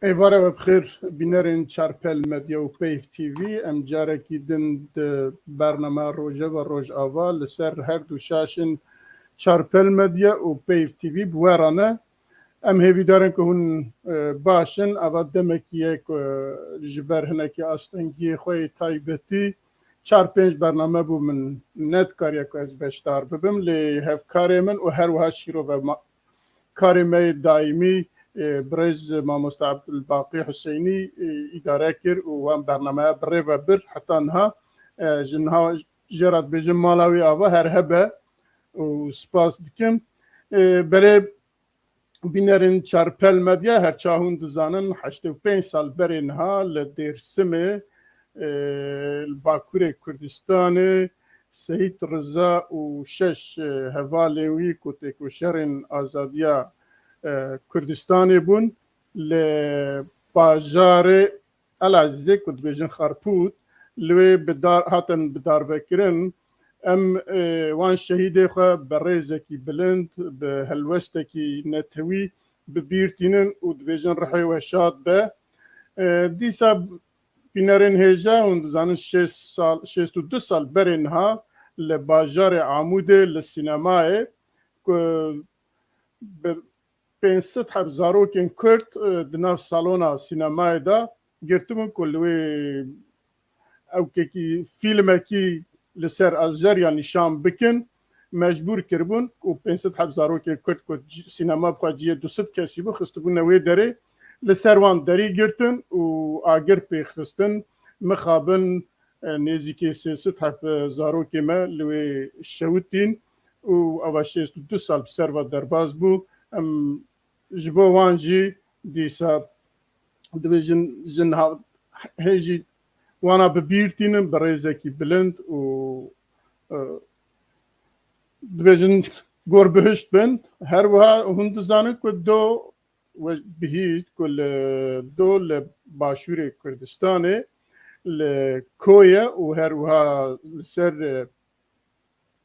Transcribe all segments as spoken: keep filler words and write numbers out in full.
Êvara we bi xêr, bînerên Çarpel Medya û Peyv T V. Em carekî din di bernameya Rojeva Rojava li ser her du şaşên Çarpel Medya û Peyv T V bi we re ne. Em hêvîdar in ku hûn, e, baş in. Ava demekî ye ku ji ber hinekî astengiyê xwe yê taybetî çar pênc bername bû min nedikariye ku ez beşdar bibim. Lê hevkarê min û her wiha şîrove ma-, karê me yê daîmî, e, birêz mamoste Abdulbaqî Huseynî, e, îdare kir û wan bernameya bi rê ve bir heta niha. E, ji niha jê re dibêjim mala wî ava her hebe û spas dikim. E, belê bînerên Çarpel Medya, her çawa hûn dizanin, heştê û pênc sal berê niha li Dêrsimê, e, li Bakurê Kurdistanê, Seyîd Riza û şeş, e, hevalên wî ku têkoşerên azadiya, e, Kurdistanê bûn, li bajarê El Ezîzê ku dibêjin Xarpût, li wê bi dar, hatin bidarvekirin. Em, e, wan şehîdê xwe bi rêzekî bilind, bi helwestekî netewî bi bîr tînin û dibêjin rihê we şad be. E, dîsa bînerên hêja, hûn dizanin şêst sal, şêst û du sal berê niha li bajarê Amûdê li sînemayê ku bi pênc sed heb zarokên Kurd, e, di nav salona sînemayê de girtibûn ku li wê ewkekî fîlmekî li ser Azeriya nîşan bikin, mecbûr kiribûn û pênc sed heb zarokên Kurd ku ci-, sînema bi xwe cihê du sed kesî bû, xistibûne wê derê, li ser wan derî girtin û agir pêxistin, mixabin, e, nêzîkî sê sed heb zarokê me li wê şewitîn û ava şêst û du sal bi ser ve derbas bû. Em ji bo wan jî dîsa dibêjin, jin ha-, hê jî wana bi bîr tînin bi rêzekî bilind û, e, dibêjin gor bihişt bin. Her wiha hûn dizanin ku do we bihîst ku li do li başûrê Kurdistanê li Koye û her wiha li ser, e,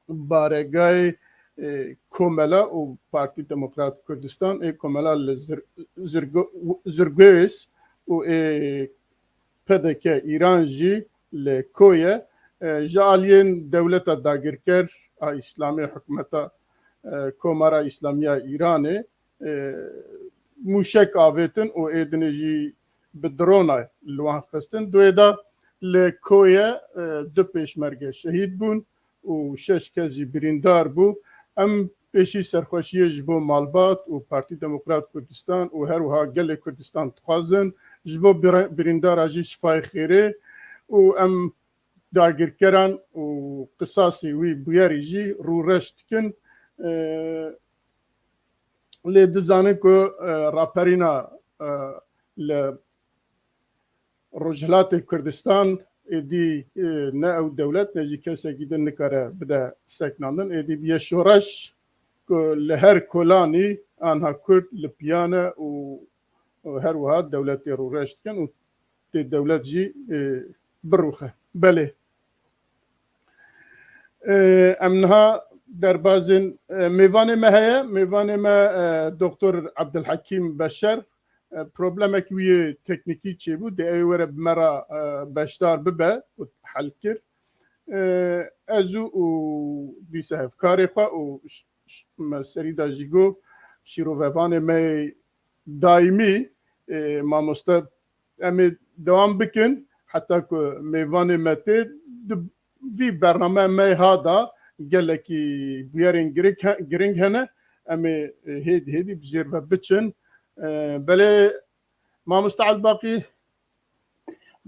baregayê, e, Komela û Partî Demokrat Kurdistan ê Komela li Zir-, Zirgo-, Zirgwês û ê P D K Îran jî li Koye, e, ji aliyên dewleta dagirker a Îslamê, hikûmeta, e, Komara Îslamiya Îranê, e, mûşek avêtin û ê dinê jî bi drona li wan xistin. Di wê de li Koye, e, du pêşmerge şehîd bûn û şeş kes jî birîndar bû. Em pêşî serxweşiyê ji bo malbat û Partî Demokrat Kurdistan û her wiha gelê Kurdistan dixwazin. Ji bo bire-, birîndara jî şifayê xêrê û em dagirkeran û qisasê wî bûyerî jî rûreş dikin. E, lê dizanin ku, e, raperîna, e, li Rojhilatê Kurdistan êdî, e, ne ew dewlet ne jî kesekî din nikare bide seknandin. Êdî bûye şoreş ku li her kolanî anha Kurd li piya ne û û her wiha dewletê rûreş dikin û tê dewlet jî, e, birûxe. Belê. E, em niha derbazên, e, mêvanê me heye. Mêvanê me, e, Doktor Abdulhekîm Beşer. E, problemek wî yê teknîkî çêbû. Dê ew were bi me re, e, beşdar bibe û hel kir. E, ez û, û dîsa hevkarê xwe û ş-, ş-, me serî de jî got, şîrovevanê me yê daîmî, e, mamoste, em ê dewam bikin heta ku mêvanê me tê. Di vî bername me ha de gelekî bûyerên giring he-, giring hene. Em ê, e, hêdî hêdî bi jêr ve biçin. E, belê mamoste Elbaqî.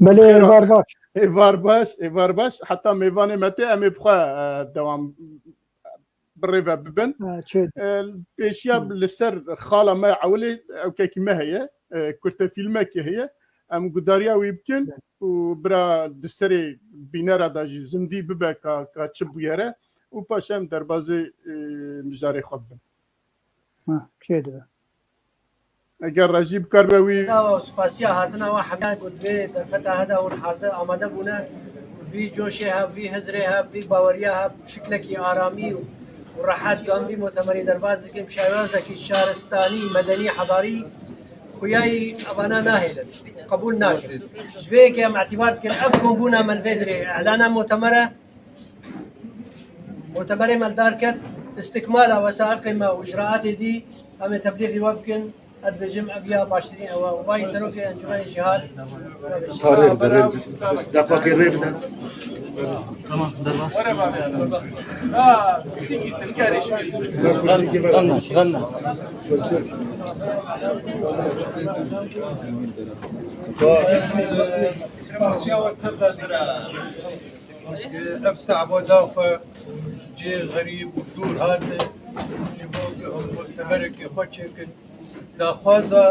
Belê, êvar baş. Êvar baş, êvar baş. Heta mêvanê me tê, em ê bi xwe, e, dewam bi rê ve bibin. E, çê. E, pêşiya li ser xala me ewilê ewkekî me heye, e, kurte fîlmekê heye. Em gudariya wî bikin û bira di serê bînera de jî zindî bibe ka, ka çi bûyere û paşê em derbazê, e, mijarê xwe bibin. Ha, çê dibe. Eger rejî bikaribe wî. Dawa û spasiya hatina we hemiya ku di vê derfeta heda hûn hazir amade bûne. Vî coşê hev, vî hizrê hev, vî baweriya hev, şiklekî aramî û, û rehet, em vî mutemerî derbas dikin, bi şêwazekî şaristanî, medenî, hedarî, Xuyayî evana nahêlin, qebûl nakin. Ji vê yekê em îtîbar dikin, ev kombûna me li vê dirê îlana mutemere, mutemerê me li dar ket, istikmala wesaiqê me û îcraatê dî em ê teblîxî we bikin. Ez dibêjim ev ya baştirîn ew e. Wayî serokê Encûmenê Cîhad. Tarê bide, rê bide. Daqakê rê bide. Tamam, derbas. Ganna, ganna. Ev te'ba da xwe cihê xerîb û dûr hate ji bo ku em mutemerekê xwe çêkin. Daxwaza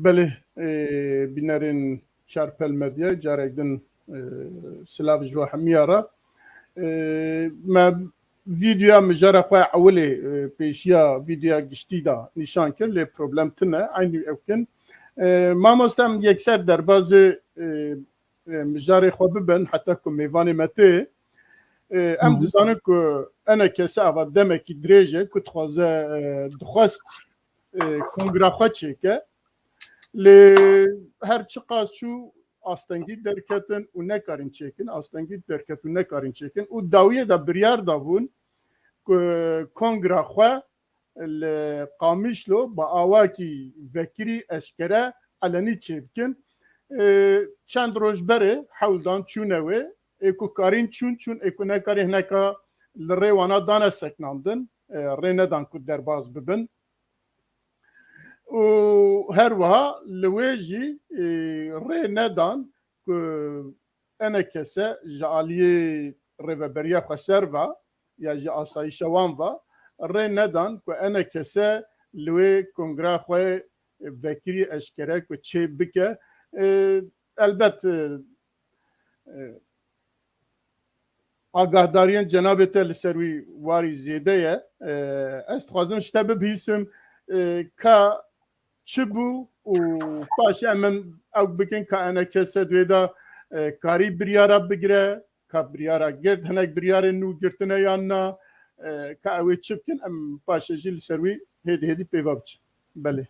Belê, e, bînerên Çarpel Medyayê carek din, e, silav ji we hemiya re. E, me vîdeoya mijara xwe ewilê, e, pêşiya vîdeoya giştî de nîşan kir, lê problem tune, eynî ew kin. E, mamoste em yekser derbazê, e, e, mijarê xwe bibin, heta ku mêvanê me tê. E, em dizanin ku enekese ava demekî dirêj e ku dixwaze, e, dixwest, e, kongra xwe çêke. Lê her çiqas çû astengî derketin û nekarîn çêkin, astengî derket û nekarîn çêkin û dawiyê de biryar dabûn ku kongra xwe li Qamişlo bi awakî vekirî eşkere elenî çêbikin. E, çend roj berê hewldan çûne wê, ê ku karîn çûn çûn, ê ku nekarîn hineka li rê wana dane seknandin, e, rê nedan ku derbas bibin. Û her wiha li wê jî, e, rê nedan ku enekese ji aliyê Rêveberiya Xweser ve ya ji asayîşa wan ve rê nedan ku enekese li wê kongra xwe vekirî eşkere ku çê bike. E, elbet, e, e, agahdariyên cenabê te li ser wî warî zêde ye. E, ez dixwazim ji te bibihîsim, e, ka çi bû û paşê em, em ew bikin ka enekese di wê de, e, karî biryara bigire, ka biryara girt, hinek biryarên nû girtine yan na, e, ka ew ê çi bikin, em paşê jî li ser wî hêdî hêdî pêva biçin. Belê.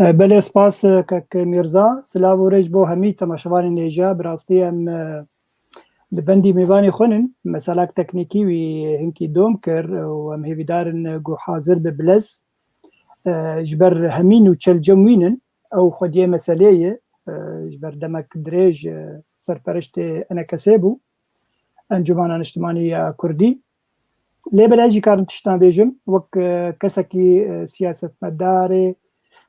E, belê, spas, e, kek Mîrza. Silav û rêz bo hemî temaşevanên hêja. Bi rastî em, e, li bendî mêvanê xwe nin. Meselak teknîkî wî hinkî dom kir û em hêvîdar in, e, ku hazir be bilez. E, ji ber hemî nûçe li cem wî nin. Ew xwediyê meselê ye. E, ji ber demek dirêj, e, serpereştê enekesê bû. Encûmena Niştimanî ya Kurdî. Lê belê ez jî karim tiştan bêjim, wek, e, kesekî, e, siyasetmedarê,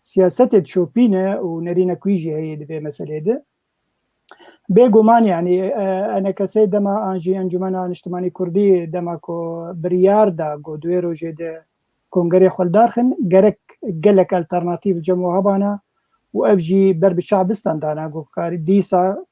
siyasetê dişopîne û nerînek wî jî heye di vê meselê de. Bêguman, yanî, e, enekesê dema an jî Encûmena Niştimanî Kurdî dema ku biryar da ku di wê rojê de kongerê xwe li dar xin, gerek gelek alternatîf li cem we hebana û ev jî ber bi çavbistan dana ku karî dîsa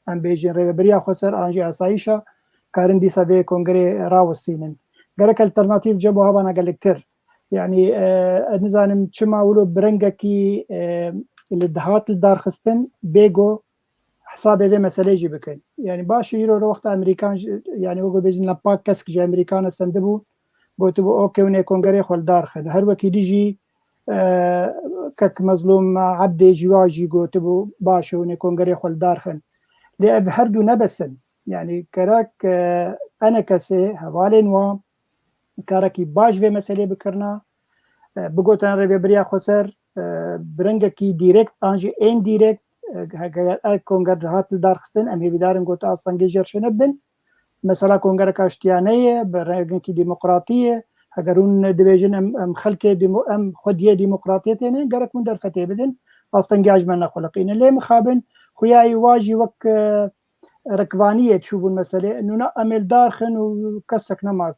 em bêjin rêveberiya xweser an jî asayîşa karin dîsa vê kongerê rawestînin. Gerek alternatîf cem û hebana gelektir. Yanî, e, ez nizanim çima wilo bi rengekî, e, li dihat li darxistin bêgo hesabê vê meselê jî bikin. Yanî baş e, îro wexta Amerîkan jî, yanî wek bêjin lepak kesk ji Amerîkan e sendibû, gotibû, "Okê, hûn ê kongerê xwe li dar xin." Her wekî dî jî, e, kek Mezlûm Ebdê jî wa jî gotibû, "Baş e, hûn ê kongerê xwe li dar xin." Lê ev her du ne bes in. Yanî gerek, e, enekesê hevalên wan karekî baş vê meselê bikirina. e, bigotin rêvebiriya xweser, e, bi rengekî direkt an jî indirekt, e, heger ev konger hat li dar xistin, em hêvîdar in ku tu astengê jê re çênebin. Mesela kongereka şitiyane ye, bi rengekî demokratî ye. Heger hûn dibêjin em, em xelkê demo-, em xwediyê demokratiyetê ne, gerek hûn derfetê bidin, astengiya ji me nexuliqînin. Lê mixabin xuya wî wa jî wek, e, rekvaniyê çûbûn meselê. Nûna em ê li dar xin û kesek nema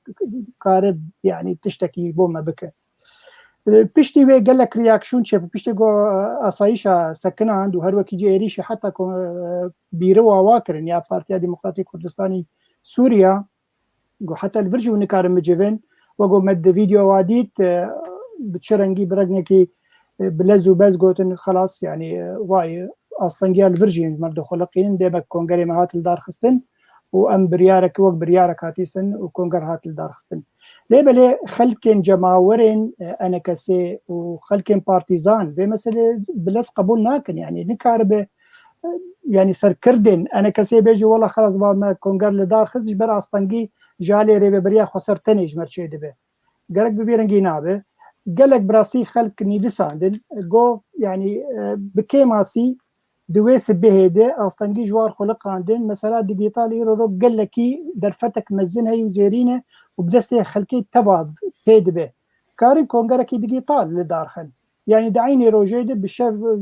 kare, yanî tiştekî bo me bike. E, piştî wê gelek reaksiyon çêbû. Piştî ku, e, asayîşa sekinand û her wekî cî êrîşê heta ku, e, bîriwa wa kirin ya Partiya Demokratîk Kurdistanî Sûriya, ku heta li vir jî hûn nikarin bicivin, wek ku me di vîdeo wa dît, e, bi çi rengî, bi rengekî, e, bi lez û bez gotin, xelas, yanî, e, wayê astengiya li vir jî me dixuliqînin, dê me kongerê me hat li dar xistin û em biryarek wek biryarek hatî xistin û konger hat li dar xistin. Lê belê xelkên cemawerên, e, enekesê û xelkên partîzan vê meselê bi lez qebûl nakin, yanî nikaribe, e, yanî serkirdên enekesê bêje wela xelas va me konger li dar xist ji ber astengî ji alê rêveberiya xweser tenê ji me re çêdibe. Gerek bi vî rengî nabe. Gelek bi rastî xelk nivîsandin, got, yanî, e, bi kêmasî di wê sibehê de astengî ji war xuliqandin. Mesela digîtal îro ro gelekî derfetek mezin heye û zêrîn e û bi destê xelkê teva pê dibe. Karin kongerekî digîtal li dar xin. Yanî di eynî rojê de bi şev, e,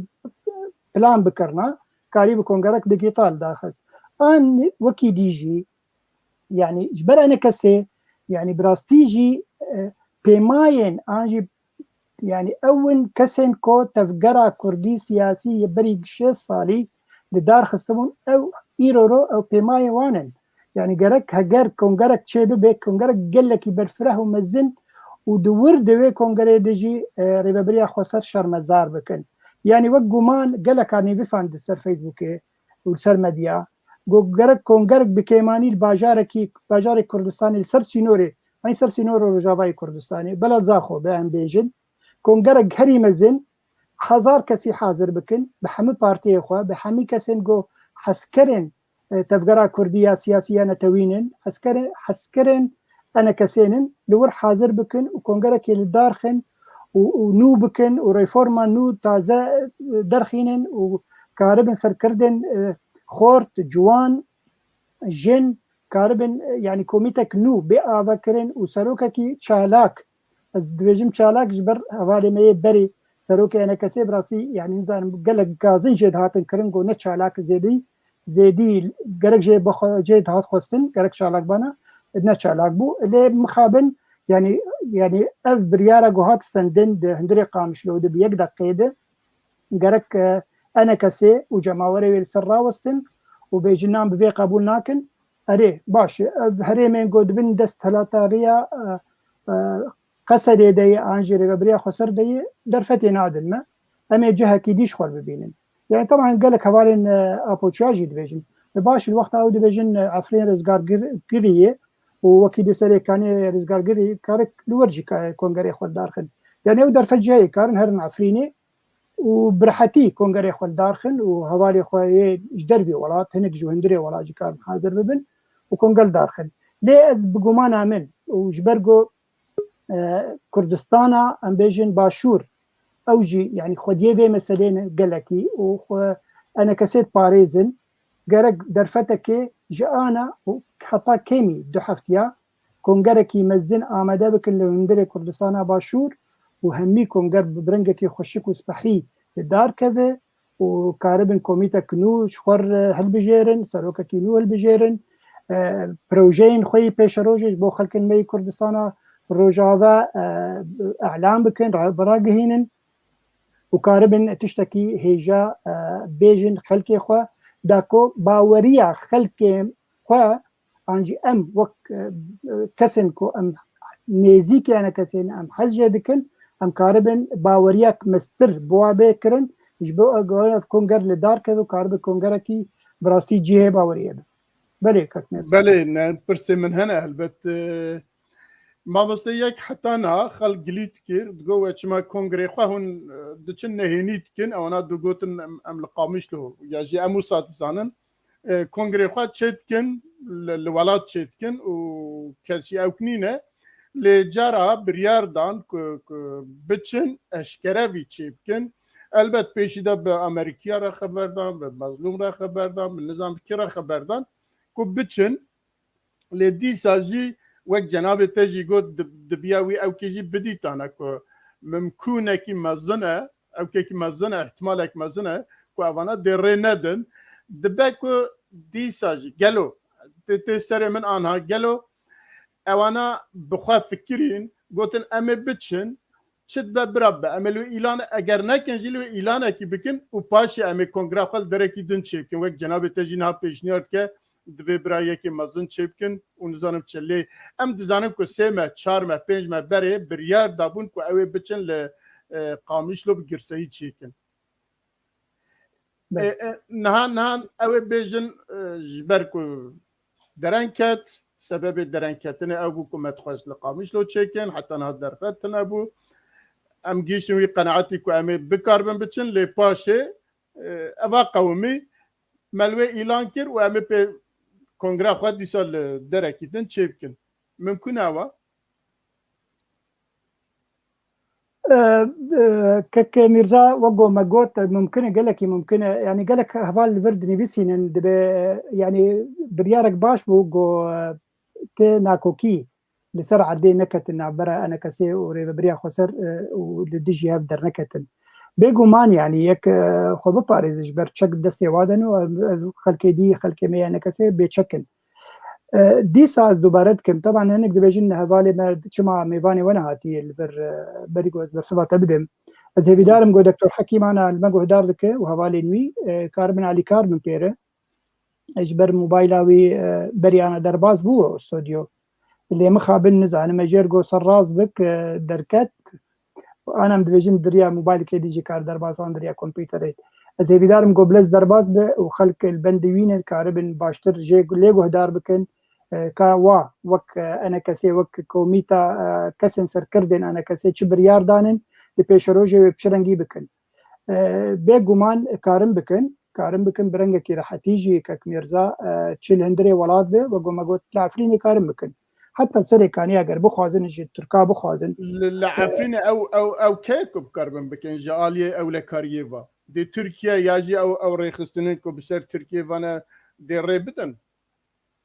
plan bikirina, karî bi kongerek digîtal daxist. An wekî dî jî, yanî ji ber enekesê, yanî bi rastî jî, e, pêmayên an jî, yanî ew in kesên ku tevgera kurdî siyasî yê berî şêst salî li dar xistibûn, ew îro ro ew pêmayê wan in. Yanî gerek heger kongerek çê bibe, kongerek gelekî berfireh û mezin û di wir de wê kongerê de jî, e, rêveberiya xweser şermezar bikin. Yanî wek guman geleka nivîsan di ser Facebookê û li ser medya, got gerek kongerek bi kêmanî li bajarekî, bajarê Kurdistanê li ser sînorê, eyn ser sînora Rojavayê Kurdistanê, bela Zaxo be em bêjin, kongerek herî mezin, hezar kesî hazir bikin, bi hemî partiyê xwe, bi hemî kesên ku hezkerên, e, tevgera kurdî ya siyasî ya netewîn in, hezkerên, hezkerên enekesên in, li wir hazir bikin û kongerekê li dar xin û, û nû bikin û reforma nû taze, e, derxînin û karibin serkirdên, e, xort, ciwan, jin, karibin, e, yanî komîtek nû bê avekirin û serokekî çalak, ez dibêjim çalak ji ber hevalê me yê berê serokê enekesê bi rastî, yanî nizanim gelek gazin jê dihatin kirin, got ne çalak zêdî, zêdî gerek jê bixwe-, jê dihat xwestin, gerek çalak bana, ne çalak bû. Lê mixabin, yanî, yanî ev biryara ku hat sendin di hundirê Qamişlo de bi yek deqeyê de, gerek, e, enekesê û cemawerê wê li ser rawestin û bêjin nan bi vê qebûl nakin. Erê, baş e, ev herêmên ku dibin desthilatdariya, e, e, Qesedê de ye, an jî rêveberiya xweser de ye, derfetê nadin me. Em ê cihekî dî ji xwe bibînin. Yani, teban gelek hevalên, e, Apoçiya jî dibêjin. E, baş, li wexta ew dibêjin, e, Efrîn rizgargirî ye û wekî di Serêkaniyê rizgargirî karik li wir jî ka-, kongerê xwe li dar xin. Yani, ew derfet cihê karin herin Efrînê û bi rehetî kongerê xwe li dar xin û hevalê xwe yê ji dervî welat, hinek ji hundirê welat jî karin hazir bibin û konger li dar xin. Lê ez bi gumana min û ji ber ku, e, Kurdistana, em bêjin Başûr, ew jî, yani, xwediyê vê meselê ne gelekî û xwe enekesê diparêzin, gerek derfetekê ji ana û heta kêmî du heftiya kongerekî mezin amade bikin li hundirê Kurdistana Başûr û hemî konger bi rengekî xweşik û spehî li dar keve û karibin komîtek nû ji xwe re hilbijêrin, serokekî nû hilbijêrin, e, projeyên xwe yî pêşerojê ji bo xelkên me yî Kurdistana Rojava, e, elan bikin, ra-, bi ragihînin û karibin tiştekî hêja, e, bêjin xelkê xwe, da ku baweriya xelkê xwe an jî em wek, e, e, kesên ku em nêzîkê enekesê ne, em hez jê dikin, em karibin baweriyek mestir bi wa bê kirin, ji bo ew konger li dar keve û karibe kongerekî bi rastî cihê baweriyê be. Belê, kak Nêrcan. Belê, ne, pirsê min hene, helbet, e, mamoste yek heta niha xelk gilî dikir, digot we çima kongrê xwe hûn, e, diçin nehênî dikin, ewana digotin em, em li Qamişlo, ya jî em wisa dizanin. E, kongrê xwe çêdikin, li, li welat çêdikin û kes jî ewk nîne. Lê cara biryar dan ku, ku biçin eşkere vî çê bikin. Elbet pêşî de bi Amerîkiya re xeber dan, bi Mezlûm re xeber dan, bi nizam bi kê re xeber dan ku biçin. Lê dîsa jî wek cenabê te jî got, di-, dibiya wî ewkê jî bidîtane ku mimkûnekî mezin e, ewkekî mezin e, ihtimalek mezin e ku evana dê rê nedin. Dibe ku dîsa jî gelo tê, tê serê min anha gelo ewana bi xwe fikirîn, gotin em ê biçin, çi dibe bira bibe. Em ê li wê îlan, eger nekin jî li wê îlanekî bikin û paşê em ê kongra xwe li derekî din çêbikin. Wek cenabê te jî niha pêşniyar dike, divê bira yekê mezin çêbikin û nizanim çi. Lê em dizanin ku sê me, çar me, pênc me berê biryar dabûn ku ew ê biçin li, e, Qamişlo bi girseyî çêkin. E, Belê. e, niha, niha ew ê bêjin, e, ji ber ku dereng ket, sebebê derengketinê ew bû ku me dixwest li Qamişlo çêkin, heta niha derfet tune bû. Em gihîştin wî qenaetî ku em ê bikaribin biçin, lê paşê, e, eva qewimî me li wê îlan kir û em ê pê kongra xwe dîsa li derekî din çêbikin. Mimkûn e ewa? E, e, Kek Mîrza, wek ku me got, mimkun e, gelekî mimkun e. Yanî gelek heval li vir dinivîsînin, dibe, yanî biryarek baş bû, ku, e, tê nakokî li ser erdê neketin navbera E N K S ê û Rêvebiriya Xweser, e, û li dijî hev derneketin. Bêguman, yanî yek, e, xwe biparêze ji ber çek destê wa de ne û ev, ev xelkê dî, xelkê me ya E N K S ê bêçek in. E, dîsa ez dubare dikim. Teban hinek dibêjin hevalê me çima mêvanê we nehatiye li vir, e, berî ku ez bersiva te bidim. Ez hêvîdar im ku Doktor Hekîm ana li me guhdar dike û hevalên wî, e, karibin alîkar bin pê re. E, ji ber mobayla wî, e, berî ana derbas bû o stodyo. Lê mixabin nizanim, ez jê re got serrast bik, e, derket. Ana em dibêjin di riya mobaylekê dî jî kar derbas an di riya kompîterê. Ez hêvîdar im ku bilez derbas be û xelk li bendê wî ne karibin baştir jê lê guhdar bikin, e, ka wa wek, e, E N K S ê, wek komîta, e, kesên serkirdên E N K S ê çi biryar danin, di pêşerojê wê bi çi rengî bikin. E, bêguman karin bikin, karin bikin bi rengekî rehetî jî Kek Mîrza, e, çi li hundirê welat be, wek ku me got, li Efrînê karin bikin. Heta Serê Kaniyê eger bixwazin, ji Tirka bixwazin. Li, li Efrînê ew, ew, ew kê ku bikaribin bikin ji aliyê ewlekariyê ve? Dê Tirkiye ya jî ew, ew rêxistinên ku bi ser Tirkiyê ve ne dê rê bidin?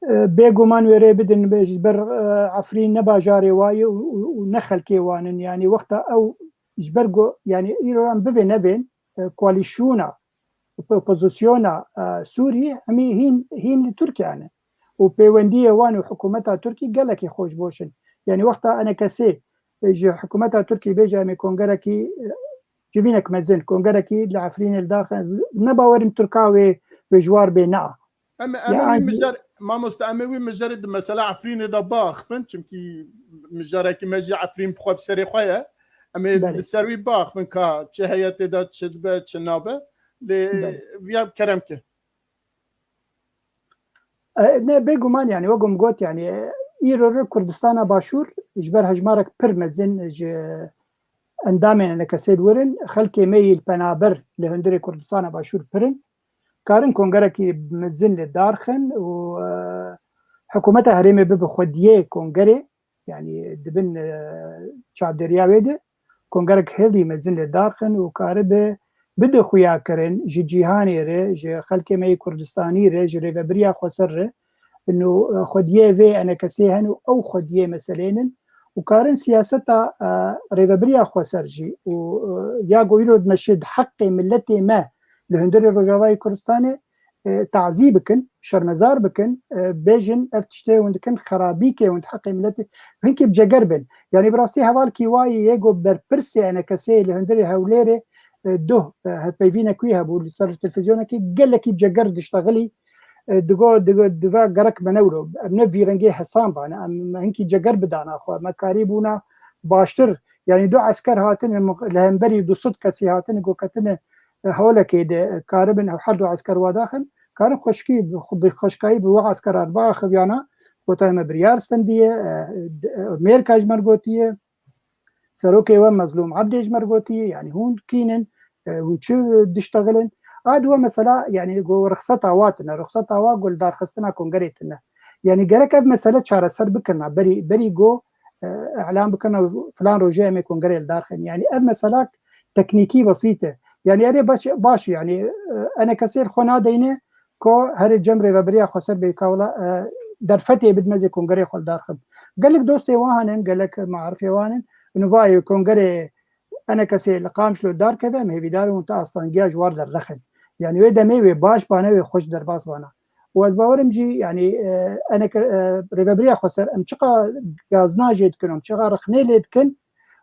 E, bêguman wê rê bidin, be-, ji ber, e, Efrîn ne bajarê wa ye û, û, û ne xelkê wan in. Yanî wexta ew ji ber ku, yanî îro em bivê nevên, e, koalîsyona, opo-, opozisyona, e, Sûrî hemî hîn, hîn li Tirkiye ne. Û pêwendiyê wan û hikûmeta Tirkî gelekî xweş boş in. Yanî wexta E N K S ê, e, ji hikûmeta Tirkî bêje em ê kongerekî, e, civînek mezin, kongerekî li Efrînê li dar xin, ez ne bawerim Tirka wê, wê ji war bê, na. Em, em ê wî mijar, mamoste, em ê wî mijarê di mesela Efrînê de biaxivin, çimkî mijarekî me jî Efrîn bi xwe bi serê xwe ye. Em ê Belê. Li ser wî biaxivin ka çi heye tê de, çi dibe, çi nabe. Lê Belê. Viya kerem ke. E, ne, bêguman, yanî, wek hûn got, yanî, e, îro re Kurdistana Başûr ji ber hejmarek pir mezin ji endamên E N K S ê diwirin, xelkê me yî li penaber li hundirê Kurdistana Başûr pir in. Karin kongerekî mezin li dar xin û, e, hikûmeta herêmê bibe xwediyê kongerê, yanî di bin, e, çavdêriya wê de kongerek hêlî mezin li dar xin û karibe bide xuyakirin ji cîhanê re, ji xelkê me yê Kurdistanî re, ji Rêvebiriya Xweser re, ino, e, xwediyê vê E N K S ê hene û ew xwediyê meseleyên in û karin siyaseta, e, Rêvebiriya Xweser jî û, e, ya ku îro dimeşe di heqê miletê me li hundirê Rojavayê Kurdistanê, e, tazî bikin, şermezar bikin, e, bêjin ev tiştê hûn dikin xerabîkê hûn di heqê miletê, hinkî bi ceger bin. Yanî bi rastî hevalkî wayî yê ku berpirsê E N K S ê li hundirê Hewlêrê, e, duh, e, hevpeyvînek wî hebû li ser televîzyonekê gelekî bi ceger diştexilî, e, digo, digo, diva gerek me newro. Em ne vî rengê hesan bane, em hinkî ceger bidana xwe. Me karî bûna baştir. Yanî du esker hatine, li hemberî du sed kesî hatine, ku ketine, e, holekê de, e, karibin ew her du esker wa daxin, karin xweşkî, bi xwe-, bi xweşkayî bi wa esker re biaxiviyana, gotiye me biryar stendiye, e, d-, e, Mêrka ji me re gotiye, serokê we Mezlûm Ebdê ji me re gotiye, yanî hûn kînin, e, hûn çi diştexilin? A diwe mesela, yanî go rixseta wa tine, rixseta wa go li darxistina kongerê tine. Yanî gerek ev mesele çareser bikirina, berî, berî go e, îlan bikin û filan rojê em ê kongreyê li dar xin. Yanî ev mesela teknîkî besît e. Yanî erê baş, baş yanî, e, enekesê li xwe nadeyne ku herê cem rêvebiriya xweser bê ka wela, e, derfetê bidin ez ê kongreyê xwe li dar xim. Gelek dostê wan hene, gelek maarifê wan in. Nivayê kongreyê enekesê li Qamişlo dar keve, em hêvîdar in tu astangiya ji war dernexin. Yanî wê demê wê baş bane, wê xweş derbas bana. Û ez bawerim jî, yanî, e, eneke, e, rêvebiriya xweser, em çiqa gazna jê dikin, em çiqa rexnê lê dikin,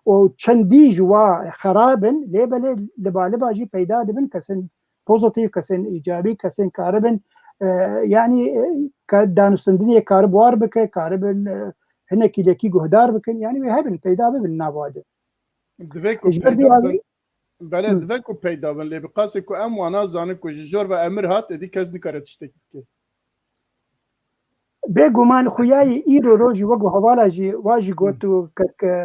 û çendî ji wa xerab in, lê belê li ba li ba jî peyda dibin kesên pozitîf, kesên îcabî, kesên karibin, e, yanî, e, ka-, danûstendinê karib war bike, karibin, e, hinekî lekî guhdar bikin, yanî wê hebin, peyda bibin nava de. Divê ku Ji ber peyda vê bin, belê, Hı. divê ku peyda bin, lê bi qasê ku em wana zanin ku ji jor ve emir hat, êdî kes nikare tiştekî bike. Bêguman xuyayê îro rojî wek hevala jî wa jî got û kek, e,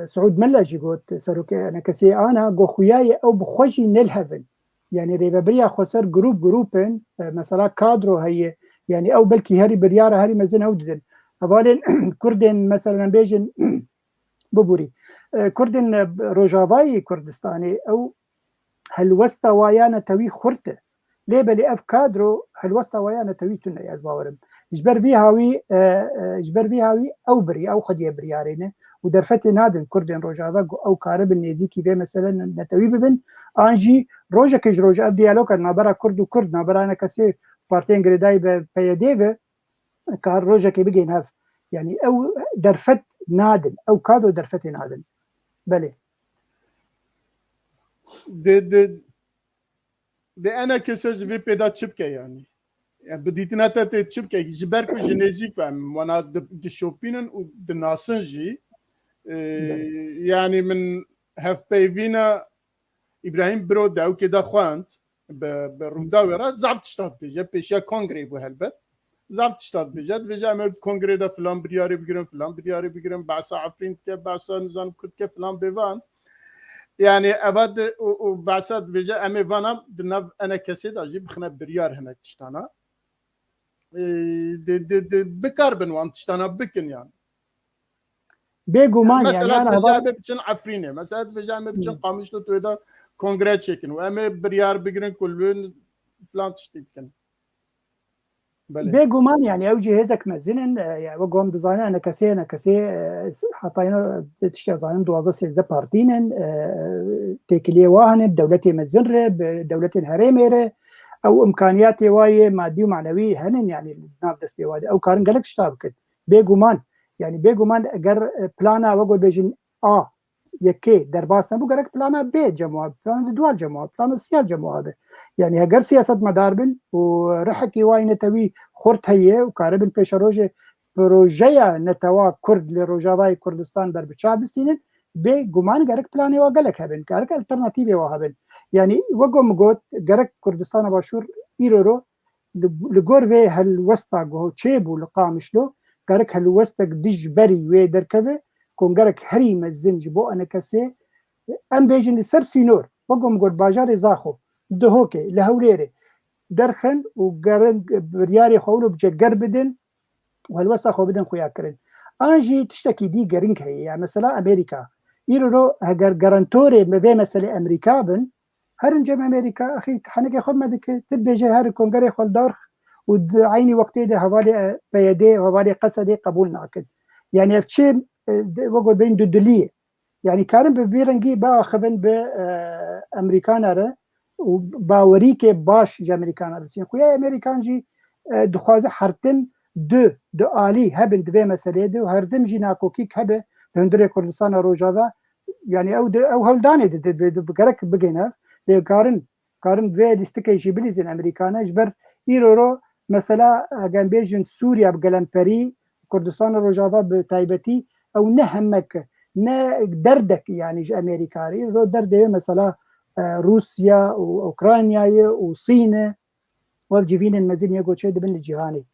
Siûd Milla jî got, serokê enekesê ana, got xuyayê ew bi xwe jî nelhevin. Yanî rêvebiriya xweser grûp grûp in, e, mesela kadro heye, yanî ew belkî herî biryara herî mezin ew didin. Hevalên Kurdên, mesela bêjin, bibûrî. E, Kurdên, e, Rojavayê Kurdistanê ew helwesta wa ya netewî xurt e. Lê belê ev kadro helwesta wa ya netewî tune ye, ez bawerim. Ji ber vî hawî, e, e, ji ber vî hawî ew biriye, ew xwediyê biryarê ne û derfetê nadin Kurdên Rojava ku ew karibin nêzîkî vê mesele ne-, netewî bibin. An jî rojekê ji roja ev diyaloga navbera Kurd û Kurd, navbera enekesê partiyên girêdayî be P Y D ve, kar rojekê bigên hev. Yanî ew derfet nadin, ew kadro derfetê nadin. Belê. Di, di, di enekese ji vê pêda çi bike yanî? Ya, bi dîtina te tê çi bike? Ji ber ku ji nêzîk ve em wana di, dişopînin û dinasin jî. Ee, Belê. Yanî min hevpeyvîna Îbrahîm Biro dewkê de xwend, bi, bi rûdawê re zaf tişta dibêje, pêşiya kongreyê bû helbet. Zaf tişta dibêje, dibêje em ê kongreyê de filan biryarê bigirin, filan biryarê bigirin, behsa Efrîn dike, behsa nizam Kurd dike, filan bêvan. Yani eva di, û, û behsa dibêje em ê vana di nav enekesê de jî bixine biryar hinek tiştana. Ee, di, di, di, bikar bin wan tiştana bikin yani. Bêguman yani, Mesela yani dibêje hava- em ê biçin Efrînê. Mesela dibêje em ê biçin Hmm. Qamişlo tu ê de kongre çêkin û em ê biryar bigirin ku li wê filan tiştî bikin. Belê. Bêguman yani ew jî hêzek mezin in, e, ya wek hûn dizanin, enekesê, enekesê, e, heta yena tiştê zanin duwazdeh sêzdeh partî ne, e, têkiliyê wa hene, dewletê mezin re, bi dewletên herêmê re, ew imkaniyatê wa yê madî û manewî henin yani li nav destê wa de. Ew karin gelek tişta bikin. Bêguman, yani bêguman eger, e, plana wek bêjin A yekê derbas nebû, gerek plana B cem wa, plana duwa cem wa, plana siya cem wa be. Yani heger siyasetmedar bin û rihekî wa yê netewî xurt heye û karibin pêşerojê projeya netewa Kurd li Rojavayê Kurdistan berbiçav bistînin, bêguman gerek planê wa gelek hebin, gerek alternatîvê wa hebin. Yani wek min got, gerek Kurdistana Başûr îro ro li, li gor vê helwesta ku çêbû li Qamişlo, gerek helwestek dijberî wê derkeve, kongerek herî mezin ji bo enekesê, em bêjin li ser sînor, wek min got, bajarê Zaxo, Duhokê, li Hewlêrê derxin û gerek biryarê xwe wilo bi ceger bidin û helwesta xwe bidin xuyakirin. An jî tiştekî dî gerîng heye, ya mesela Amerîka. Îro ro heger garantorê me vê meselê Amerîka bin, herin cem Amerîka, axî henekê xwe me dike, tu dibêje her kongerê xwe li dar û di eynî wextê de hevalê, e, P Y D, hevalê Qesedê qebûl nakin. Yani ev çi, e, de, wek got bên dudilî ye. Yani karin bi vî rengî biaxivin bi, e, Amerîkana re û bawerîkê baş ji Amerîkana re bisînin. Xuya Amerîkan jî, e, dixwaze hertim du, du alî hebin di vê meseleyê de û hertim jî nakokîk hebe di hundirê Kurdistana Rojava. Yani ew di, ew hewldanê de, de, de, de gerek bigihîne. Lê karin, karin vê lîstikê jî bilîzin Amerîkana. Ji ber îro ro mesela, eger bêjin Sûriya bi gelemperî, Kurdistana Rojava bi taybetî, ew ne hemek, ne derdek yani ji Amerîka re. Îro derdê wê mesela, e, Rûsya û Ukraynayê û Sîn e. Wev civînên mezin yê goçê dibin li cîhanê.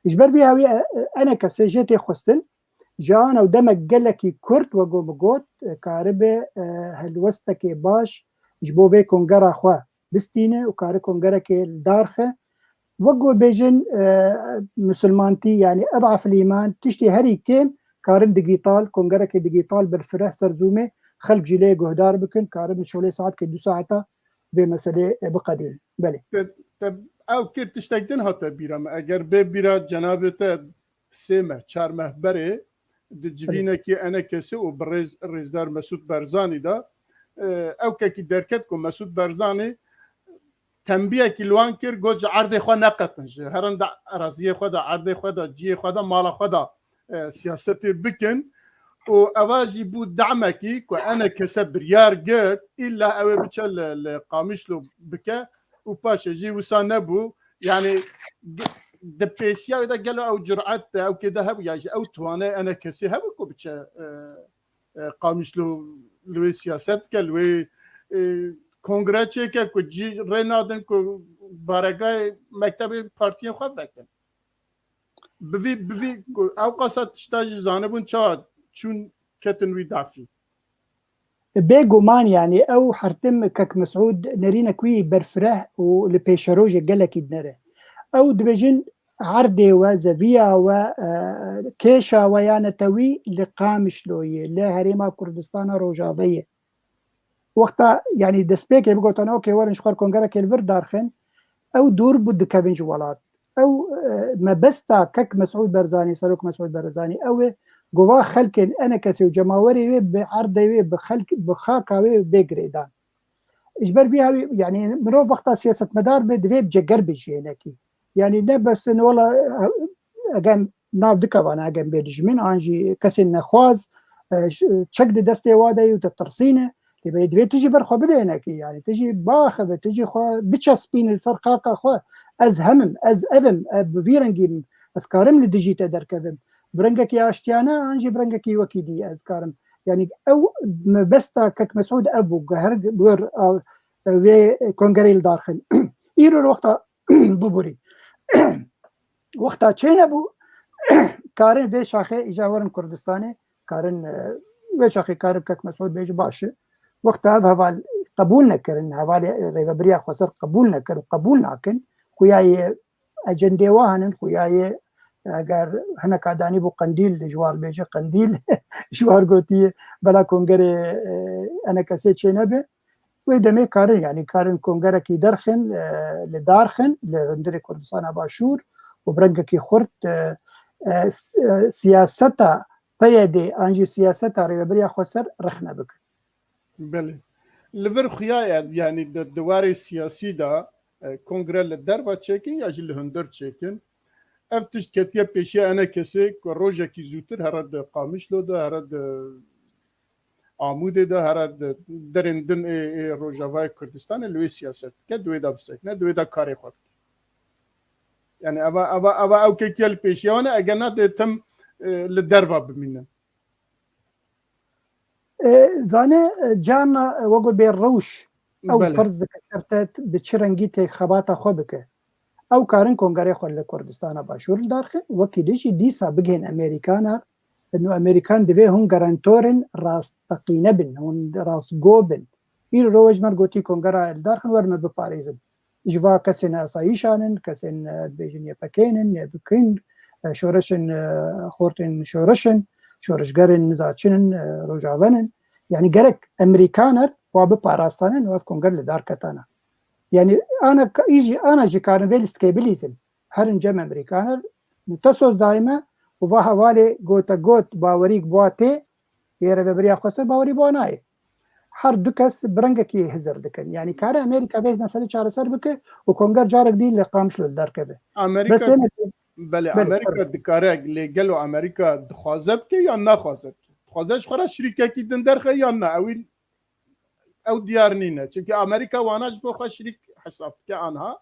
Ji ber vî hawî, e, e, enekesê jê tê xwestin, ji an ew demek gelekî kurt, wek ku min got, e, karibe, e, helwestekê baş ji bo vê kongera xwe bistîne û kari kongerekê li dar xe. Wek ku bêjin, e, misilmantî, yani ed'af îman, tiştê herî kêm karin digîtal, kongerekê digîtal berfireh ser Zoomê, xelk jî lê guhdar bikin, karin şolê saetkê du saeta vê meselê, e, biqedînin. Belê. Te, te ew kir tiştek din hate bîra me. Eger bê bîra cenabê te sê meh, çar meh berê di civînekî enekesê û bi rêz-, rêzdar Mesûd Barzanî de, e, ew kekî derket ku Mesûd Barzanî tembiyekî li wan kir, got, ji erdê xwe neqetin, ji herin de, eraziyê xwe de, erdê xwe de, ciyê xwe de, mala xwe de, e, siyasetê bikin. Û eva jî bû damekî ku enekese biryar girt, îlla ew ê biçe li, li Qamişlo bike û paşê jî wisa nebû. Yani di pêşiya wê de gelo ew curet de ew kê de hebû, ya jî ew tuwane enekesê hebû ku biçe, e, e, Qamişlo li wê siyaset bike, li wê, e, kongre çêke ku cî rê nadin ku baregayê mektebê partiyên xwe vekin. Bi vî, bi vî ku ew qasa tişta jî zanibûn, çawa çûn ketin wî dafî. Bêguman, yani ew hertim Kek Mesûd nerînek wî berfireh û li pêşerojê gelekî dinere. Ew dibêjin erdê we, zeviya we, e, kêşa we ya netewî li Qamişloyê, li Herêma Kurdistana Rojaveyê. Wexta, yani destpêkê bigotana, okey, werin ji xwe kongerekê li vir darxin, ew dûr bû dikevin ji welat. Ew, e, mebesta Kek Mesûd Barzanî, Serok Mesûd Barzanî, ew ê gova xelkên enekesê û cemawerê wê bi erdê wê, bi xelk, bi xaka wê bê girêdan. Ji ber vî hewî, yani mirov wexta siyasetmedar be, divê bi ceger be ji hinekî. Yani ne bes in, wela, e, egem nav dikevana, egem bê dijmin, an jî kesên nexwaz, e, ş-, çek di destê wa de yê û ditirsîne. Lê belê divê tu jî ber xwe bide hinekî, yani tu jî biaxive, tu jî xwe biçespîne li ser xaka xwe. Ez hemim, ez evim, e, bi vî rengî min, ez karim li dijî te derkevim. Bi rengekî aştiyane an jî bi rengekî wekî dî ez karim. Yani ew mebesta Kek Mesûd ev bû, ku her wir, a, wê kongerê li dar xin. Îro wexta bûbûrî. Wexta çênebû, karin vê şaxê îca werin Kurdistanê, karin, e, vê şaxê karin Kek Mesûd bêje baş e. Wexta ev heval qebûl nekirin, hevalê rêvebiriya xweser qebûl nekir û qebûl nakin, xuya yê ecendê wa henin, xuya yê eger hineka danî bû qendîl, ji war bêje qendîl, ji war gotiye bela kongerê, e, enekesê çênebe. Wê demê karin, yani karin kongerekî derxin, e, li darxin, li hundirê Kurdistana Başûr û bi rengekî xurt, e, e, s-, e, siyaseta P Y D an jî siyaseta rêvebiriya xweser rexne bikin. Belê. Li vir xuya ye, yani di, di warê siyasî de, e, kongre li derva çêkin ya jî li hundir çêkin. Ev tişt ketiye pêşiya enekesê ku rojekî zûtir here di Qamişlo de, here di Amûdê de, here di derên din ê, ê Rojavayê Kurdistanê li wê siyaset bike, di wê de bisekine, di wê de karê xwe bike. Yani eva, eva, eva ew kêkiye li pêşiya wan e, eger na dê tim, e, li derva bimînin. E, zane, e, carna, e, wego bê rewş, ew Belê. Ferz dike ser te bi çi rengî tê xebata xwe bike. Ew karin kongerê xwe li Kurdistana Başûr li dar xin, wekî din jî dîsa bigihên Amerîkanar, û Amerîkan divê hûn garantorên rasteqîne bin, hûn rastgo bin. Îro we ji me re gotî kongera li dar xin, werin me biparêzin. Ji va kesên asayîşan in, kesên, e, bêjin Y P K'ên in, Y P K'ên, e, şoreşên, e, xortên şoreş in, şoreşgerên niza çi in, e, rojaven in. Yani gerek Amerîkaner wa biparastane, ev konger li dar ketana. Yani ana ka-, î jî, ana jî karin vê lîstikê bilîzin. Herin cem Amerîkaner, te soz daye me, û va hevalê gote got, bawerî bi wa tê, yê rêvebiriya xweser bawerî bi wa nayê. Her du kes bi rengekî hizir dikin. Yani kare Amerîka vê meselê çareser bike û konger carek dî li Qamişlo li derkeve. Amerîka, Bes ême belê, belê, Amerîka tabii. Dikare, lê gelo Amerîka dixwaze bike yan naxwaze bike? Dixwaze ji xwe re şirîkekî din derxe yan na? Ewî ew diyar nîne. Çimkî Amerîka wana ji bo xwe şirîk hesab dike anha.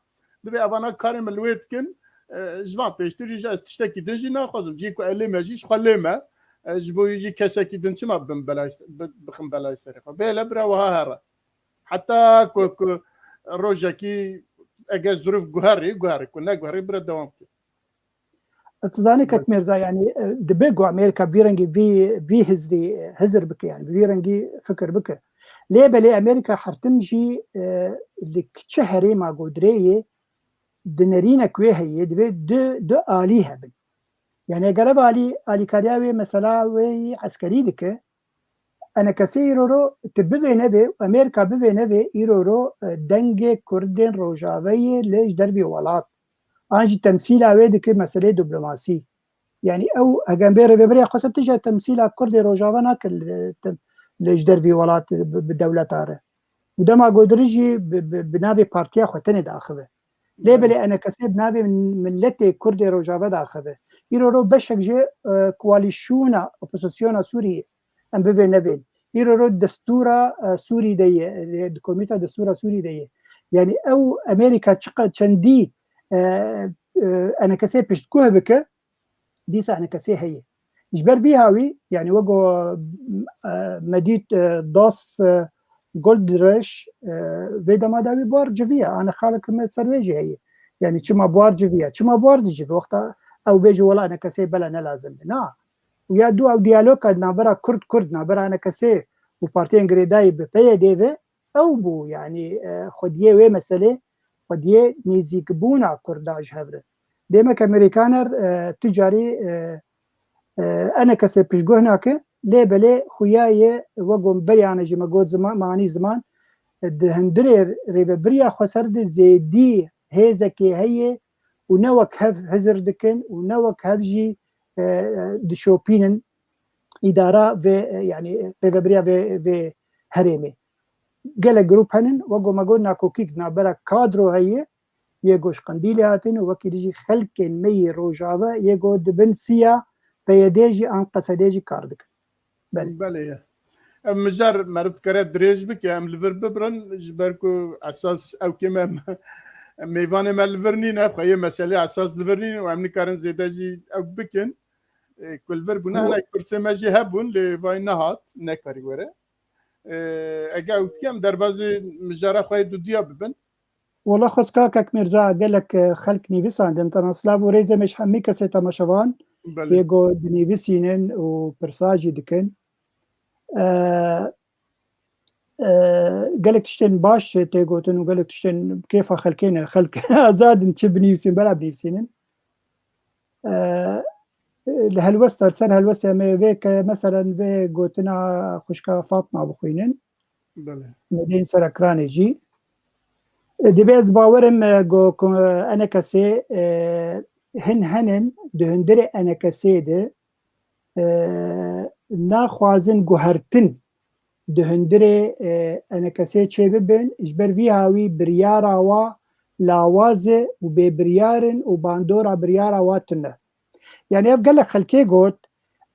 Divê evana karê min li wê dikin, e, ji van pêştir jî ez tiştekî din jî naxwazim. Cî ku ez lê me jî ji xwe lê me. E, ji bo wî jî kesekî din çima bin belay se-, bi-, bixin belay serê xwe? Bêle bira wiha here. Heta ku, ku rojekî eger zirûf guherî, guherî, ku neguherî bira dewam bike. Tu zanî Kek Mirza, yani, e, dibe ku Amerîka vî rengî vî, vî hizrî, e, hizir bike, yani, vî rengî fikir bike. Lê belê Amerîka hertim jî, e, li çi herêma godirê ye, di nerînek wê heye, divê du, du alî hebin. Yani eger ev alî, alîkariya wê mesela wê eskerî dike, enekesê îro ro tu bivê nevê, Amerîka bivê nevê îro ro, e, dengê Kurdên Rojaveyê li ji dervî welat. An jî temsîla wê dike meselê diplomasî. Yani ew hegemê rêveberiya xwe ser tije temsîla Kurdê Rojava nake li, tem-, li ji dervî welat bi, bi dewleta re. Û dema godirî jî bi, bi, bi navê partiya xwe tenê diaxive. Lê belê enekesê bi navê milletê Kurdê Rojava diaxive. Îro ro beşek ji, e, koalîsyona opozisyona Sûriyê em bivê nevên. Îro ro destûra, e, Sûrî de ye, e, di komîta destûra Sûrî de ye. Yani ew Amerîka çiqa çendî, e, e, enekesê piştguh bike, dîsa enekesê heye. Ji ber vî hawî, yani wek go, e, Medît, e, Das, e, Goldreş, e, vê dema dawî buar civiya, ana xalek me ser wê jî heye. Yani çima buar civiya? Çima buar dicive? Wexta ew bêje wela enekesê bela ne lazim be. Na. Û ya du ew diyaloga navbera Kurd Kurd, navbera enekesê û partiyên girêdayî bi P Y D ve ew bû, yani, e, xwediyê wê meselê, xwediyê nêzîkbûna Kurda ji hev re. Dêmek Amerîkaner, e, tu carî, e, e, enekesê piştguh nake, lê belê xuya ye, wek gon beriyane jî me got ziman, manî ziman, e, di hundirê rêvebiriya xweser de zêdî hêzekê heye û ne wek hev hizir dikin û ne wek hev jî, e, e, dişopînin îdara vê, e, yani rêvebiriya vê, vê herêmê. Gelek grûp henin, wek go me got nakokî di navbera kadro heye, yê go ji Qendîlê hatin û wekî dî jî xelkên me yê Rojava yê go di bin siya P Y D jî an Qesedê jî kar dikin. Belê. Belê ye. Ev mijar meriv dikare dirêj bike, em li vir bibirin, ji ber ku esas ew kêm em mêvanê me li vir nîne, xwe yê meselê esas li vir nîne û em nikarin zêde jî ew bikin. E, ku li vir bûne, hinek pirsê me jî hebûn, lê vay nehat, nekarî were. E, ege ew dikem derbazî mijara xwe yê dudiya bibin. Wela xwezka kek Mirza gelek, e, xelk nivîsandin. Tena silav û rêzê me ji hemî kesê temaşevan Belê. yê go dinivîsînin û pirsa jî dikin. E, e, gelek tiştên baş tê gotin û gelek tiştên kêfa xelkê ne. Xelk azad in çi binivîsîn, bela binivîsînin. E, li helwesta, li ser helwestê em ê vê ke, meselen vê gotina xwişka Fatma bixwînin. Belê. Me dên ser ekranê jî. E, divê ez bawerim, e, go, ku, e, enekesê, e, hin henin di hundirê enekesê de, e, naxwazin guhertin di hundirê, e, enekesê çêbibin, ji ber vî hawî biryara wa lawaz e û bêbiryar in û bandora biryara wa tune. Yani ev gelek xelkê got,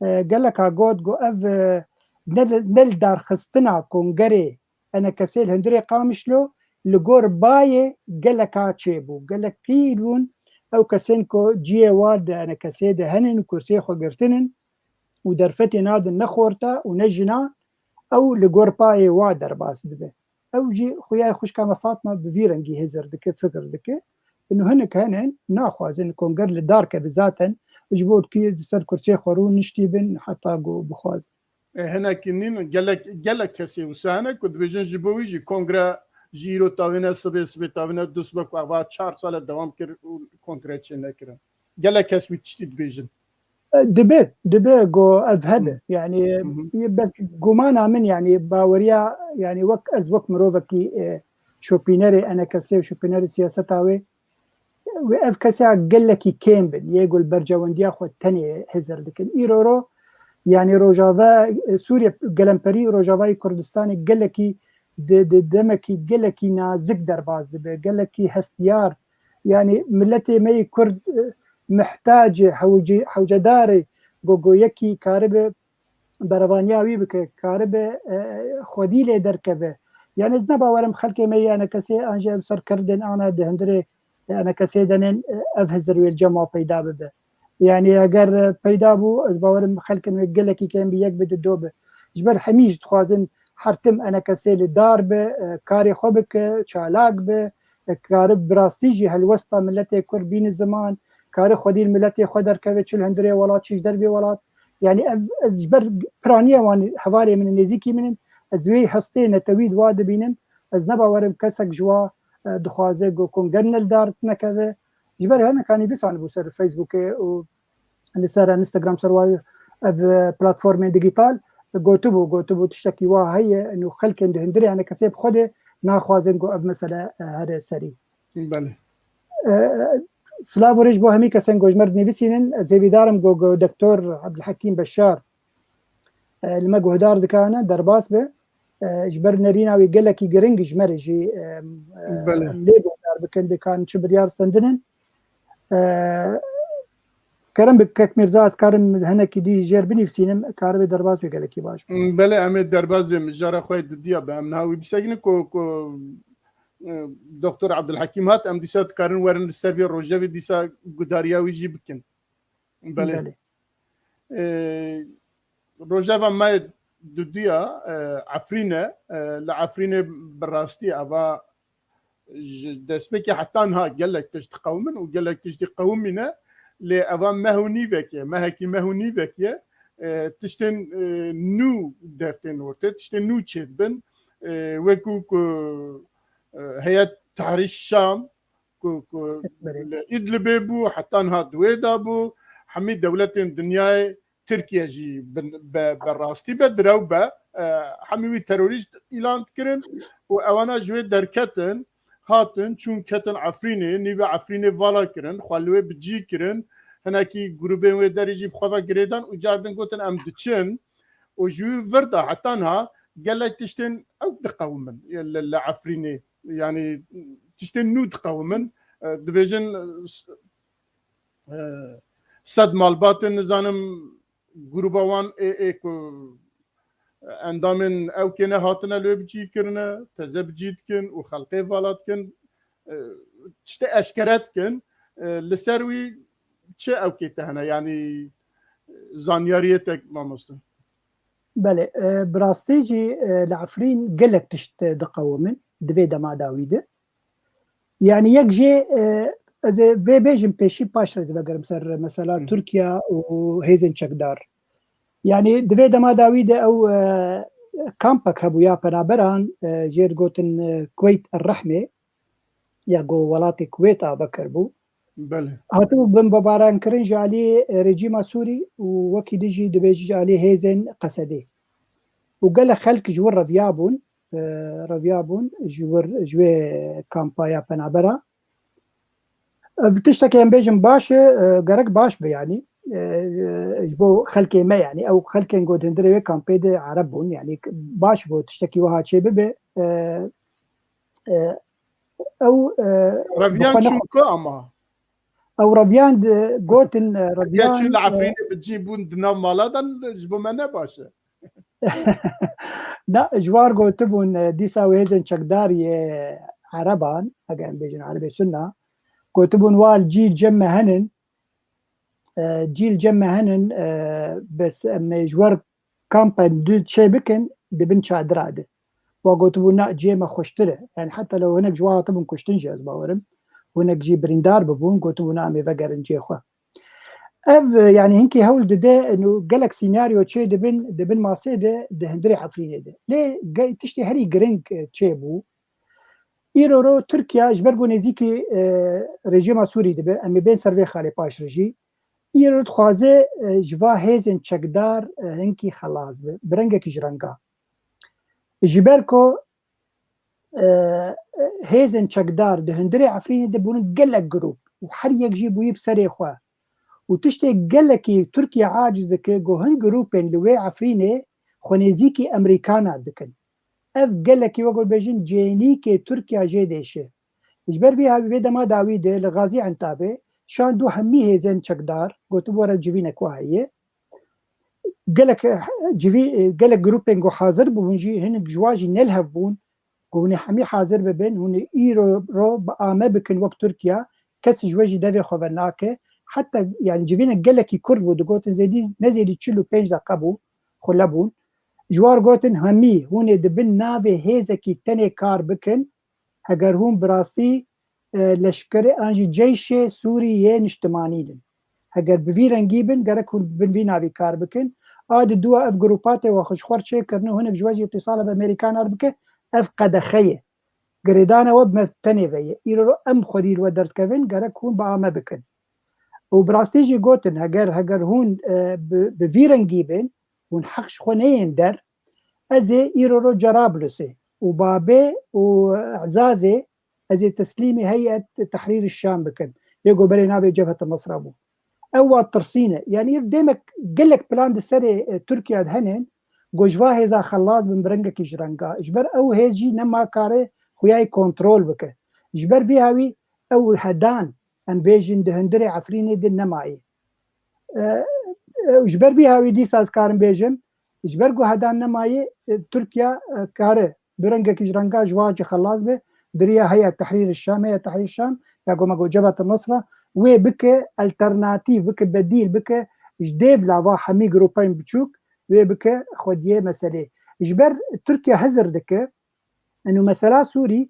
e, geleka got, got ev, e, ne li, ne li darxistina kongerê enekesê li hundirê Qamişlo li gor bayê geleka çêbû. Gelekî bûn ew kesên ku ciyê wa di enekesê de henin, kursiyê xwe girtinin û derfetê nadin ne xorta û ne jinan, ew li gor payê wa derbas dibe. Ew jî xuya xwişka me Fatma bi vî rengî hizir dike, fikir dike. Û hinek hene naxwazin konger li dar keve zaten, ji bo ku li ser kursiyê xwe rû niştî bin heta ku bixwazin. E, hinekî nîn, gelek, gelek kesê wisa hene ku dibêjin ji bo wî jî kongre ji îro tavêne sibê, sibê tavêne du sibe ku eva çar sal e dewam kir û kongre çê nekirin. Gelek kes wî tiştî dibêjin. E, dibe, dibe ku ev hebe. Hı. Yani, Hı hı. bes gumana min, yani baweriya, yani wek ez wek mirovekî, e, şopînerê enekesê û şopînerê siyaseta wê, wê ev kesa gelekî kêm bin, yê ku li berjewendiya xwe tenê hizir dikin. Îro ro, yani Rojava, e, Sûriye, gelemperî Rojavayê Kurdistanê gelekî di, di demekî gelekî nazik derbas dibe, gelekî hestiyar. Yani miletê me yê Kurd, e, mihtacê hewce-, hewcedarê gogoyekî karibe berevaniya wî bike, karibe, e, xwedî lê derkeve. Yani ez ne bawerim xelkê me yê enekesê an jî ev serkirdên ana di hundirê enekesê de nên, e, ev hizir wê li cem wa peyda bibe. Yani eger, e, peyda bû, ez bawerim xelkên wê gelekî kêm bi yek bi du do bi. Ji ber hemî jî dixwazin her tim enekesê li dar bi, e, karê xwe bike, çalak bi, e, karib bi rastî jî helwesta miletê Kurd bîne ziman, karê xwedî li miletê xwe derkeve, çi li hundirê welat, çi ji dervê welat. Yani ev, ez ji ber piraniya wan hevalê min in, nêzîkî min in, ez wê hestê netewî di wa dibînim. Ez ne bawerim kesek ji wa, e, dixwaze ku konger ne li dar nekeve. Ji ber hineka nivîsan bû ser Facebookê û li ser Instagram, ser wa ev, e, platformên digital, gotibû, gotibû tiştekî wa heye, û xelkên di hundirê hene kesê bi xwe de naxwazin ku ev mesele, e, here serî. Belê. E, silav û rêz bo hemî kesên ku ji me re dinivîsînin. Ez hêvîdar im ku, ku Doktor Abdulhekîm Beşar, e, li me guhdar dikane, derbas be. E, ji ber nerîna wî gelekî giring ji me re jî, e, e, Belê. Em lê guhdar bikin, bikarin çi biryar stendinin. E, kerem bi kek Mîrza, ez karim hinekî dî jêr binivîsînim, karibe derbas wê gelekî baş be. Belê, em ê derbazê mijara xwe yê didiya be. Em niha wî bisekinin ku, ku, e, Doktor Abdulhekîm hat, em dîsa dikarin werin li ser vê rojevê dîsa gudariya wî jî bikin. Belê. Belê. E, rojeva me duduya, e, Efrîn e. E, li Efrînê bi rastî eva ji destpêkê heta niha gelek tişt diqewimin û gelek tiştî qewimîne, lê eva meh û nîvek e, mehekî meh û nîvek e, e, tiştên, e, nû dertên ortê, tiştên nû çêdibin, e, wekû ku, e, heyet Tehrîr Şam, ku, ku Belê. li Îdlibê bû, heta niha di wê de bû, hemî dewletên dinyayê, Tirkiye jî bi, bi, bi rastî be, direw be, e, hemî wî terorîst îlan dikirin û ewana ji wê derketin, hatin, çûn ketin Efrînê, nîvê Efrînê vala kirin, xwe li wê bi cî kirin, hinekî grûbên wê derê jî bi xwe ve girêdan û cardin gotin, em diçin û ji wî vir de heta niha gelek tiştên ew diqewimin li, li Efrînê, yanî tiştên nû diqewimin, e, dibêjin, e, sed malbatên, nizanim, grûba wan ê, ê ku endamên ewkê ne hatine li wê bi cî kirine, teze bi cî dikin û xelkê vala dikin, e, tiştê eşkere dikin. E, li ser wî çi ewkê te hene? Yanî, e, zanyariyê te, mamoste. Belê, e, bi rastî jî, e, li Efrîn gelek tişt diqewimin di vê dema dawî de. Yanî yek jê, e, ez ê vê bêjim pêşî, paş re ez vegerim ser mesela Hı hı. Tirkiye û hêzên çekdar. Yanî di vê dema dawî de ew, e, kampek hebû ya penaberan, e, jê re gotin, e, Kuweyt Er Rehmê, ya ku welatê Kuwêt avakir bû. Belê. Hatibû binbabarankirin ji alî, e, rejîma Sûrî û wekî din jî dibêjin ji alî hêzên Qesedê. Û gelek xelk ji wir reviyabûn, e, reviyabûn ji wir, ji wê kampa ya penabera. Ev tiştekê em bêjin baş e, e, gerek baş be yanî. E, e, ji bo xelkê me yanî. Ew xelkên ku di hundirê wê kampê de Ereb bûn. Yanî baş bû tiştekî wiha çê bibe. E, e, ew, e, Reviyan bi xwe çûn nexwe-, ku ama? Ew reviyan di, gotin, e, Ya reviyan, çû li e, Efrînê bi cî bûn di nav mala de, ji bo me ne baş e. Na, ji war gotibûn, e, dîsa wê hêzên çekdar yê Ereban, eger em bêjin Erebê Sunna, gotibûn wa cî cem me henin, e, cî li cem me henin, e, bes em ê ji wer kampa du çê bikin, dibin çadira de. Wa gotibû, na, cihê me xweştir e. Yani heta lew hinek ji wan hatibûn kuştin jî, ez bawerim. Hinek jî birîndar bibûn, gotibû, na, em ê vegerin cihê xwe. Ev, yani hinkî hewl dide, û gelek senaryo çê dibin, dibin masê de, di hundirê Efrînê de. Lê ge-, tiştê herî giring, e, çê bû. Îro ro Tirkiye ji ber ku nêzîkî, e, rejîma Sûrî dibe, em ê bên ser vê xalê paş re jî. Îro dixwaze, e, ji va hêzên çekdar, e, hinkî xelas be, bi rengekî ji renga. Ji ber ku, e, hêzên çekdar di hundirê Efrînê de bûn gelek grûp û her yek jî bûyî bi serê xwe. Û tiştê gelekî Tirkiye aciz dike, ku hin grûpên li wê Efrînê xwe nêzîkî Emerîkana dikin. Ev gelekî, wek bêjin, cênîkê Tirkiye jê dêşe. Ji ber vê havî vê dema dawî de li Gazî Entabê şan du hemî hêzên çekdar, gotibû, were civînek wa heye. Gelek, civî-, gelek grûpên ku hazir bûbûn jî, hinek ji wan jî ne li hev bûn, ku hûn ê hemî hazir bibin, hûn ê îro ro bi ame bikin wek Tirkiye, kes ji we jî devê xwe venake. Heta, yani, civînek gelekî kurt bû, digotin zêdî, ne zêdî çil û pênc deqe bû, xule bûn. Ji war gotin, hemî hûn ê di bin navê hêzekî tenê kar bikin, heger hûn bi rastî, e, leşkerê an jî ceyşê Sûrî yê niştimanî nin. Heger bi vî rengî bin, gerek hûn bin vî navî kar bikin. A di dua ev grûpa tê we xwe ji xwe re çêkirine, hinek ji we jî îtîsala bi Amerîkana re bike, ev qedexe ye. Girêdana we bi me tenê ve ye. Îro em xwedî li we derdikevin, gerek hûn bi ame bikin. Û bi rastî jî gotin, heger, heger hûn, e, bi, bi vî rengî bin, hûn heq ji xwe neyên der, ez ê îro ro Cerablusê û Babê û Ezazê ez ê teslîmî Heyet Tehrîr Şam bikim. Yê ku berê navê Cebhet Nesra bû. Ew wa tirsîne. Yanî îro demek gelek plan di serê, e, Tirkiye de henin, ku ji va hêza xelas bin bi rengekî ji renga. Ji ber ew hêz jî nema kare xuyayê kontrol bike. Ji ber vî hawî ew hedan, em bêjin di hundirê Efrînê de nemayê. E, e, ji ber vî hawî dîsa ez karim bêjim, ji ber ku hedan nemayê, e, Tirkiye, e, kare bi rengekî ji renga ji van jî xelas be, di riya Heyet Tehrîr Şam, Heyet Tehrîr Şam, ya ku me got Cebhet Nesra, wê bike alternatîf, bike bedîl, bike ji dêvla va hemî grûpeyên biçûk, wê bike xwediyê meselê. Ji ber Tirkiye hizir dike, eno mesela Sûrî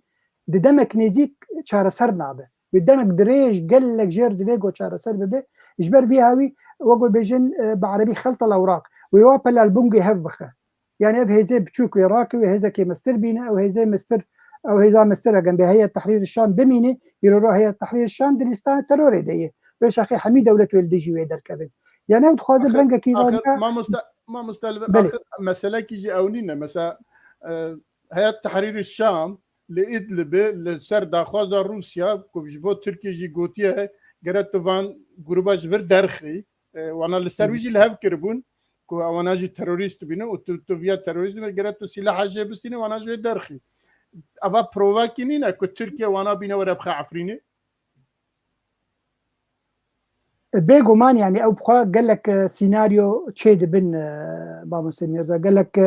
di demek nêzîk çareser nabe. Wê demek dirêj gelek jêr divê ku çareser bibe. Ji ber vî hawî, wek wê bêjin, e, bi erebî xeltel ewraq. Wê wa pelal bingê hev bixe. Yani ev hêzê biçûk wê rake, wê hêzekê mestir bîne, ew hêzê mestir, ew hêza mestir eger bê Heyet Tehrîr Şam bimîne, îro ro Heyet Tehrîr Şam di lîsta terorê de ye. Wê şaxê hemî dewlet wê li dijî wê derkevin. Yani ew dixwaze bi Axir, rengekî axir, radikal mamoste, mamoste li vir, Belê. Axir meselekî jî ew nîne. Mesela, e, Heyet Tehrîr Şam li Idlibê li ser daxwaza Rûsya ku ji bo Tirkiye jî gotiye, gere tu van grûba ji vir derxî. E, wana li ser wî jî li hev kiribûn ku ewana jî terorîst dibînin û tu, tu viya terorîst dibîne, gere tu sîlaha jê bistînî, wana jê derxî. Eva provakî nîne ku Tirkiye wana bîne were bixe Efrînê? Bêguman, yani ew bi xwe gelek, e, sînaryo çê dibin, e, Mamoste Mîrza. Gelek, e,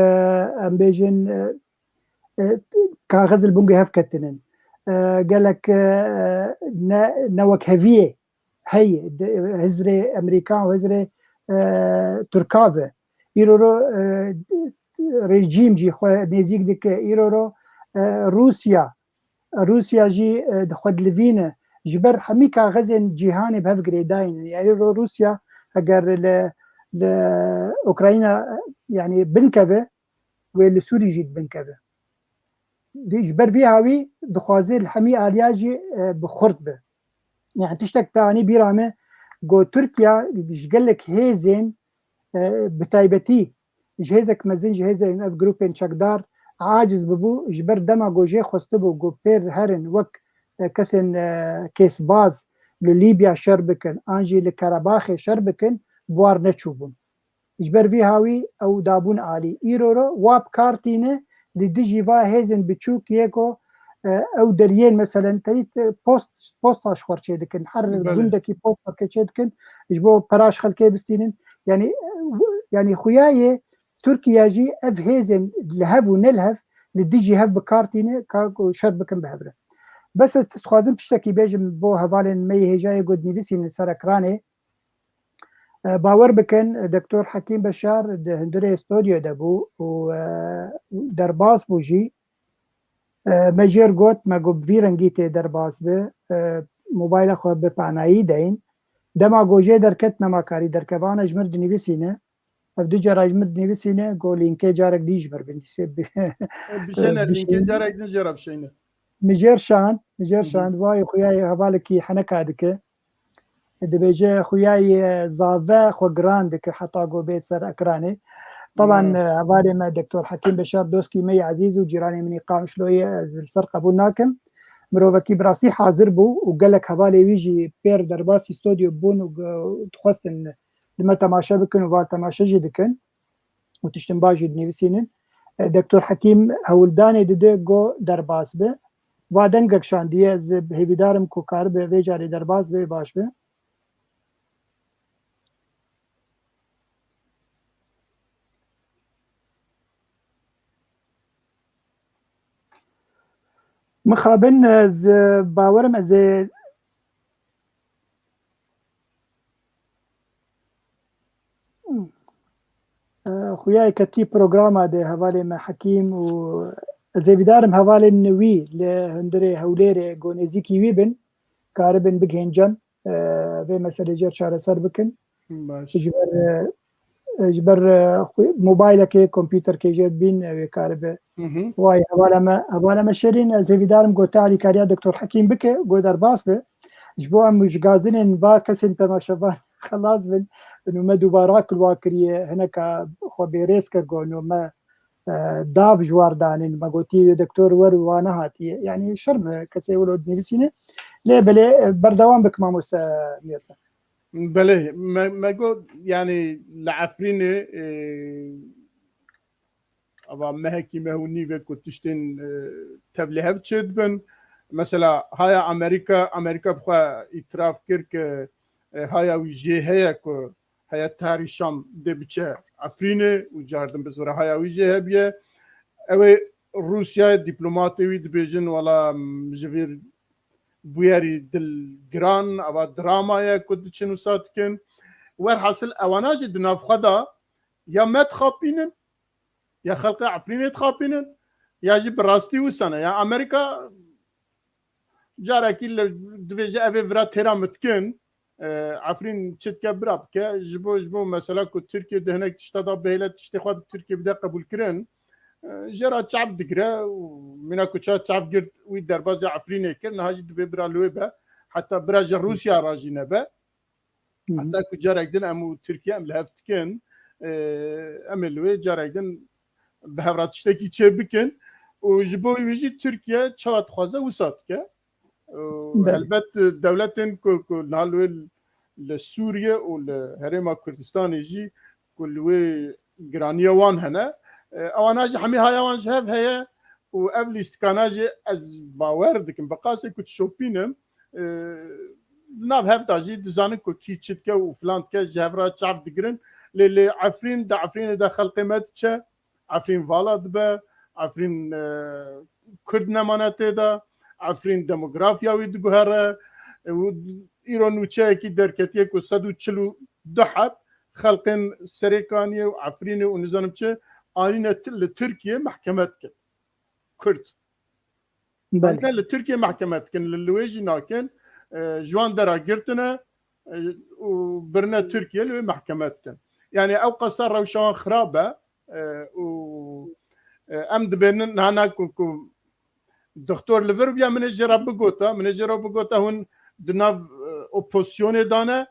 em bêjin, e, e, kaxiz li bingê hev ketinin. E, gelek, e, ne, newekheviyê heye, di, hizrê Emerîkan û hizrê, e, Tirka ve. Îro ro, e, rejîm jî xwe nêzîk dike. Îro ro, e, Rûsya, Rûsya jî, e, di xwe dilivîne. Ji ber hemî kaxizên cîhanê bi hev girêdayî ne. Yani îro Rûsya eger li, li Ukrayna, yani binkeve, wê li Sûrî jî binkeve. Di, ji ber vî hawî dixwaze li hemî aliya jî, e, bi xurt be. Yani tiştek te anî bîra me, got Tirkiye ji gelek hêzên, e, bi taybetî ji hêzek mezin, ji hêzên ev grûpên çekdar aciz bibû, ji ber dema ku jê xwestibû ku pêr herin wek, e, kesên, e, kêsbaz li Lîbya şer bikin, an jî li Karabaxê şer bikin, bi war neçûbûn. Ji ber vî hawî ew dabûn alî. Îro ro wa bi kar tîne li dijî va hêzên biçûk yê ku, e, ew deriyên, meselen, teyî, e, post, posta ji xwe çê dikin. Her Belê. Gundekî posta ke çê dikin, ji bo pera ji xelkê bistînin. Yani, e, w-, yani xuya yê Tirkiye jî ev hêzên li hev û ne li hev li dijî hev bi kar tîne ka ku şer bikin bi hev re. Bes ez dixwazim tiştekî bêjim bo hevalên me yê hêjayê ku dinivîsînin ser ekranê. E, bawer bikin, Doktor Hekîm Beşar di hundirê stûdyo de bû û, e, derbas bû jî. E, me jêr got, me got, bi vî rengî tê derbas bi, e, mobayla xwe bi panayî deyin. Dema ku jê derket, nema karî derkeve. Ana ji mir dinivîsîne. Ev du cara ji mir dinivîsîne, ku lînkê carek dî ji mir binivîse. Bişêne, lînkê carek din jê re bişêne. Mijêr şand, mijêr Hı hı. şand, vay xuya yê hevalekî heneka dike. Dibêje xuya yê zave xwe giran dike heta ku bê ser ekranê. Taban, Hı. e, hevalê me Doktor Hekîm Beşar dostkî me yê ezîz û cîranê min î Qamişlo ye, ez li ser qebûl nakim. Mirovekî bi rastî hazir bû û gelek hevalê wî jî pêr derbasî stûdyo bûn û, e, dixwestin li me temaşe bikin û va temaşe jî dikin. Û tiştin baş jî dinivîsînin. E, Doktor Hekîm hewldanê dide ku derbas be. Va dengek şandiye, ez hêvîdar im ku karibe vê carê derbas be, baş be. Mixabin, ez bawer im ez ê Xuya yê ketî programa de hevalê me Hekîm û ez hêvîdar im hevalên wî li hundirê Hewlêrê ku nêzîkî wî bin, karibin bigihên cem, e, vê meselê jê çareser bikin. Baş. Ji ber, e, ji ber, e, xwe-, mobaylekê, kompûterkê jê bîn, ew ê karibe. Hı hı. Vay, hevala me, hevala me Şerîn, ez hêvîdar im ku te alîkariya Doktor Hekîm bike, ku derbas be. Ji bo em ji gazinên va kesên temaşevan xelas bin, û me dubara kilwa kiriye, hineka xwe bêrêz kir, got, no me, e, dav ji war danîn, me gotî doktor wer û wa nehatiye. Yanî şerm e kesê wilo dinivîsîne. Lê belê, e, berdewam bik mamoste Mîrte. Belê, me, me got, yanî li Efrînê, e, ava mehekî meh û nîvê ku tiştên, e, tevlîhev çêdibin. Mesela haya Amerîka, Amerîka bi xwe îtiraf kir ku, e, haya wî jê heye ku heye tarî Şam dê biçe Efrînê û cardin bi zora haya wî jê hebiye. Ew ê Rûsyayê dîplomatê wî dibêjin, wela, m, ji vîr bûyerî dilgiran, ava drama ye ku diçin wisa dikin. Werhasil ewana jî di nav xwe de ya me dixapînin, ya xelqê Efrînê dixapînin, ya jî bi rastî wisa ne. Ya Amerîka carekî li, dibêje ev ê vira têra min dikin, e, Efrîn çi dike bira bike, ji bo, ji bo mesela ku Tirkiye di hinek tişta da bihêle tiştê xwe di Tirkiye bide qebûlkirin, e, jê re çav digire û mîna ku ça çav girt wî derbazê Efrînê kir, niha jî dibê bira li wê be, heta bira ji Rûsya re jî nebe. Hı hı. Heta ku carek din em û Tirkiye em li hev dikin, e, em ê li wê carek din bi hev re tiştekî çê bikin û ji bo wî jî Tirkiye çawa dixwaze wisa dike. Û Belê. Helbet dewletên ku, ku niha li wê li Sûriye û li Herêma Kurdistanê jî ku li wê giraniya wan hene, e, ewana jî hemî haya wan ji hev heye û ev lîstikana jî ez bawer dikim. Bi qasê ku dişopînim, e, di nav hev de jî dizanin ku kî çi dike û filan dike, ji hev re çav digirin. Lê, lê Efrîn, di Efrînê de xelqê me diçe, Efrîn vala dibe, Efrîn, e, Kurd nemane tê de, Efrîn demografiya wî diguhere. E, û îro nûçeyekî derketiye ku sed û çil û du heb xelqên Serêkaniyê û Efrînê û nizanim çi anîne ti-, li Tirkiye mehkeme dikin. Kurd. Belê. Anîne li Tirkiye mehkeme dikin, li, li wê jî nakin. E, ji wan dera girtine, e, û birine Tirkiye, li wê mehkeme dikin. Yanî ew qasa rewşa wan xirab e, e, û, e, em dibênin hana ku, ku doktor li vir bûya, min ê jê re bigota, min ê jê re bigota hûn di nav, e, opozisyonê de ne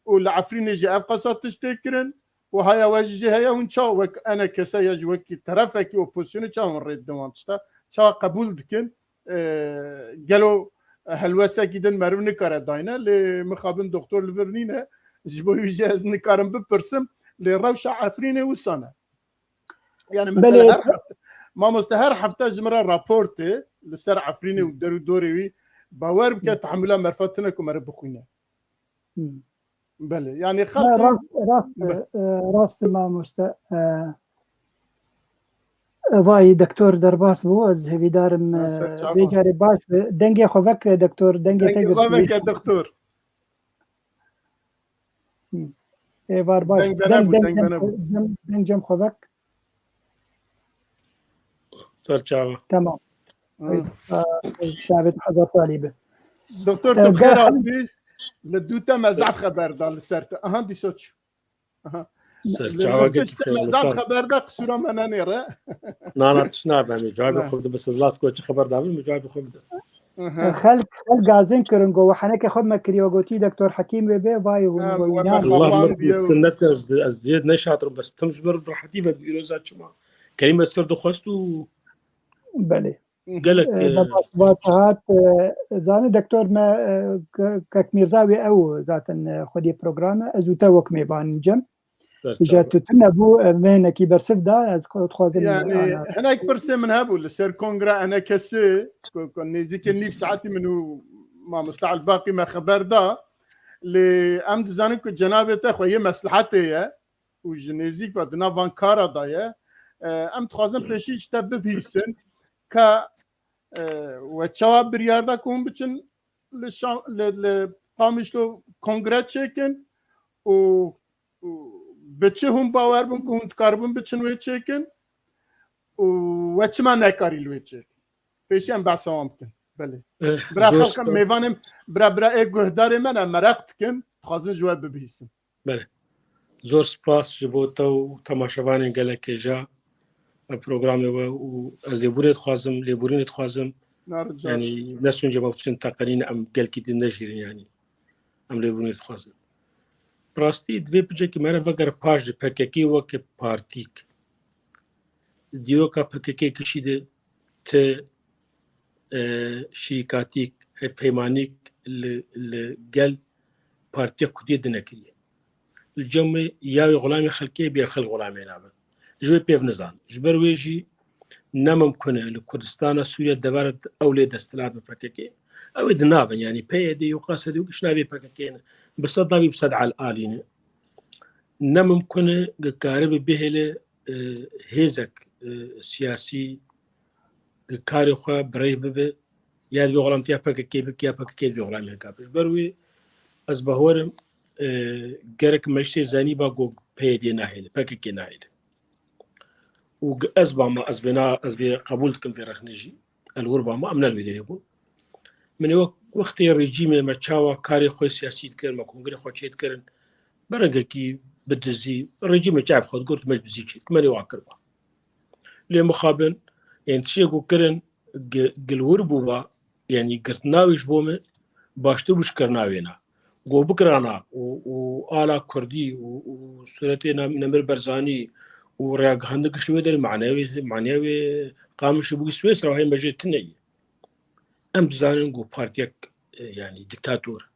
û li Efrînê jî ev qasa tişt tê kirin û haya we jî jê heye, hûn çawa wek enekese ya jî wekî terefekî opozisyonê çawa hûn rê didin wan tişta? Çawa qebûl dikin? E, gelo helwestekî din meriv nikare dayne, lê mixabin doktor li vir nîne, ji bo wî jî ez nikarim bipirsim, lê rewşa Efrînê wisa ne. Yani mesela Belê. her hefte, mamoste her hefte ji min re rapor tê li ser Efrînê û der û dorê wî, bawer bike, tehemûla merfa tune ku meriv bixwîne. Hmm. Belê, yani Ne, xelkê rast, rast, Be- e, rast e mamoste. E, e, vay, doktor derbas bû, ez hêvîdarim, Ha, e, ser çava. vê carê baş be. Dengê xwe vek, e, doktor, dengê te Dengê xwe girtî. veke doktor. Hı. Êvar baş. Deng Deng, venebû, deng, deng deng, venebû. deng, deng cem xwe vek. Ser çava. Tamam. Hı. Aa, şavê te hezar talî be. Doktor, Ee, tu xêr hatî. Li dû te me zaf xeber da li ser te. Aha, dîsa çû. Aha. Ser Li çava dû geçî te me xêr, zaf sağ ol. xeber da, qisûra me nenêre. Na, na, tişt nabe, em ê cevabê Na. xwe bidin, bes ez last ku çi xeber dabim, cevabê xwe bidin. Aha. Xelk, xelk gazin kirin, got, we heneke xwe me kiriye, gotî Doktor Hekîm wê bê, vay hûn Em, we we me wînan. Allah xapandî, mird ew. Tinnet ez, ez diyet neşatirim, bes tim ji mir rehetî ve bi îroza çima. Kerîm ez fir dixwest û Belê. Gelek, Ee, e, va-, va-, hat, e, zanî doktor me, e, ke-, kek Mîrza wê ew zaten, e, xwedî program e. Ez û te wek mêvan cem. Ser Îca çava. tu tune bû, e, me hinekî bersiv da, ez xwe dixwazim Yani, ana. hinek pirsê min hebû li ser kongra enekesê, ku, ku nêzîkê nîv saetî min û mamoste Elbaqî me xeber da. Lê em dizanin ku cenabê te xweyê meslihetê ye û ji nêzîk ve di nav van kara de ye. E, em dixwazin pêşî ji te bibihîsin ka, e, we çawa biryar da ku hûn biçin li Şam-, li, li Qamişlo kongre çêkin û, û bi çi hûn bawer bûn ku hûn dikaribûn biçin wê çêkin û we çima nekarî li wê çêkin? Pêşî em behsa wan bikin. Belê. Eh, Bira zor xelqe spas. mêvanê, bira, bira ê guhdarê me ne meraq dikin, dixwazin ji we bibihîsin. Belê. Zor spas ji bo te û temaşevanên gelek hêja. Ev programê we û ez lêbûrê dixwazim, lêbûrînê dixwazim. Narica. Yanî ne sûnce me biçin teqenîn, em gelkî din nejîrin yanî. Em lêbûnê dixwazin. Bi rastî divê piçekî me re vegere paş ji P K K weke partîk. Dîroka P K K kişî de ti, e, şirîkatîk, hevpeymanîk li, li gel Partiya Kurdiyê dinekiriye. Li cem wê ya wê xulamê xelkê bê xelk xulamê nabin. Ji wê pêv nizan. Ji ber wê jî ne mimkun e li Kurdistana Sûriye devera ew lê desthilat bi P K K. Ew ê di nabin, yanî P Y D, Yoka Sedî û giş navê P K K ne. Bi sed nabî bi sed al-, alî ne. Ne mimkun e, gi karibe bihêle, e, hêzek, e, siyasî, gi karê xwe bi rêh bibe, ya di vê xulamtiya P K K bike, ya P K K di vê xulamê heka. Ji ber wê ez bawer im, e, gerek meclisê zanîba ku P Y D nahêle, P K K nahêle. Û gi-, ez bama, ez vê na-, ez vê qebûl dikim vê rexnê jî. El wir bama, em ne li wê derê bûn. Min ê wek wextê rejîmê me çawa karê xwe siyasî dikirin, me kongrê xwe çê dikirin, bi rengekî bi dizî, rejîmê çav xwe digirt, me ji dizî çê dikirin, me lê wan kiriba. Lê mixabin, yên tiştê ku kirin, gi-, gil wir bûba, yanî girtina wê ji bo me, baştir bû ji kirina wê na. Go bikirana û, û ala Kurdî û, û sûretê Nam-, Nemir Barzanî û rêya gihandin giş wê derê, manaya wê, manaya wê Qamişlî bû Swêsra, hê me jê tune ye. Em dizanin ku partiyek, e, yanî diktator,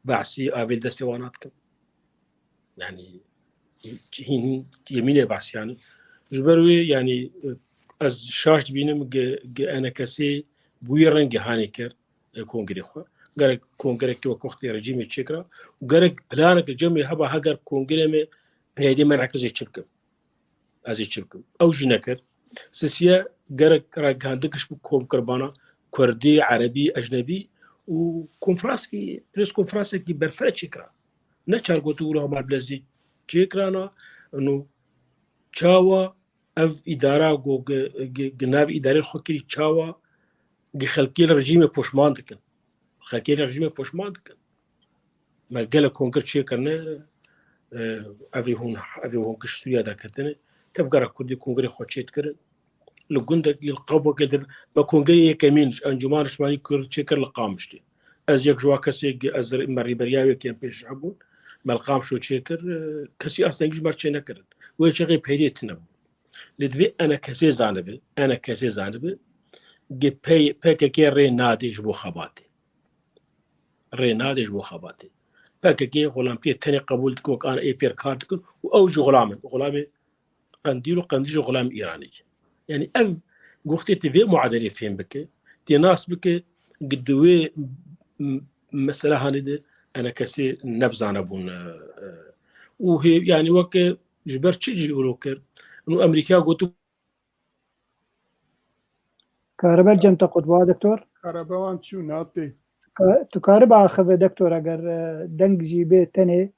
Baasî avê li destê wan nadikin. Yanî, hîn, hîn yemînê behsiyan in. Ji ber wê, yanî, ez şaş dibînim gi, gi enekesê bi wî rengî hanê kir, e, kongrê xwe. Gerek kongreke wek wextê rejîmê çêkira û gerek planek li cem wê heba heger kongrê me P Y D menekir zê çi bikim. Ez ê çi bikim? Ew jî nekir. Sisiye gerek ragihandin giş bi komkirbana Kurdî, Erebî, Ecnebî û konfranskî, prês konfransekî berfireh çêkira. Ne çar gotu wilo hema bilezî çêkirana, ino çawa ev îdara go gi, gi, gi nav îdarê xwe kirî çawa gi xelkê li rejîmê poşman dikin. Xelkê li rejîmê poşman dikin. Me gelek kongir çêkirine, e, evê hûn, evê hûn giş Sûriye derketine. Tevgera Kurdî kongrê xwe çêdikirin. Li gundekî, li qebokê de, me kongrê yekemîn ji Encûmana Niştimanî Kurd çêkir li Qamişlê. Ez yek ji wan kesê, ez me rêberiya wê kêm pêş hebûn. Me li Qamişlo çêkir, e, kesî astengî ji me re çênekirin. Wê çaxê peydê tune bû. Lê divê enekesê zanibe, enekesê zanibe, gi P-, P K K rê nadê ji bo xebatê. Rê nadê ji bo xebatê. P K K xulamtiyê tenê qebûl dike wek an ê pêr kar dikin û ew jî xulam in. Xulamê Qendîl û Qendîl jî xulamê Îranê ye. Yanî ev wextê tu vê muadelê fêm bike, tê nas bike, gi di wê m-, mesela hanê de enekesê nebzane bûn, e, e, û hê, yanî weke ji ber çi jî wilo kir? Û Amerîka gotu Karibe cem te qut bû, ha, doktor? Karibe wan çû, natê. Ka-, tu karibe axive, doktor, eger, e, deng jî bê tenê,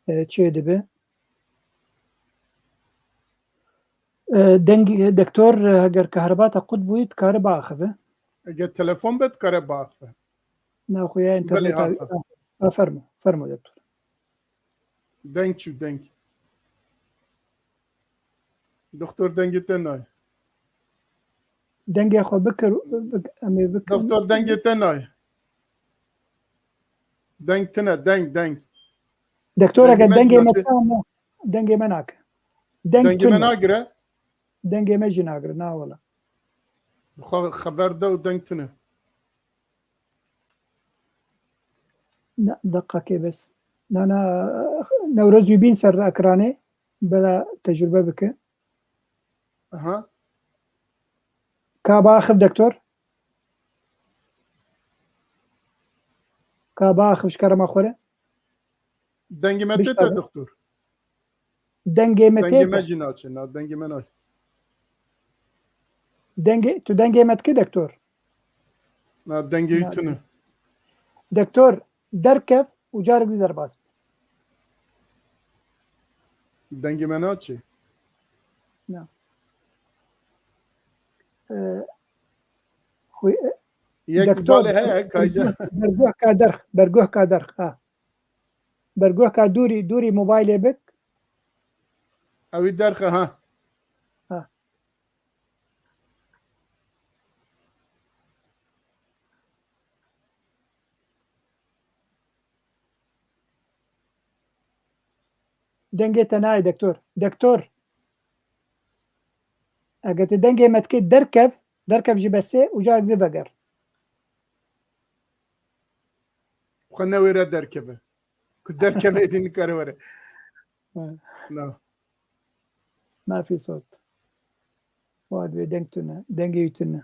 e, çê dibe. E, deng, doktor, eger kariba te qut bûyî, tu karibe axive. Eger telefon be, tu karibe axive. Na, xuya Belê, internet ha, abi. Ha. Ha, fermo, fermo, doktor. Deng çû, deng. Doktor, dengê te nayê. Dengê xwe bikir, bik-, em ê bikir. Doktor, dengê te nayê. Deng tine, deng, deng. Doktor, dengê eger me dengê me jî nake. Dengê me nake. Deng tune. Dengê me nagire? Dengê me jî nagire, na wela. Bi xwe xeber de û deng tune. Na, deqakê bes. Na, na, Newroz wî bîn ser ekranê, bela tecrube bike. Aha. Ka biaxiv, doktor. Ka biaxiv ji kerema xwe re. Dengê me tê te, doktor? Dengê me tê te. Dengê me jî naçe, na, dengê me nayê. Dengê, tu dengê me dikî, doktor? Na, dengê wî tune. Doktor, derkev û carek dî derbas be. Dengê me naçe. Na. Ee, xwe, e, yek doktor, balê heye, kayca. Berguh ka derx, berguh ka derx, ha. Berguh ka dûrî, dûrî mobaylê bik. Ewî derxe, ha. Ha. Dengê te nayê doktor. Doktor. Eger tu dengê me dikê derkev, derkev ji besê û carek din veger. Xwe newêre derkeve. Ku derkeve êdî nikare were. Ha. Na. Mafî sot. Wa divê deng tune. Dengê wî tune.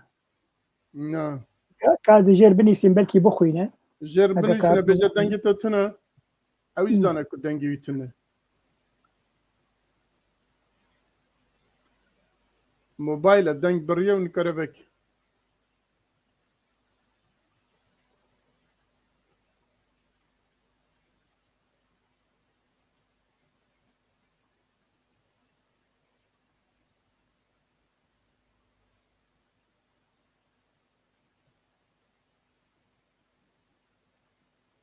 Na. Ka, ka di jêr binîsîn belkî bixwîne. Jêr binîsîne, bêje dengê te tune. Ew jî zane ku dengê wî tune. Mobayla deng biriye û nikare veke.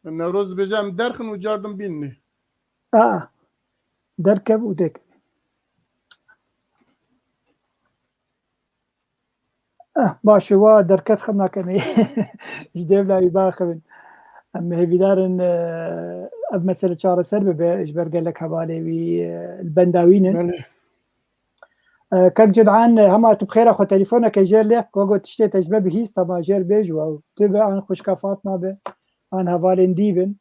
Newroz dibêje em derxin û cardin bînî. A, derkev û dek. Eh, baş e, wa derket xem nakemê. Ji dêvla wî baxivin. Em hêvîdar in, eh, ev mesele çareser bibe, ji ber gelek hevalê wî, eh, li benda wî ne. Belê. Eh, kek Cud'an, eh, hema tu bi xêra xwe telefoneke jêr lê, wego tiştê te ji me bihîst, hema jêr bêj we. Tu be, an xwişka Fatma be, an hevalên dî bin.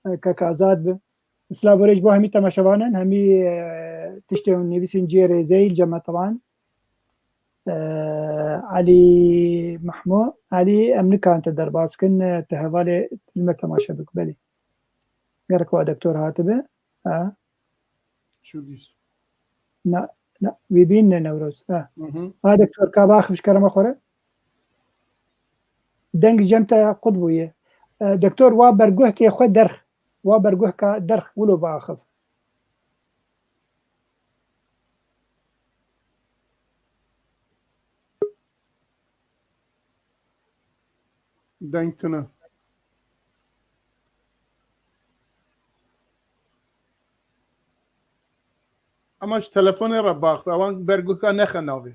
Eh, kek Azad be. Silav û rêz bo hemî temaşevanan, hemî, eh, tiştê hûn nivîsîn cihê rêzeyî li cem me teban. Eh, Elî Mehmû, Elî, em nikarin te derbas kin, eh, tu hevalê li me temaşe bik, belê. Gerek wa doktor hatibe. Ha. Çû dîs. Na, na, wî bîn ne Newroz. Ha. Hı hı. Ha, doktor, ka baxif ji kerema xwe re. Deng cem te qut bûye. Eh, doktor, wa berguhkê xwe derx. Wa berguhka derx wilo baxif. Deng tune. Ama ji telefonê re baxif. Ewan berguhka nexe navê.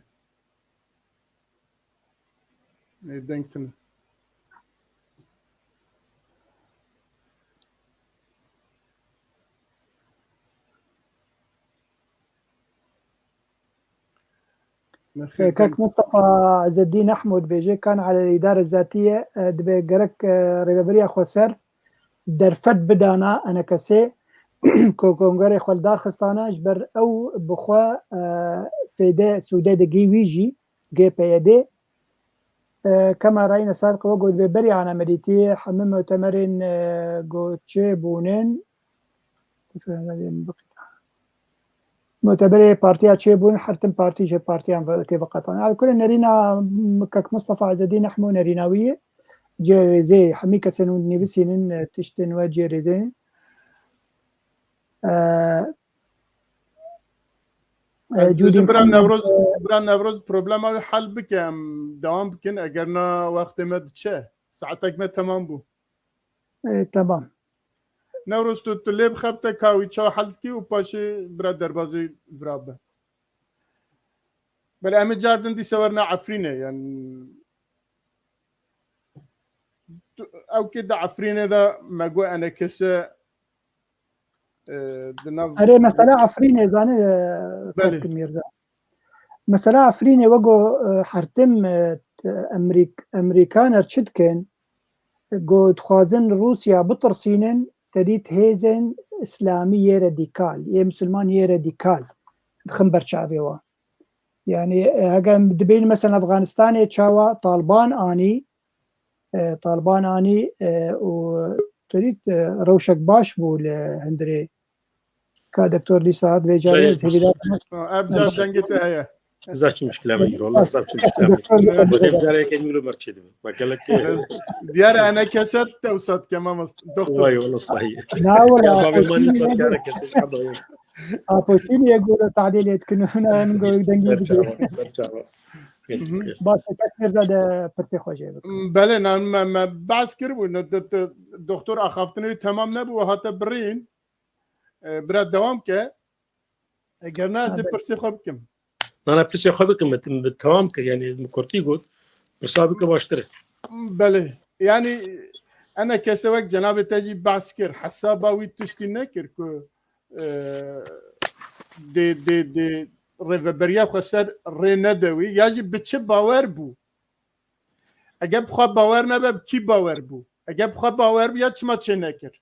Ê, deng tune. Nexêr, Kek deng. Mustafa Ezzedîn Ehmûd bêje, kan alel îdare zatiye, e, dibe gerek, e, rêveberiya xweser derfet bidana enekesê ku kongerê xwe li dar xistana, ji ber ew bi xwe, e, fêde, sûde digî wî jî, G P Y D. E, kema rayîne sabiq we got, bê berî ana merîtî, hemî mutemerên, e, got çê bûnin. Muteberê partiya çêbûn, her tim partî ji partiyan ve tê veqetan. Alkule nerîna Kek Mustafa Ezzedîn Ehmo nerîna wî ye. Cê rêzê hemî kesên hûn nivîsînin, e, tiştên we cê rêzê. E, e, Cûdîn bira Newroz, bira Newroz problema wî hel bike, em dewam bikin, eger na wextê me diçe. Saetek me temam bû. E, temam. Newroz, tu, tu lê bixebite ka wî çawa hel dikî û paşê bira derbazî vira be. Belê em ê car din dîsa werine Efrînê, yani tu, ew kê di Efrînê de me got enekese, e, di nav Erê, mesela Efrînê zanî, e, Belê. Kek Mîrza. Mesela Efrînê wego, e, hertim, e, t-, Emrîk-, Emrîkaner çi dikin? Go dixwazin Rûsya bitirsînin, te dît hêzên îslamî yê radîkal, yê misilman yê radîkal dixin ber çavê wan. Yani, e, heke em dibînin mesela Afganistanê çawa Taliban anî, e, Taliban anî, e, û te dît, e, rewşek baş bû li hundirê. Ka doktor dîsa hat vê carê Cayê ez hêvîdar Mustafa. Ha, ev car dengê te heye. Za çi muşkila me îro, Allah za çi muşkila me. Doktor, Bu doktor. Dev carê ke mîro merçê dibe. Bak gelek ke. Diyar ene keset te usat ke mamas. Doktor. Vay, oğlum sahi. Na, wala, Ya, bavê mani apotînê sat yego. Kare kesin haba yok. Apotînê yego tadîl etkin, hûn go dengê Ser dide. Çava, ser çava. Hı hı. Baş, kes Mîrza de pirtê xwe jê bikin. Belê, na, me, me behs kiribû, ne, de, de, doktor axaftinê wî temam nebû, hate birîn. E, bira dewam ke. Eger ne, ez ê Ha, belê. Pirsê xwe bikim. Na, na, pirsê xwe bikim, min, min temam kir, yani, min kurtî got, pirsa bike baştir e. Belê. Yani, ene kese wek cenabê te jî behs kir, hesaba wî tiştî nekir ku e, dê, dê, dê rêveberiya xwe ser rê nede wî, ya jî bi çi bawer bû? Eger bi xwe bawer nebe, bi kî bawer bû? Eger bi xwe bawer bû, ya çima çê nekir?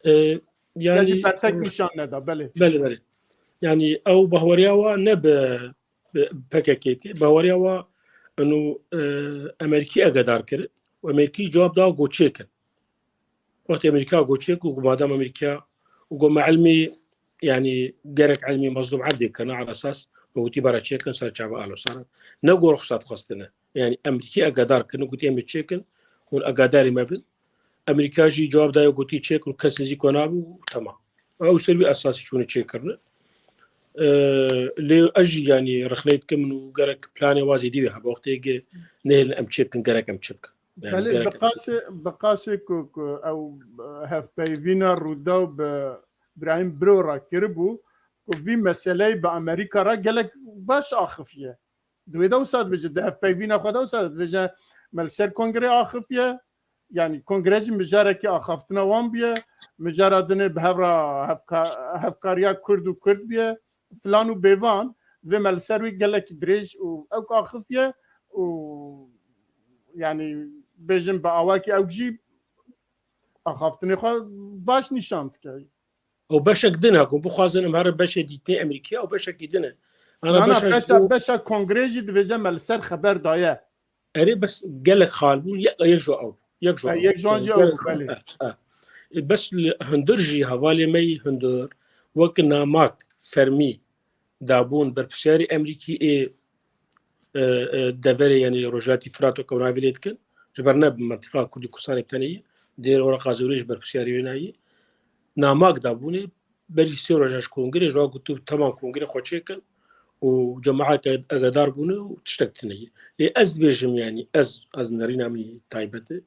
E, ya jî yani, bertek nîşan neda, belê. Belê, belê. Yani ew bahweriya wa ne bi, bi P K K tê. Bahweriya wa inu, e, Amerîkî egadar kir. Û Amerîkî cewab da, got çêkin. Wextê Amerîka got çêk û madem Amerîka û got me ilmî, yani gerek ilmî Mazlûm Ebdê kirine ala esas me gotî bara çêkin ser çava alo saran. Ne got ruxsat xwestine. Yani Amerîkî egadar kirin, gotî em ê çêkin, hûn egadarî me bin. Amerîka jî cewab daye, gotî çêkin û kes nêzîk we nabe û temam. Ew ser wî esasî çûne çêkirine. Ee, lê ez jî yani rexneyê dikim û gerek planê wa zêdî wê hebe. Wextê ge nehêlin em çêkin, gerek em çêkin. Yani Belê, gerek bi qasê, bi qasê ku, ku ew hevpeyvîna Rûdaw bi Brahîm Bro re kiribû, ku vî meseleyê bi Amerîka re gelek baş axifiye. Di wê de wisa dibêje, di hevpeyvîna xwe de wisa dibêje, me li ser kongrê axifiye, yani kongre jî mijarekî axaftina wan bûye, mijara dinê bi hev re hevka-, hevkariya Kurd û Kurd bûye, filan û bêvan, divê me li ser wî gelekî dirêj û ewk axifiye û, yani bêjin bi awakî ewk jî axaftinê xwe baş nîşan dike. Ew beşek din e, ku bixwazin em herin beşê dîtinê Amerîkî, ew beşekî din e. Ana Na, na, beşa ji beşa, bo beşa kongrê jî dibêje me li ser xeber daye. Erê, bes gelek xal bûn, yek, yek ji ew. Yek ji Ha, ew. yek ji wan jî ew Gelek bû, belê. xal, ha, ha. E, bes li hundir jî hevalê me yî hundir, wek namak fermî dabûn berpirsiyarê Amerîkî ê, e, e, deverê, yani Rojhilatî Firat û Kewna vê lê dikin. Ji ber ne bi mentiqa Kurdî Kurdistanê bi tenê yî. Dêr ora qazewrê ji berpirsiyarê wê nayî. Namak dabûnê, berî sê roja ji kongrê ji wan gotû, temam kongrê xwe çêkin û cemaet egadar bûne û tiştek tune ye. Lê ez dibêjim, yani ez, ez nerîna min taybet e.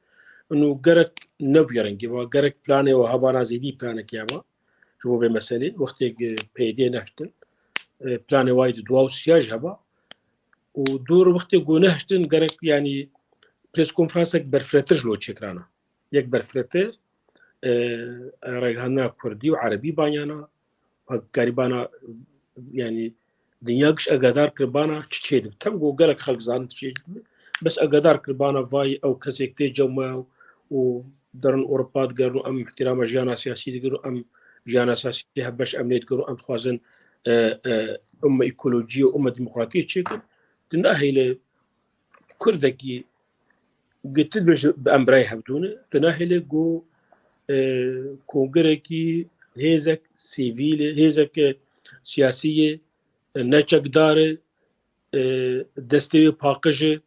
Û gerek ne bi rengî va, gerek planê wa hebana zêdî planekê heba ji bo vê meselê. Wextê P Y D nehiştin, e, planê wayî di dua û siya jî heba. Û dûr wextê ku nehiştin gerek, yani press konferansek berfirehtir ji lo çêkirana. Yek berfirehtir, e, ragihandina kurdî û erebî banyana, hevkarî bana, yani dinya giş egadar kir bana çi çêdibe. Tem ku gelek xelk zanin çi çêdibe. Bes egadar kir bana vay ew kesek tê cem me û derin Ewropa digerin û em ihtirama jiyana siyasî digirin û em jiyana siyasî hevbeş em nêdigirin û em dixwazin, e, e, umme ekolojiyê û umme demokratiyê çêkin. Di nahêle Kurdekî gi tu dibêje bi em birayê hevdû ne, tu nahêle ku, e, kongirekî hêzek sivîl e, hêzek siyasî ye, e, ne çekdar e, e, destê wê paqij e,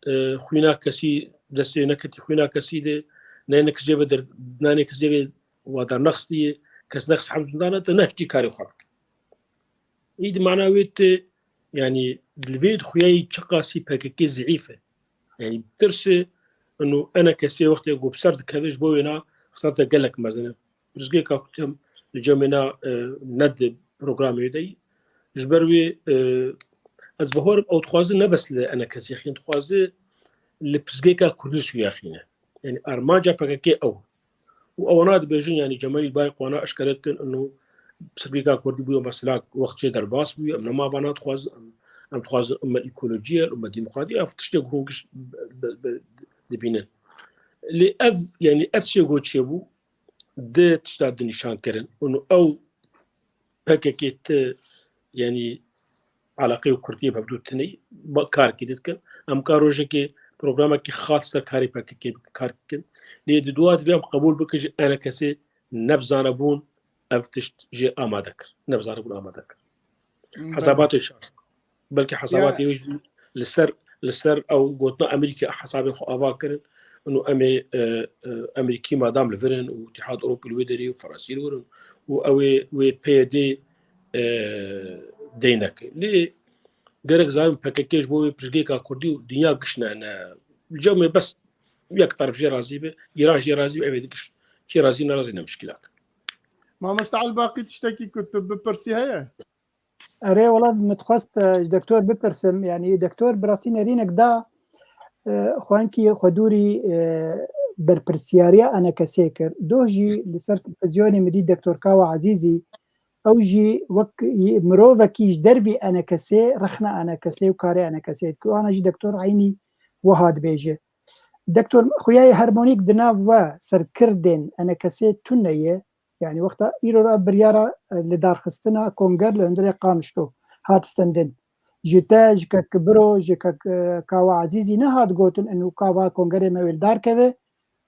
e, xwîna kesî, destê wê neketî xwîna kesî de, ne ne kes cê ve der, ne ne kes cê ve wa dernexistî ye, kes nexist heb zindana, tu nehiştî karê xwe bike. Îdî mana wê te, yani, li vê dixuyayî çiqasî P K K zîîf e. Yani, tirsê, ino, ene kesê wextê ku bi ser dikeve, ji bo wêna xisarte gelek mezin e. Pirsgêka ku tem li cem wêna, e, ne di programê de yî. Ji ber wê, e, ez bawerim ew dixwaze ne bes li ene kesê xîn, dixwaze li pirsgêka Kurdî sûya xîne. Yani, armanca P K K ew. Û ewana dibêjin, yani Cemalî Bayik wana eşkere dikin, ino pirsgêka Kurdî bûye mesela wext jê derbas bûye, em nema vana dixwazin, em, em dixwazin umme ekolojî ye, umme demokratî ye, ev tiştê ku hûn giş bi, bi, bi, dibînin. Lê ev, yani ev çê got çêbû, di tişta di nîşan kirin. Ino ew P K K ti, yani eleqeyê Kurdî bi hevdû tinê, ba-, kar kî dikin. Em ka rojekê programekî xas ser karê P K K kar dikin. Lê di dua divê em qebûl bikin ji ene kesê nebzane bûn ev tişt jê amade kir. Nebzane bûn amade kir. Hesabatê şaş. Belkî hesabatê wê jî li ser, li ser ew gotina Amerîkê hesabê xwe ava kirin. Û em ê, e, e, Amerîkî madam li vir in û Îtîhad Ewropî li wê derê û Fransî li wir in û ew ê wê P Y D, e, deyneke. Lê gerek zanim P K K ji bo wê pirsgêka Kurdî û dinya giş ne, ne. Li cem wê bes yek teref jê razî be, Îran jê razî be, ev ê digiş. Kê razî ne razî ne mişkîlak. Mamoste Elbaqî, tiştekî ku tu bipirsî heye? Erê, wela min dixwest, e, ji doktor bipirsim. Yani doktor bi rastî nerînek da, e, xwenkî xwedûrî, e, berpirsiyariya enekesê kir. Doh jî li ser televîzyonê min dît Doktor Kawa Ezîzî, ew jî wek y-, mirovekî ji dervî enekesê, rexna enekesê û karê enekesê dike. Wana jî doktor eynî wiha dibêje. Doktor, xuyayê hermonîk di nav we serkirdên enekesê tune ye. Yani wexta îro re biryara, e, lidarxistina konger li hundirê Qamişlo hat stendin. Ji te, ji kek Biro, ji kek, e, Kawa Ezîzî nehat gotin û kava kongerê me wê li dar keve.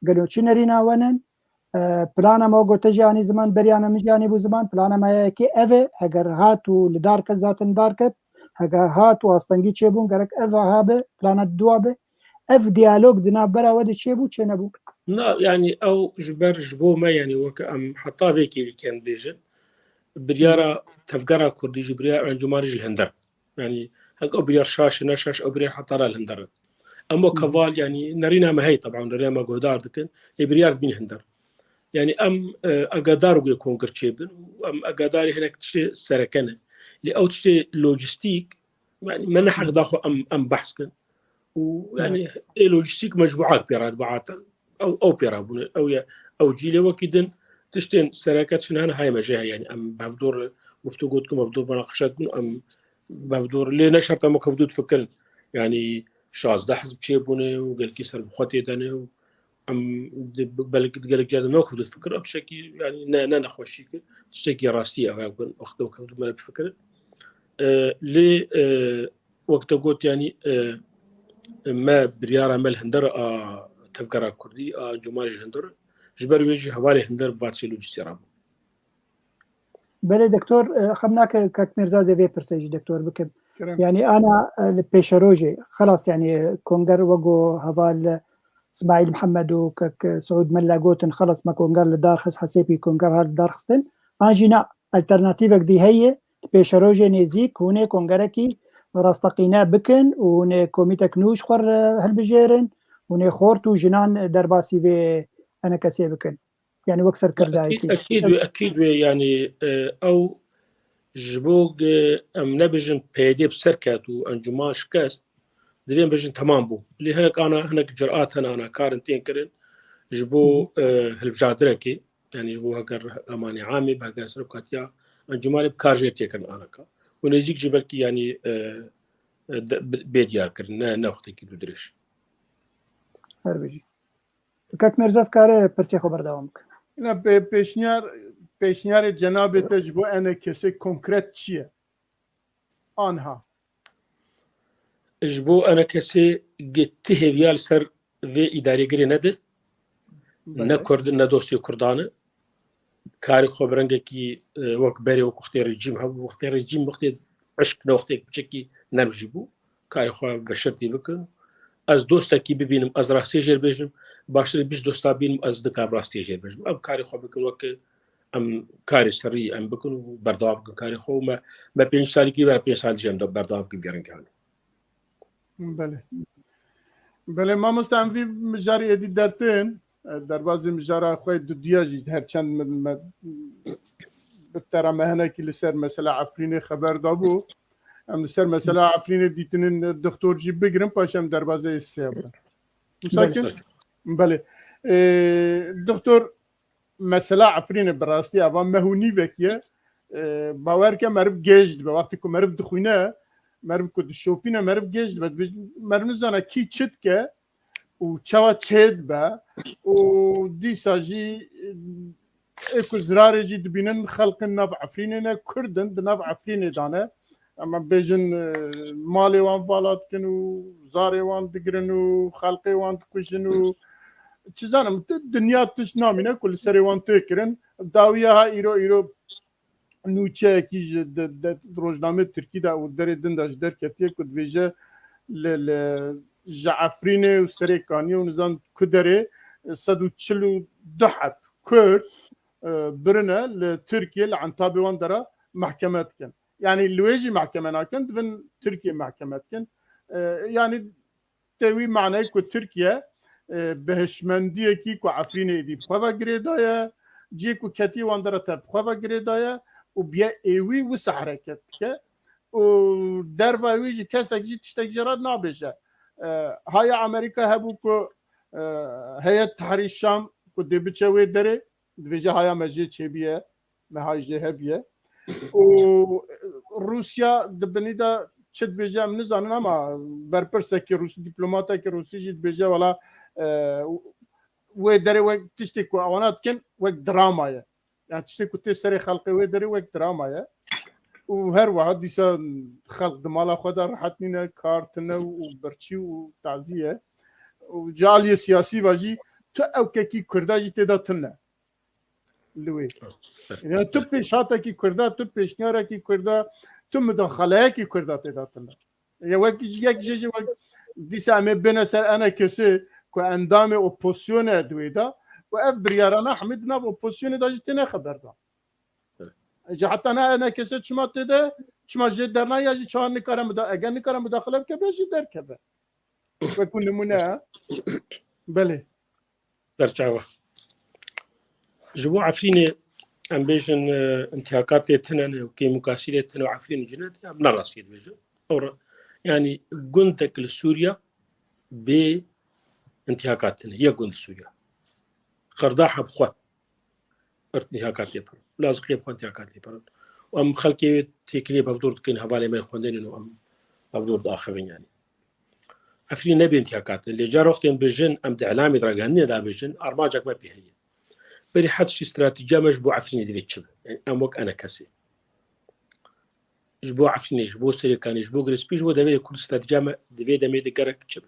Gelo çi nerîna we nin? E, plana me gote jî anî ziman, beriya me min jî anî bû ziman. Plana me yekê ev e, heger hat û li dar ket, zaten dar ket. Heger hat û astengî çêbûn, gerek ev aha be, plana dua be. Ev diyalog di navbera we de çêbû, çênebû? Na, yani ew ji ber ji bo me, yani weke em heta vê kêlîkê em dibêjin, biryara tevgera kurdî jî, biryara encûmanê jî li hinder. Yani hek ew biryar şaş e, ne şaş, ew biryar heta ra li hinder e. Em wek heval, yani nerîna me heye, teban nerîna me guhdar dikin, lê biryar dibîn hinder. Yani em, e, agadar wê konger çêbin û em agadarê hinek tiştê sereke ne. Lê ew tiştê lojistîk, yani me neheq daxwe em, em behs kin. Û yani ê lojistîk mecmuak pê re dibe aten. Ew, ew pê re bûne. Ew ye, ew cîlê wekî din tiştên sereke tiştên hene heye me jê heye. Yani em bevdor, guftûgo dikin, bevdor munaqeşe dikin, em bevdor. Lê ne şert em wek hevdû difikirin. Yani şazdeh hizb çêbûne û gelkî serbixwe tê de ne û em di, belkî di gelek cihê de ne wek hevdû difikirin. Ev tiştekî yani ne, ne nexweşîk e. Tiştekî rastî ye, ev e, wek hevdû me re bifikirin. E, lê, e, wek te got, yanî, e, me biryara me li hinder a tevgera kurdî, a cûmanê ji hinder, ji ber wê jî hevalê hinder bi vatişê lojîstî rabû. Belê doktor, e, xem nake kek Mîrza zê vê pirsê jî doktor bikim. Kerem. Yani ana, e, li pêşerojê, xelas yani konger wego heval Smaîl Mihemed û kek Siûd Mella gotin, xelas me konger li dar xist, hesêpî konger hat li dar xistin. An jî na, alternatîvek dî heye, di pêşerojê nêzîk hûn ê kongerekî rasteqîne bikin û hûn ê komîtek nû ji xwe re hilbijêrin, hûn ê xort û jinan derbasî vê enekesê bikin. Yani wek serkirdayekî. Ekîd, ekîd wê, ekîd wê, yani, e, ew ji bo ge-, em nebêjin P Y D bi ser ket û encûman şikest, divê em bêjin temam bû. Lê hinek ana, hinek cirat hene ana karin tên kirin ji bo, e, hilbijartinekê. Yani ji bo heger emanê amê, bi heger serokatiya encûmanê bi kar jê têkirin anaka. Û nêzîk jî belkî yani, e, e, de, bê diyar kirin, ne, ne wextekî dû dirêj. Her bijî. Kak Mîrza, dikare pirsê xwe berdewam bike. Îna pê-, pêşniyar, pêşniyarê cenabê te ji bo enekesê konkret çi ye? Anha. Ji bo enekesê gi ti hêviya li ser vê îdarêgirê nedi. Belê. Ne Kurd in, ne dostê Kurdan e. Karê xwe bi rengekî, e, wek berê, wek wextê rejîm hebû. Wextê rejîm, wextê eşq ne, wextê piçekî nerm jî bû. Karê xwe veşirtî bikin. Ez dostekî bibînim, ez rastiyê jê bêjim. Baştir e bîst dosta bînim, ez dikarim rastiyê jê bêjim. Em karê xwe bikin wek em karê serî em bikin û berdewam bikin karê xwe û me, me pênc salî kiriye, me pênc salî jî em de berdewam bikin vê rengê hanê. Belê. Belê, mamoste, em vî mijarî êdî dertên, e, derbazê mijara xwe dudiya jî her çend me, me, bi te re me hinekî li ser mesela Efrînê xeber dabû. Em li ser mesela Efrînê dîtinin, e, doktor jî bigirin, paşê em derbazê sê bikin. Wisa Belê. Kin? Belê. E, doktor, mesela Efrînê bi rastî eva meh û nîvek ye. E, bawer ke meriv gêj dibe. Wextê ku meriv dixwîne, meriv ku dişopîne, meriv gêj dibe. Dibê, meriv nizane kî çi dike û çawa çê dibe û dîsa jî, e, ê ku zirarê jî dibînin xelqên nav Efrînê ne, Kurd in, di nav Efrînê de ne. Em bêjin, e, malê wan vala dikin û zarê wan digirin û xelqê wan dikujin û çi zanim, di-, dinya tişt namîne ku li serê wan tê kirin. Dawiya ha îro, îro nûçeyekî ji de, de, rojnamê Tirkî de û derê din de ji derketiye ku dibêje li, li, ji Efrînê û Serêkaniyê û nizam ku derê sed û çil û du heb Kurd, e, birine li Tirkiyê, li Entabê wan dera mehkeme dikin. Yani li wê jî mehkeme nakin, divin Tirkiyê mehkeme dikin. E, yani tê wî manayê ku Tirkiye, e, bi hişmendiyekî ku Efrînê êdî bi xwe ve girêdaye, cihê ku ketiye wan dera tev bi xwe ve girêdaye û biye ê wî wisa hereket dike û derva wî jî kesek jî tiştek jê re nabêje. E, haya Amerîka hebû ku e, Heyet Tehrîr Şam ku dê biçe wê derê, dibêje haya me jê çêbûye, me hay jê hebûye. Û Rûsya di binî de çi dibêje em nizanin ama berpirsekî Rûsî, dîplomatekî Rûsî jî dibêje wela, e, wê derê wek tiştê ku ewana dikin wek drama ye. Yani tiştê ku tê serê xelkê wê derê wek drama ye. Û her wiha dîsa xelk di mala xwe de rehet nîne, kar tune û birçî û tazî ye. Û ji aliyê siyasî ve jî tu ewkekî Kurda jî tê de tune. Li wê. Yani tu pêşhatekî Kurda, tu pêşniyarekî Kurda, tu mudaxaleyekî Kurda tê de tune. Ya wek, yek jê jî wek dîsa em ê bêne ser enekesê ku endamê opozisyonê di wê de û ev biryarana hemî di nav opozisyonê de jî têne xeberdan. Ji heta ne enekesê çima tê de, çima jê dernaye ya jî çawa nikare muda-, eger nikare mudaxile bike, be jî derkeve. Wekû nimûne, ha? Belê. Serçawa. Ji bo Efrînê em bêjin, e, intihakatê tune ne û kêmûkasîrê tune û Efrîn cine, em ne rastiyê dibêjin. Ew re-, yani gundek li Sûriya bê intihakat tune. Yek gund li Sûriya. Qerdaxa bi xwe intihakat lê pirin. Laziqiyê bi xwe intihakat lê pirin. Û em xelkê wê têkiliyê bevdor dikin, hevalê me xwendin û em bevdor diaxivin yani. Efrîn nebê intihakat. Lê car wextên bijin, em di îlamê de ragihandinê de bijin, armancek me pê heye. Berî her tiştî stratejiya me ji bo Efrînê divê çi be? Yani em wek enekesê. Ji bo Efrînê, ji bo Serêkanê, ji bo Girê Spî, ji bo deverê Kurd stratejiya me di vê demê de gerek çi be?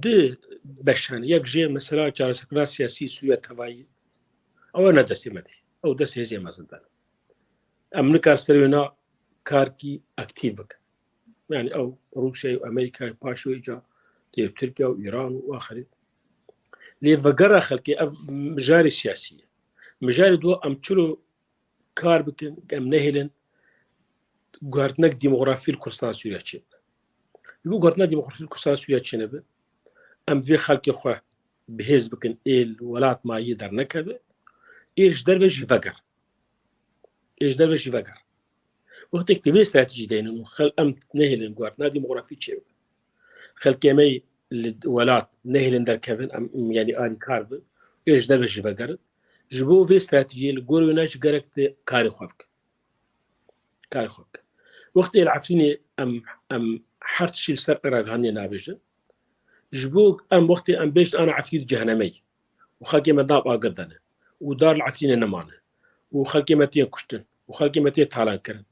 Di beşan, yek jê mesela çareserkirina siyasî Sûriya tevayî. Ew ne destê me de. Ew destê hêzê mezin de. Em nikar ser wêna karkî aktîf bikin. Yani ew Rûsya û Amerîka paş wê ca tê Tirkiye û Îran û axirî. Lê vegera xelkê ev mijarê siyasî ye. Mijarê dua em çilo kar bikin, em nehêlin guhertinek demografî li Kurdistan Sûriya çêbe. Ji bo guhertina demografî li Kurdistan Sûriya çênebe, em divê xelkê xwe bi hêz bikin, ê li welat mayî dernekeve, ê ji derve jî veger. Ê ji derve jî veger. Wextê ku vê stratejî deynin û xel-, em nehêlin guhertina demografî çêbe. Xelkê me li welat nehêlin derkevin, em, em, yanî alîkar bin, ê ji derve jî vegerin. Ji bo vê stratejiyê li gor wêna jî gerek te karê xwe bike. Karê xwe bike. Wextê li Efrînê em, em her tiştî li ser ragihandinê nabêjin. Ji bo em wextê em bêjin ana Efrîn ceheneme ye û xelkê me nav agir de ne û dar li Efrînê nemane û xelkê me tê kuştin û xelkê me tê talan kirin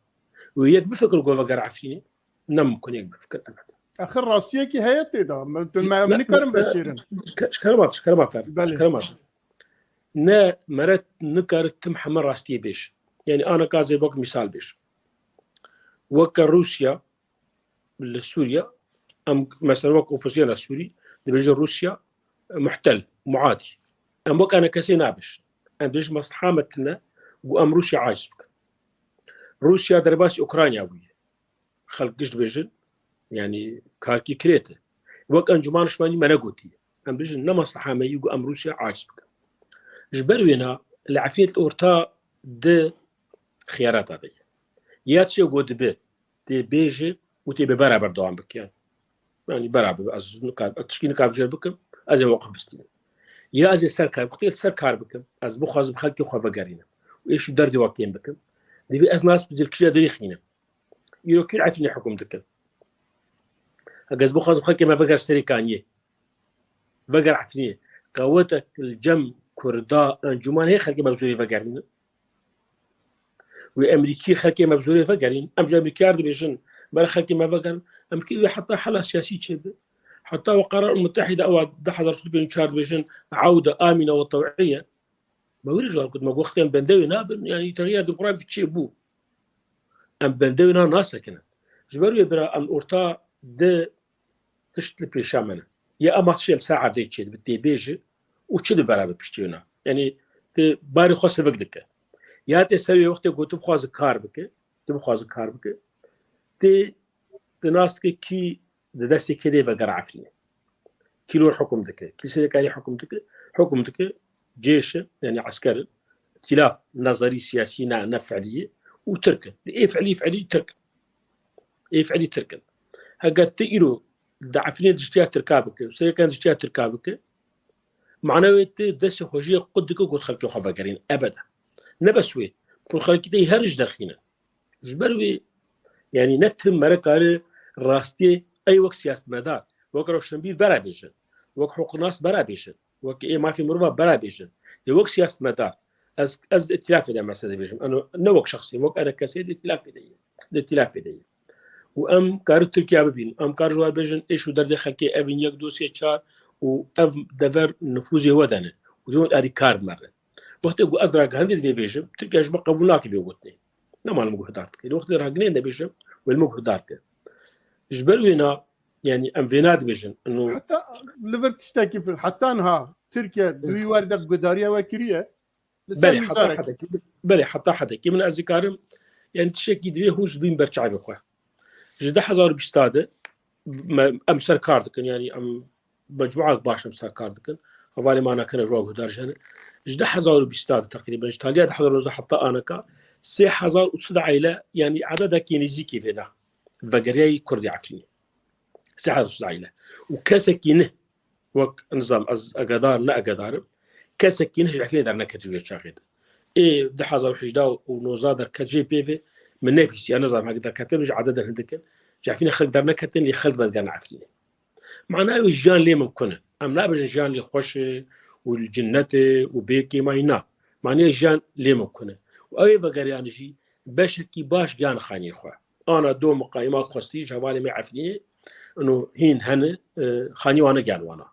û yek bifikir ku veger Efrînê, ne mimkun yek bifikir, elbet. Axir rastiyekî heye tê de. Me, me, em Ne, nikarin ne, veşêrin. Ji ke-, ji kerema, ji kerema te, Belê. ji kerema te. Ne mere nikare tim heme rastiyê bêj. Yani ana ka ez ê wek misal bêj. Weke Rûsya li Sûriye, em mesela wek opozisyona Sûrî dibêje Rûsya muhtel, muadî. Em wek enekesê nabêjin. Em dibêjin mesleha me tune ku em Rûsya aciz bikin. Rûsya derbasî Ukrayna bûye. Xelk giş dibêjin, yani karkî kirête. Wek encûman şimanî me negotiye. Em dibêjin ne mesleha me yî ku em Rûsya aciz bikin. Ji ber wêna li Efrînê orta di xiyarata de ye. Ya tiştê ku dibe tê bêje û tê bi beraber dewam bike. Yani beraber ez nikar, tişkî nikar jêr bikim, ez ê weqif bistînim. Ya ez ê ser kar, wextê ser kar bikim, ez bixwazim xelkê xwe vegerînim. Û êş û derdê we kêm bikim. Divê ez nas bi dilkişa derî xînim. Îro kî li Efrînê hukm dikin? Heger ez bixwazim xelkê me veger Serêkaniyê, veger Efrînê, qewetek li cem Kurda, encûman hê xelkê me bi zorê vegerînin. Wê Emerîkî xelkê me bi zorê vegerîn. Em ji Emerîkiyar dibêjin, bere xelkê me vegerin. Em kî wê heta hela siyasî çêbe. Heta we Qerar Mutehîde ewa du hezar û çar dibêjin, ewde amîne we tew'iye. Me wî re ji wan got, me got, em bende wê nabin, yani tevîya demografî çêbû. Em bende wê na nasekinin. Ji ber wê bira em orta di tişt li pêşa me ne. Ya ema tiştê li ser erdê çêdibe, tê bêje û çi dibe beraber piştî wê na. Yani tê barê xwe sivik dike. Ya tê ser wê wextê ku tu bixwaze kar bike, tu bixwaze kar bike, tê, tu nas dike kî di destê kê de veger Efrînê. Kî li wir hukm dike, kî Serêkaniyê hukm dike, hukm dike cêş e, yani esker e, îtîlaf nezerî, siyasî, ne, ne fiilî ye û Tirk e. Ê fiilî, fiilî Tirk e. Ê fiilî Tirk in. Heger tu îro di Efrînê diştiya Tirka bike, serêkan diştiya Tirka bike, mana wê tê destê xwe jê qut dike ku xelkê xwe vegerîn. Ebede. Ne bes wê, ku xelkê te her ji derxîne. Ji ber wê, yanî ne tim mere kare rastiyê ey wek siyasetmedar, wek rewşenbîr bera bêjin, wek hiqûqnas bera bêjin, wek ê mafê mirova bera bêjin. Lê wek siyasetmedar, ez, ez di îtîlafê de mesela dibêjim. Eno, ne wek şexsê, wek erekesê di îtîlafê de ye. Di îtîlafê de ye. Û em karin Tirkiye bibînin. Em karin ji wan bêjin, êş û derdê xelkê ev in yek, du, sê, çar û ev dever nifûzê we de ne. Û dê hûn erî kar bimerin. Wextê ku ez ragihandî divê bêjim, Tirkiye ji me qebûl nake vê gotinê. Nema li min guhdar dike. Lê wextê ragihandî dibêjim, wê li min guhdar dike. Ji ber wêna, yanî em vêna dibêjin. Ino Heta li vir tiştekî pir, heta niha Tirkiye di wî wer de guhdariya we kiriye? Li ser Belê, heta mîzarek. Hedekî, belê, heta hedekî min ez dikarim, yanî tiştekî divê hûn ji bîn ber çavê xwe. Ji du hezar û bîst de me, em ser kar dikin, yanî em mecmuak baş em ser kar dikin. Hevalê me anakene ji wan guhdar jî hene. Ji du hezar û bîst de teqrîben, ji taliya du hezar û nozdeh heta anaka sê hezar û sed aile, yanî ededekî nêzîkî vê de vegeriyayî Kurdê Efrînê. Sê hezar û sed aile. Û kesekî ne, wek nizam ez egedarim, ne egedarim, kesekî ne ji Efrînê derneketiye wê çaxê de. Ê du hezar û hejdeh û nozdeh derket jê pê ve, min nebîstiye, nizam heke derketin ji ededen hindik in. Ji Efrînê xelk derneketin, lê xelk vedigerne Efrînê. Mana wê jiyan lê mimkun e. Em nabêjin jiyan lê xweş e û li cinnet e û bê kêmayî, na. Manê jiyan lê mimkun e. Û ew ê vegeriyane jî beşekî baş giyan xaniyê xwe. Ana do miqayîma xwestî ji hevalê me Efrînê, ino hîn hene, e, xanî wane giyan wana.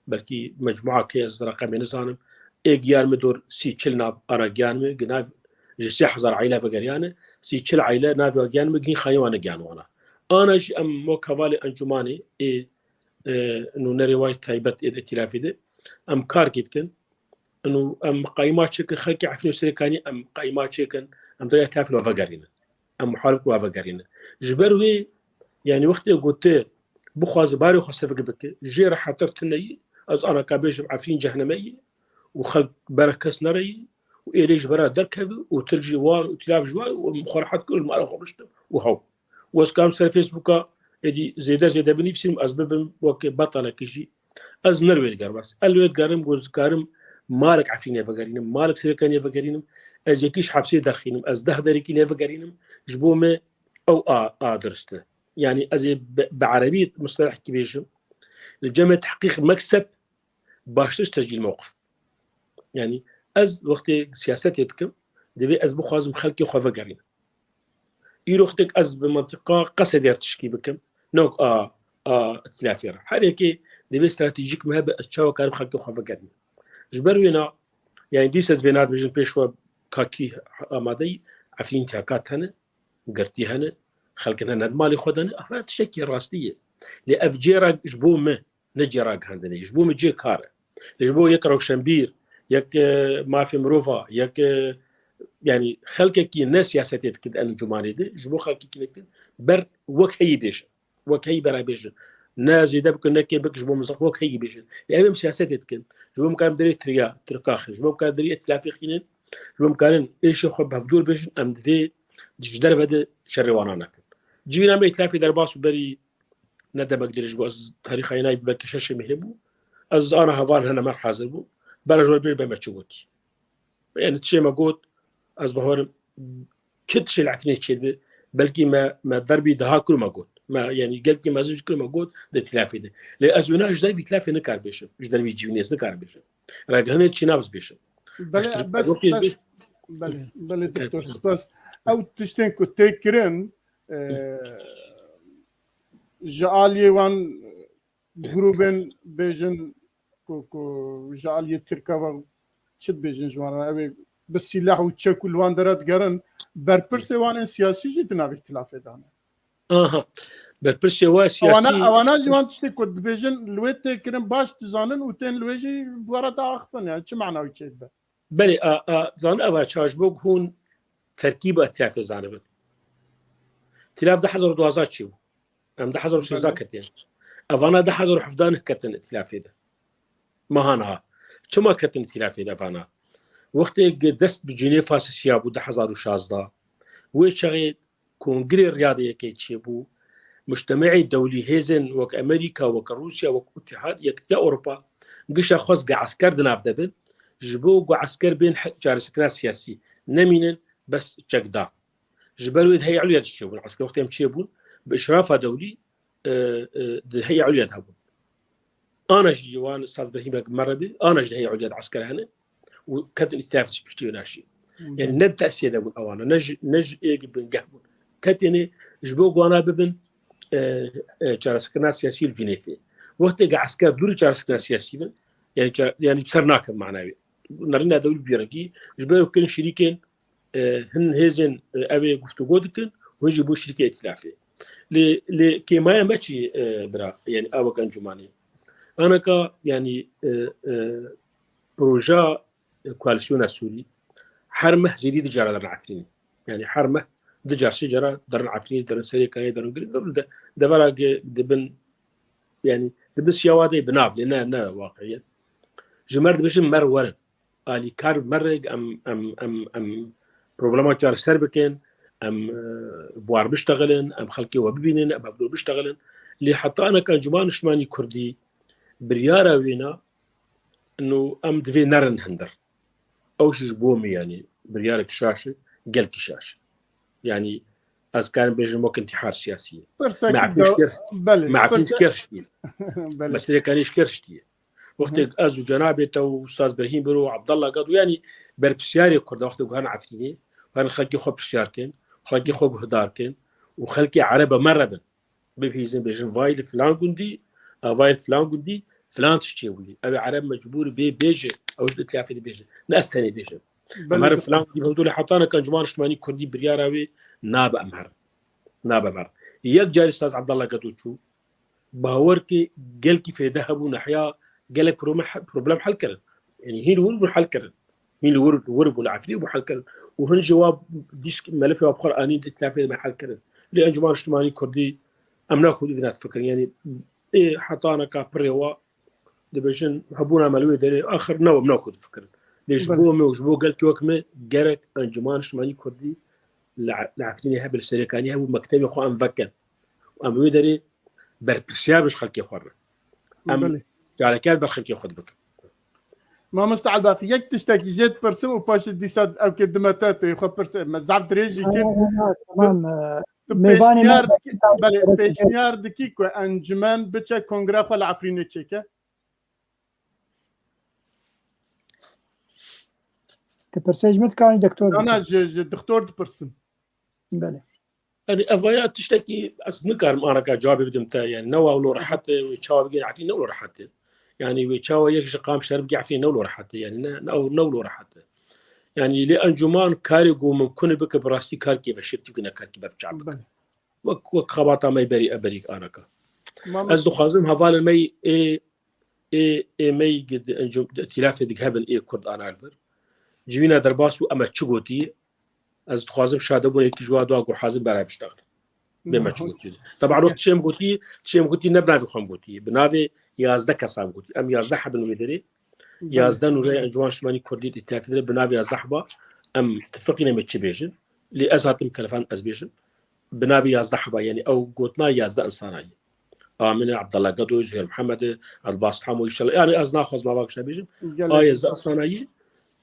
Belkî mecmuake ez reqemê nizanim. Ê giyan min dor sî çil nav ana giyan min, gi nav ji sê hezar aile vegeriyane, sî çil aile navê giyan min, gîn xanî wane giyan wana. Ana jî em wek hevalê encûmanê ê, e, nûnerê way taybet ê di îtîlafê de em kar kê dikin. Ino em qeyma çêkin, xelkê Efrîn û Serêkanî em qeyma çêkin, em deriya îtîlafê li we vegerînin. Em muharib li we vegerînin. Ji ber wê, yanî wextê ku tu bixwaze barê xwe sevik bike, jê rehetir tune ye, ez anaka bêjim Efrîn cehneme ye û xelk bera kes nere ye û êlê ji bera derkeve û Tirk jî wan û îtîlaf ji wan û xwe rehet kir û li mala xwe riştin û hew. Û ez karim ser Facebooka êdî zêde zêde binivîsim, ez bibim weke betalekî jî. Ez ne li wê digerim, ez li wê digerim ku ez dikarim malek Efrînê vegerînim, malek Serêkaniyê vegerînim, ez yekî ji hepsê derxînim, ez deh derîkî nê vegerînim, ji bo me ew a, a dirist e. Yanî ez ê bi, bi erebî mustelehekî bêjim, li cemê tehqîq mekseb baştir ji tescîl mewqif. Yanî ez wextê siyasetê dikim, divê ez bixwazim xelkê xwe vegerînim. Îro wextêk ez bi mentiqa qesedê re tişkî bikim, ne wek a, a îtîlafê re. Her yekê divê stratejîk me hebe, ez çawa karim xelkê xwe vegerînim. Ji ber wêna, yanî dîsa ez vêna dibêjim pêş we, ka kî amade yî, Efrîn tekat hene, girtî hene, xelkin hene di malê xwe de ne, ev tiştekî rastî ye. Lê ev cê re ji bo me ne cê ragihandinê ye, ji bo me cê kar e. Lê ji bo yek rewşenbîr, yek, e, mafê mirova, yek, e, yanî xelkekî ne siyasetê dikir di encûmanê de, ji bo xelkekî ne dikir, ber wek heyî bêjin. Wek heyî bera bêjin. Ne zêde bikin, ne kêm bikin, ji bo mizaq wek heyî bêjin. Lê ev em siyasetê dikin. Ji bo em karin derê tiriya, tirka xin. Ji bo em karin derê îtîlafê xînin. Ji bo em karin êşê xwe bi hevdûr bêjin, em divê ji derve de şerê wana nekin. Civîna me îtîlafê derbas û berî ne demek dirêj bû. Ez tarîxa yê nayê belkî şeşê mehê bû. Ez ana heval hene me hazir bû. Bera ji we bêj be me çi gotî. Yanî tişê me got, ez bawerim çi tişê li Efrînê çêdibe, belkî me, me derbî daha kir me got. Me, yanî gelkî mezin ji kir me got di îtîlafê de. Lê ez wêna ji dervî îtîlafê nikar bêjim. Ji dervî civînê ez nikar bêjim. Ragihanê çi nabz bêjim. Belê, Piştî bes, wekî ez bes, bêj- belê, belê, Evet. doktor, spas. Ew tiştên ku tê kirin, e, ji aliyê wan grûbên bêjin ku, ku ji aliyê Tirka ve çi dibêjin ji wan re? Ew ê bi sîlah û çek û li wan dera digerin. Berpirsê wan ên siyasî jî di navê îtîlafê de ne. Aha. Berpirsê wan siyasî. Ewana, ewana ji wan tiştê ku dibêjin li wê tê kirin baş dizanin û tên li wê jî bi we re diaxifin. Yani çi mana wî çêdibe? Belê, a, a, zan eva çaş bû hûn terkîba îtîlafê zanibin. Îtîlaf du hezar û duwazdeh çi bû? Em du hezar û sêzdeh Belê. ketin. Evana du hezar û hevdeh nih ketin îtîlafê de. Meha niha. Çima ketin îtîlafê de evana? Wextê dest bi Cinêfa Sisiya bû du hezar û şazdeh. Wê çaxê Kongrê Riyadê yekê çêbû. mujtemeê dewlî, hêzên wek Amerîka, wek Rûsya, wek Îtîhad, Yekîtiya Ewropa, gişa xwest ge esker di nav de bin, ji bo ku esker bên he-, çareserkirina siyasî nemînin, bes çek da. Ji ber wê di heyê ulya de çêbûn. Esker wextê em çêbûn, bi îşrafa dewlî, e, e, di heyê ulya de hebûn. Ana jî wan Saz Brehîm wek me re bî, ana jî di heyê ulya de esker hene û ketin îtîlaf piştî wê naşî. Yani ne di tesiyê de bûn ewana, ne ji, ne ji êgî bingeh bûn. Ketêne ji bo ku wana bibin, e, e, çareserkirina siyasî li Cinêfê. Wextê ge esker dûrî çareserkirina siyasî bin, yani ça-, yani ser nakin manayê. Nerîna dewlî bi vî rengî, ji ber ku kirin şirîkên, e, hin hêzên, e, ew ê guftûgo dikin, hûn jî bû şirîkê îtîlafê. Lê, lê kêmaya me çi, e, bira, yani ew wek encûmanê. Anaka, yani, e, e, proja, e, koalîsyona Sûrî her meh jêdî du cara derin Efrînê. Yani her meh du car, sê cara derin Efrînê, derin Serêkaniyê, derin Girê, derin de, devera ge dibin, yani dibin siyawa de bi nav lê ne, ne waqiyen. Ji mer dibêjin mer werin. Alîkar bi me re, em, em, em, em problema çareser bikin, em, e, bi war biştexilin, em xelkê we bibînin, em hevdû biştexilin. Lê heta aneka Encûmena Niştimanî Kurdî biryara wêna, no em divê nerin hindir. Ew jî ji bo min, yanî biryarek şaş e, gelkî şaş e. Yanî ez karim bêjim wek intihar siyasî ye. Pirsekî Mefî de-, şker, belê, mefî pirse-, şker ştiye. Belê. Meselê kanî şker ştiye. Wextê Hı hı. ez û cenabê te û Ustaz Brehîm Biro û Abdallah Gado, yanî berpirsiyarê Kurda wextê guhan Efrînê, guhan xelkê xwe pirsiyar kin, xelkê xwe guhdar kin û xelkê Ereba me re bin. Bibihîzin bêjin vay li filan gundî, a vay li filan gundî, filan tişt çêbûyî. Ew ê Ereb mecbûr bê bêje, ew ji îtîlafê dibêje. Ne ez tenê bêjim. Belê. Em herin filan gundî, hewdû lê heta aneka Encûmena Niştimanî Kurdî biryara wê nabe em herin. Nabe em herin. Yek carî Ustaz Abdallah Gado çû, bawer ke gelkî fêde hebû, nehiya gelek problem, problem hel kirin. Yanî hîn wir bûn hel kirin. Hîn li wir, wir bûn, li Efrînê bûn hel kirin. Û hin jî wa dîsk melefê wa bi xwe re anîn di îtîlafê me hel kirin. Lê Encûmena Niştimanî Kurdî em ne Kurdî dine difikirin. Yanî ê heta aneka pirê wa dibêjin hebûna me li wê derê axir ne em ne Kurdî difikirin. Lê ji Belê. bo me û ji bo gelkî wek me gerek Encûmena Niştimanî Kurdî li, li Efrînê hebe, li Serêkaniyê hebe û mektebê xwe em vekin. Em wê derê berpirsiyar bin ji xelkê xwe re. Em Belê. careke ber xelkê xwe dibikin. Mamoste Elbaqî, yek tiştekî jê dipirsim û paşê dîsa ew kê dime te tê xwe pirsê. Me zaf dirêjî kir. Tamam, e, Tu mêvanê me pêşniyar dikî, belê, pêşniyar dikî ku encûmen biçe kongreya xwe li Efrînê çêke? Tu pirsê ji min dikarî doktor Na, na, bikî? ji, ji doktor dipirsim. Belê. Yanî evaya tiştekî ez nikarim anaka cewabê bidim te. Yanî ne wilo rehet e, wê çawa bigihîne Efrîn ne wilo rehet e. Yanî wê çawa yek ji qam şer bigihîne Efrîn ne wilo rehet e. Yanî ne, ne, ne wilo rehet e. Yanî lê encûman karê ku mimkun e bike bi rastî karkê ve şirtî bikine karkê be bi çav bike. Belê. Wek, wek xebata me berî, berî anaka. Mamoste Ez dixwazim hevalên me ê, ê, ê me di encûm, di îtîlafê dighebin ê Kurd ana li vir. Civîna derbas û em e çi gotî? Ez dixwazim şadebûnekî ji wa dua ku hazir bera biştexin. Bê me çi gotî. Teba rot tişê em gotî, tişê em gotî ne bi navê xwe em gotî. Bi navê yazdeh kesan gotî. Em yazdeh hebin wê derê. Yazdeh nûreyê Encûmena Niştimanî Kurdî di îtîlafê de bi navê yazdeh heba em tifiqîne me çi bêjin. Lê ez hatim kelefan ez bêjim. Bi navê yazdeh heba, yanî ew gotina yazdeh insana ye. Amine, Abdallah Gado, Zuhêr Mihemed, Elbas Hamo, înşallah. Yanî ez naxwazim ava kişa bêjim. Gelek A yazdeh insana ye.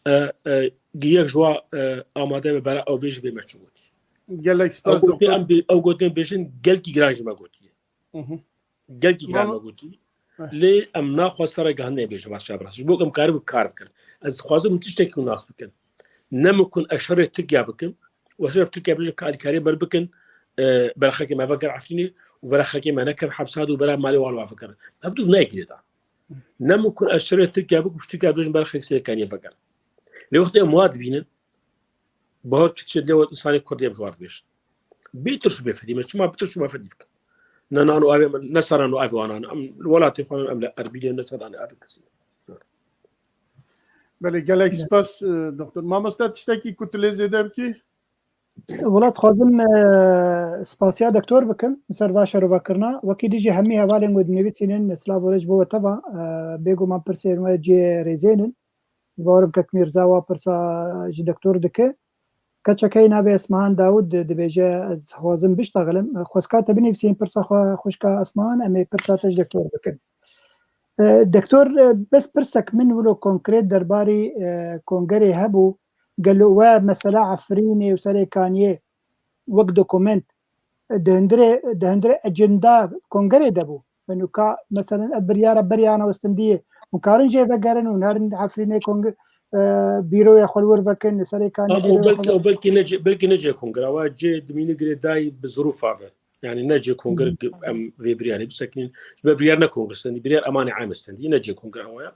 E, e, yek ji wa, e, amade be bera ew bêjî bê me çi gotî. Gelek Ew spas gotê doktor. em bê-, ew gotê bêjin gelkî giran ji me gotiye. Hı hı. Gelkî giran Mano- me gotî. Eh. Lê em naxwe sere gehindê bêjin, baş çabiras. Ji bo em karibin kar bikin. Ez dixwazim tiştekî nas bikin. Ne mimkun ez şerê Tirkiye bikim. Û şerê Tirkiye bêjin ka alîkariyê ber bikin, e, bera xelkê me veger Efrînê û bera xelkê me nekin hepsa de û bera malê wan ve vegerin. Ev du ne girê da. Ne mimkun ez şerê Tirkiye bikim, ji Tirkiye bêjin bera xelkê Serêkaniyê vegerin. Lê wextê em wa dibînin, Bahar kitçe lê wet insanê Kurdê em ji wan dibêjin. Bê tirs û bê fedî me, çima bi tirs û bê fedî bikin? Ne nan û avê me, ne seran û avê wanan. Em li welatê xwe ne, em li Erbîlê ne seran û avê kesî. Belê, gelek spas, e, doktor. Mamoste, tiştekî ku tu lê zêde bikî? Wela dixwazim, e, spasiya doktor bikim, li ser va şerovekirina. Wekî dijî hemî hevalên ku dinivîsînin, silav û rêz bo we teva, e, bêguman pirsên we cihê rêzên in. Ji bawer bike Mîrza wa pirsa ji doktor dike. Keçekê navê Esmahan Dawud dibêje, ez dixwazim biştexilim. Xwezka te binivîsîn pirsa xwe xwişka Esmahan, em ê pirsa te ji doktor bikin. E, doktor, e, bes pirsek min wilo konkret derbarî, e, kongerê hebû, gelo we mesela Efrînê û Serêkaniyê wek dokument, e, di hundirê, di hundirê ecenda kongerê de bû? Min û ka, meselen, ev biryara beriya ana westindiyê. Hûn karin jê vegerin û nerin Efrînê kong-, e, bîroya xwe li wir vekin, li Serêkaniyê Ha, o bîroya xwe belki, vekin. o belki ne cê, belki ne cê kongera, wa cê dimîni girêdayî bi zirûfa ve. Yani ne cê konger Hı. em vê biryarê bisekinin. Ji ber biryar ne konger stendî, biryar emanê am stendî, ne cê konger awaya.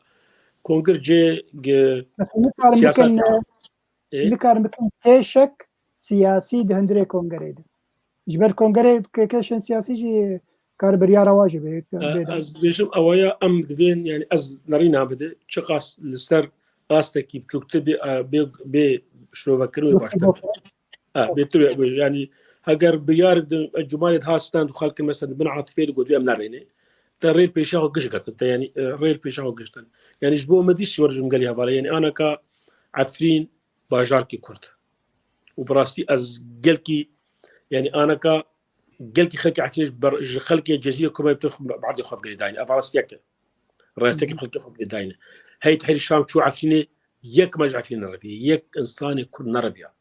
Konger cê ge-, Mesela, nikarin siyaset bikin, ya. e, Ê? nikarin bikin kêşek siyasî di hundirê kongerê de. Ji ber kongerê ke-, kêşên siyasî jî kar biryara wa jî bê, E, bê de. Ez dibêjim awaya em divên, yani ez nerîna bide, çiqas li ser astekî biçûktir bê, e, bê, bê şirovekirin wê Yok, baştir yok. bê. Ha, bêtir wê, wê, yani heger biryarek di, e, cumalê diha stend û xelkin mesela di bin atifê de got em nerêne. Te rêl pêşa xwe giş girtin, te yani, e, rêl pêşa xwe giş girtin. Yani ji bo me dî siwar ji min gelî hevala. Yani anaka Efrîn bajarkî Kurd. Û bi rastî ez gelkî, yani anaka gelkî xelkê Efrînê ji ber-, ji xelkê Cezîrê Kurd me berdê xwe girêdayîne. Ev rastiyek e. Rastiyekî Hı hı. xelkê xwe girêdayîne. Hey Tehrîr Şam çû Efrînê, yek me ji Efrînê nereviye. Yek insanê Kurd nereviya.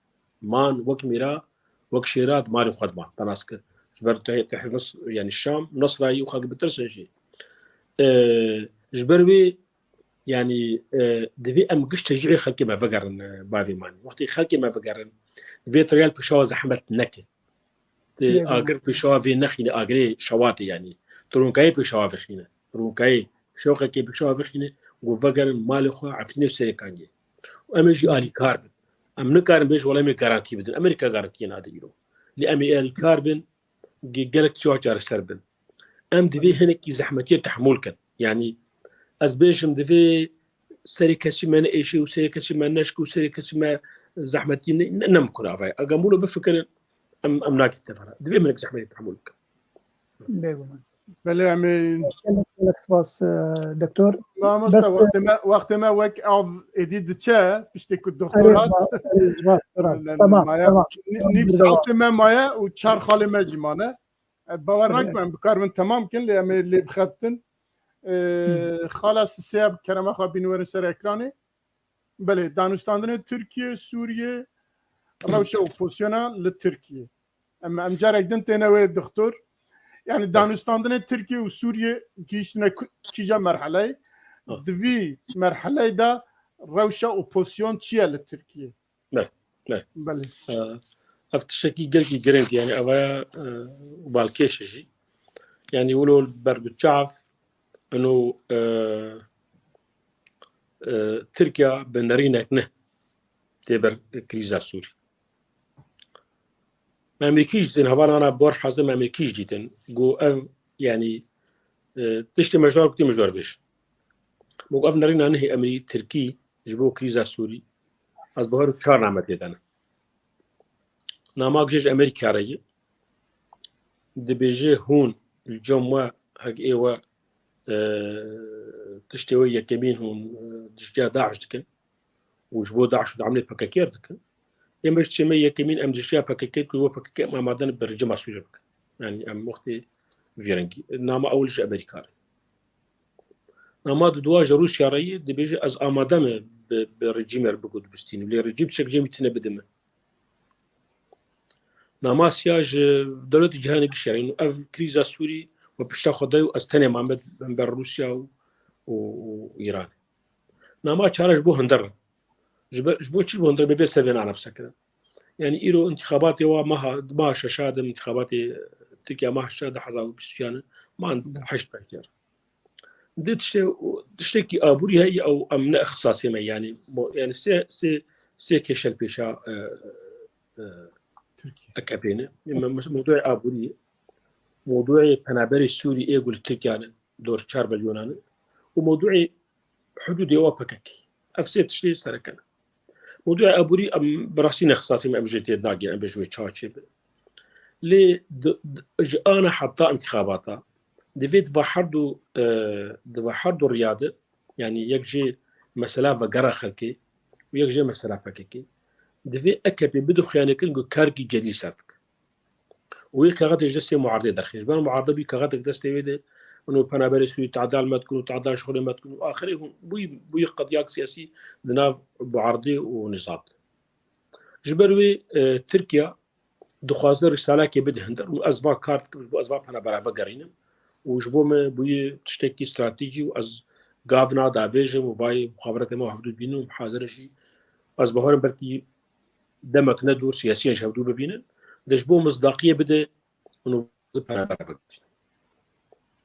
Man wek mîra, wek şêra di malê xwe de man. Te nas kir. Ji ber Tehrîr, Tehrîr Nas-, yani Şam, Nasrayî û xelk bitirsin jî. E, ji ber wê Yani, e, divê em giş tecrîhê xelkê me vegerin, e, bavê manî. Wextê xelkê me vegerin, vê rêl pêşawa zehmet neke. Ti Lê agir pêşawa vê nexîne, agirê şewatê yani. Ti ronkayê pêşawa vexîne. Ronkayê şewqekê pêşawa vexîne, ku vegerin malê xwe Efrînê û Serêkaniyê. Û em ê jî alîkar bin. Em nikarin bêj wela em ê garantî bidin. Amerîka garantiyê nade îro. Lê em ê alîkar bin, ge-, gelek çawa çareser bin. Em divê hinekî zehmetiyê tehmûl kin. Yani ez bêjim divê serê kesî me neêşe û serê kesî me neşk û serê kesî me zehmetî ne, ne, nemkun avay. Eger em wilo bifikirin, em, em nakin tevera. Divê hinek zehmetê tehmûl bikin. Bêguman. Belê em ê Gelek, gelek spas, e, doktor. Mamoste, Bes, e, wextê me, wextê me wek av êdî diçe, piştî ku Erê, doktora. ba-, erê, spas, spas. Ne, ne, Tamam, maye. tamam. Nî-, Tamam, nîv bir de var. saetê me maye û çar xalê me jî mane. E, bawer Tabii. nakim em bikaribin temam kin, lê em ê lê bixebitin. E, Hı. xala Sisê bi kerema xwe bînin werin ser ekranê. Belê, danûstandinê Tirkiye, Sûriye, rewşa opozisyona li Tirkiye. Em, em carek din têne wê doktor. Yani Hı. danûstandinê Tirkiye û Sûriye gihîştine ku-, kîja merheleyê? Hı. Di vî merheleyê de rewşa opozisyon çi ye li Tirkiye? Belê, belê. Belê. Ee, ev tiştekî gelkî giring, yani evaya, e, balkêş e jî. Yani wilo ber bi çav ino, e, e, Tirkiye bi nerînek ne tê ber krîza Sûrî. Me Amerîkî jî dîtin, hevalana Bor Hazim Amerîkî jî dîtin. Got ev, yani, e, tiştê me ji wan gotî, me ji wan bêj. Got ev nerîna nihê Amerî-, Tirkî ji bo krîza Sûrî, ez bawer çar name tê de ne. Nama gije ji Amerîka re ye. Dibêje hûn li cem we, hek ê we, e, tiştê we yekemîn hûn, e, dijya DAIŞ dikin. Û ji bo DAIŞ û dewamê P K K dikin. Ê me ji çêmê yekemîn em dijya P K K dikin, bo P K K em amade ne bi rejîma Sûriyê bikin. Yani em wextê vî rengî. Nama ewil ji Amerîka re. Nama di dua ji Rûsya re yê, dibêje ez amade me bi, bi rejîmê re bigot bistînim. Lê rejîm tiştek cemî tine bide me. Nama siya ji dewletê cîhanê gişt re. Ev krîza Sûrî we pişta xwe dayî û ez tenê mame hember Rûsya û, û, û Îran. Nama çare ji bo hundir re. Ji be-, ji bo çi ji bo hundir re bê ser vê nane bisekirin? Yani îro întîxabatê wa meha, meha şeşa de întîxabatê Tirkiye meha şeşa de hezar û bîst û çar man heşt pêşer. Di tiştê, tiştekî aborî heye ew em ne ixtisasê me yani. Mo-, yani sê, sê, sê kêşel pêşa, e, e, Tirkiye. A K P ne. Me-, me-, mewdûyê aborî, mewdûyê penaberê Sûrî ê ku li Tirkiye ne, dor çar milyonan e. Û mewdûyê hudûdê wa P K K. Ev sê tiştê sereke ne. Mewdûya aborî em bi rastî ne ixtisasê me, em jê tê nagihîn, em bêjin wê çawa çêbe. Lê di, di, ji ana heta întîxabata, divê di va herdu, e, di va herdu riya de, yani yek jê mesela vegera xelkê û yek jê mesela P K K. Divê E K P bide xuyanîkirin ku karkî cedî ser dike. Û yê kexetê ji destê muaridê derxî. Ji ber muaride bî kexetek destê wê de, û penaberê Sûrî tehdît me dikin û tehdît şixulê me dikin û axirê hûn bûyî, bûyî qediyak siyasî di nav muaridê û nizam de. Ji ber wê, e, Tirkiye dixwaze risalekê bide hundir û ez va kar dikim, ji bo ez va penabera vegerînim û ji bo me bûyî tiştekî stratejî û ez gav nada bêjim û vayê muxaberetê me hevdû bînin û hazir jî ez bawerim belkî demek ne dûr siyasiyan ji hevdû bibînin, de ji bo misdaqiyê bide û penabera vegerînin.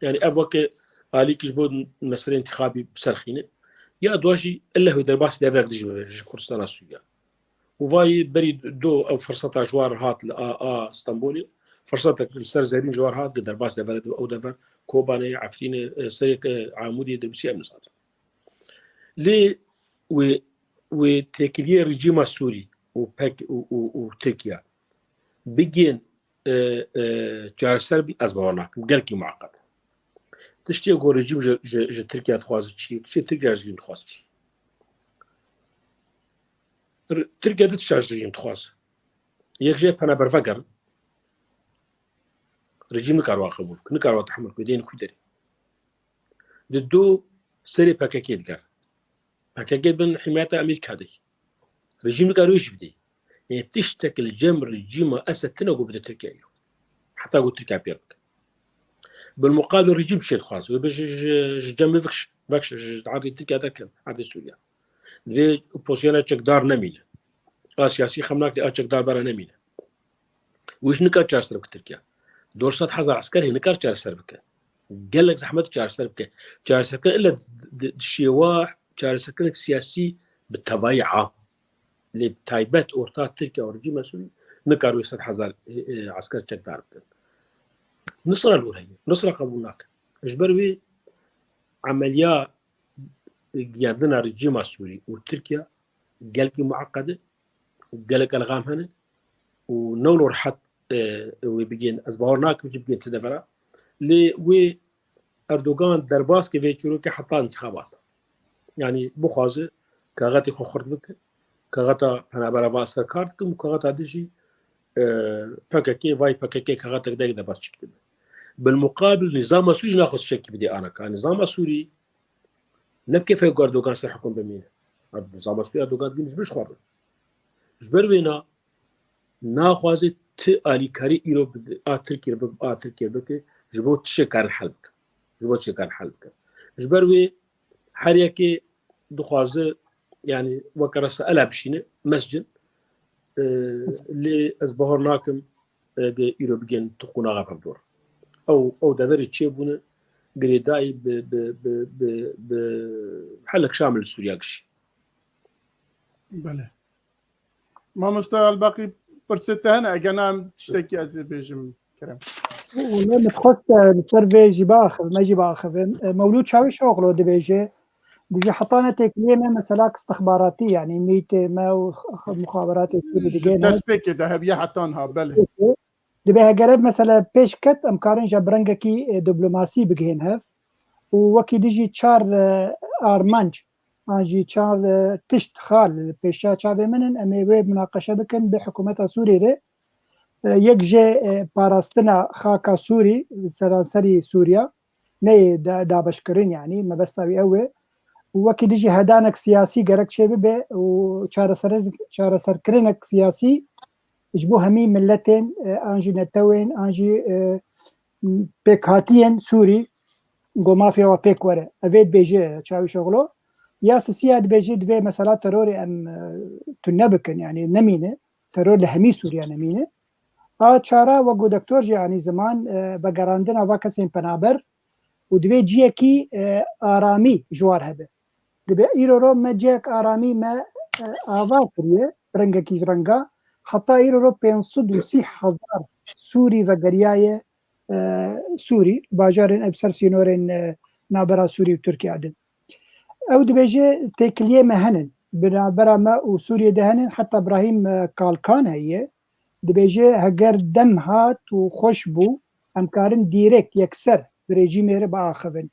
Yani ev weke alîkî ji bo meselê întîxabî bi ser xîne. Ya dua jî ille wê derbasî devrek dijî bibe ji Kurdistana Sûriye. Û vayî berî do ew firseta ji wan re hat li a, a Stenbolê. Firsetek li ser zerîn ji wan re hat, di derbas devere de ew dever Kobanê, Efrînê, e, serê, e, Amûdê, Dirbisî em nizanin. Lê wê, wê têkiliyê rejîma Sûrî û pek û, û, û Tirkiye bigên, e, e, çareser bî, ez bawer nakim. Gelkî mueqet. Tiştê ku rejîm ji, ji, ji Tirkiye dixwaze çi? Tiştê Tirkiye ji rejîm dixwaze çi? R-, Tirkiye du tişta ji rejîm dixwaze. Yek jê penaber vegerin. Rejîm nikare wan qebûl bike, nikare wan tehemûl bike, dê yên xwî derê. Di du serê P K K digerin. P K K bin himyeta Amerîka de. Rejîm nikare wê jî bidê. Yê tiştek li cem rejîma Esed tune ku bide Tirkiye îro. Heta ku Tirkiye pêr bike. Bil muqabil rejîm çi dixwaze? Wê bi ji, ji, ji cem min vekş, vekş, ji erdê Tirkiye derkevin, erdê Sûriye. Divê pozisyona çekdar nemîne. A siyasî xem nake, a çekdar bera nemîne. Wî jî nikare çareser bike Tirkiye. Dor sed hezar esker hê nikare çareser bike. Gelek zehmet çareser bike. Çareserkirin ille di, di şêwa çareserkinek siyasî bi tevayî a. Lê bi taybet orta Tirkiye û rejîma Sûrî nikare wê sed hezar, e, e, esker çekdar bikin. Nusra li wir heye. Nusra qebûl nake. Ji ber wê emeliya giyandina rejîma Sûrî û Tirkiye gelkî mueqed e û gelek elxam hene û ne wilo rehet, e, wê bigên, ez bawer nakim jî bigên ti devera. Lê wê Erdogan derbas ke vê çîrokê heta întîxabat. Yanî bixwaze kaxetê xwe xurt bike, kaxeta penabera va ez ser kar dikim û kaxeta din jî, e, P K K, vay P K K kaxetek dayik de ber çik dibe. Bil muqabil nîzama Sûrî naxwe tiştekî bidê anaka. Nîzama Sûrî ne bi kêfê ku Erdogan ser hikûm bimîne. Nîzama Sûrî Erdogan dibîne ji bin ji xwe re. Ji ber wêna naxwaze ti alîkarî îro bi, a Tirkiyê bi, a Tirkiyê bike, ji bo tiştê karin hel bike. Ji bo tiştê karin hel bike. Ji ber wê her yekê dixwaze, yanî weke resa ela bişîne, mescin, e, lê ez bawer nakim, e, ge îro bigên tu qonaxa hevdor. Ew, ew deverê çêbûne, girêdayî bi, bi, bi, bi, bi helek Şam li Sûriya gişî. Belê. Mamoste Elbaqî, pirsê te hene? Eger na, em tiştekî ez ê bêjim, Kerem. Wele min dixwest, e, li ser vê jî biaxivim, me jî biaxivin. E, Mewlûd Çawîşoglu dibêje, dibêje, heta ne têkiliyê me meselak istixbaratî, yanî mîtê me û x-, x-, muxaberatê Sûrî Ji digihên hev. Destpêkê de heviye heta niha, belê. Dibê heger ev mesele pêş ket, em karin jî bi rengekî, e, diplomasî bigihên hev. Û wekî dijî çar, e, armanc an jî çar, e, tişt xal li pêşiya çavê min in, em ê wê munaqeşe bikin bi hikûmeta Sûriyê re. E, yek jê, e, parastina xaka Sûrî, seranserî Sûriya, neyê da-, dabeşkirin, yanî mebesta wî ew e. Û wekî dijî hedanek siyasî gerek çêbibe û çareser-, çareserkirinek siyasî ji bo hemî miletên, e, an jî netewên, an jî, e, pêkhatiyên Sûrî, ku mafê wan pêk were. Ev ê dibêje Çawîşoglu. Ya sisiya dibêje divê mesela terorê em, e, tune bikin, yanî nemîne. Teror li hemî Sûriya nemîne. A çara, wek ku doktor jî anî ziman, e, vegerandina va kesên penaber û divê ciyekî, e, aramî ji war hebe. Dibe îro ro me cihek aramî me, e, ava kiriye, bi rengekî ji renga. Heta îro ro pênc sed û sî hezar Sûrî vegeriyaye, e, Sûrî, bajarên ev ser sînorên, e, navbera Sûrî û Tirkiye din. Ew dibêje têkiliyê me henin. Bi navbera me û Sûriyê de henin, heta Brahîm, e, Kalkan heye. Dibêje heger dem hat û xweş bû, em karin dîrekt yekser bi rejîmê re biaxivin.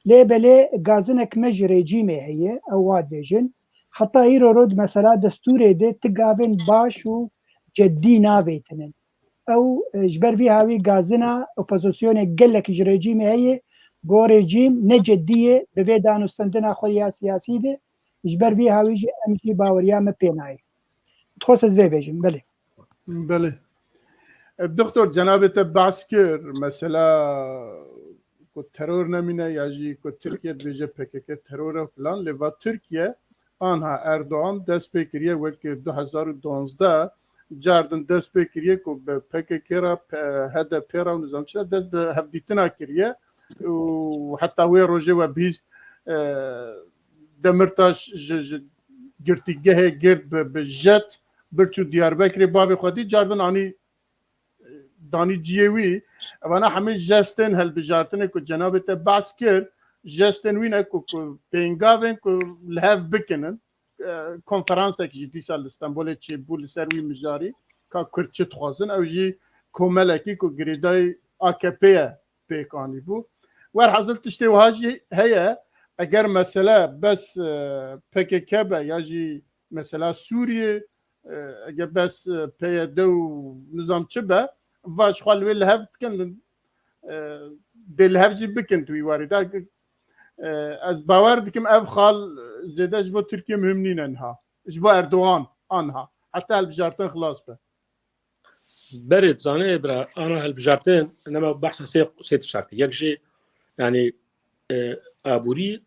Lê belê gazinek me ji rejîmê heye, ew wa dibêjin. Heta îro rod mesela destûrê de ti gavên baş û ceddî navêtinin. Ew, e, ji ber vî hawî gazina opozisyonê gelek ji rejîmê heye, go rejîm ne ceddî ye bi vê danûstendina xwe ya siyasî de, ji ber vî hawî jî em jî baweriya me pê nayê. Dixwest ez vê bêjim, belê. Belê. E, Doktor, cenabê te behs kir, mesela ku teror nemîne ya jî ku Tirkiye dibêje P K K teror e filan, lê va Tirkiye anha Erdogan dest pê kiriye wek du hezar û duwazdeh car din dest pê kiriye ku bi P K K re, P-, H D P re û nizam çi re dest bi hevdîtina kiriye û heta wê rojê we bihîst, e, Demirtaş ji, ji girtîgehê girt bi, bi jet birçû Diyarbekirê bavê xwe dî car din anî danî ciyê wî. Evana hemî jestên hilbijartinê ku cenabê te behs kir, jestên wî ne ku, ku pêngavên ku li hev bikinin. E, konferansek jî dîsa li Stenbolê çêbû li ser wî mijarî ka Kurd çi dixwazin. Ew jî komelekî ku girêdayî A K P ye pêk anîbû. Werhezil tiştê wiha jî heye, eger mesele bes, e, P K K be ya jî mesela Sûriyê, e, eger bes, e, P Y D û nizam çi be, va ji xwe li wê li hev dikin, e, dê li hev jî bikin di wî warî de. E, ez bawer dikim ev xal zêde ji bo Tirkiye muhim nîne niha. Ji bo Erdogan anha. Heta hilbijartin xilas be. Berê dizanê bira ana hilbijartin nema behsa sê, sê tişta kir. Yek jî yanî, e, aborî,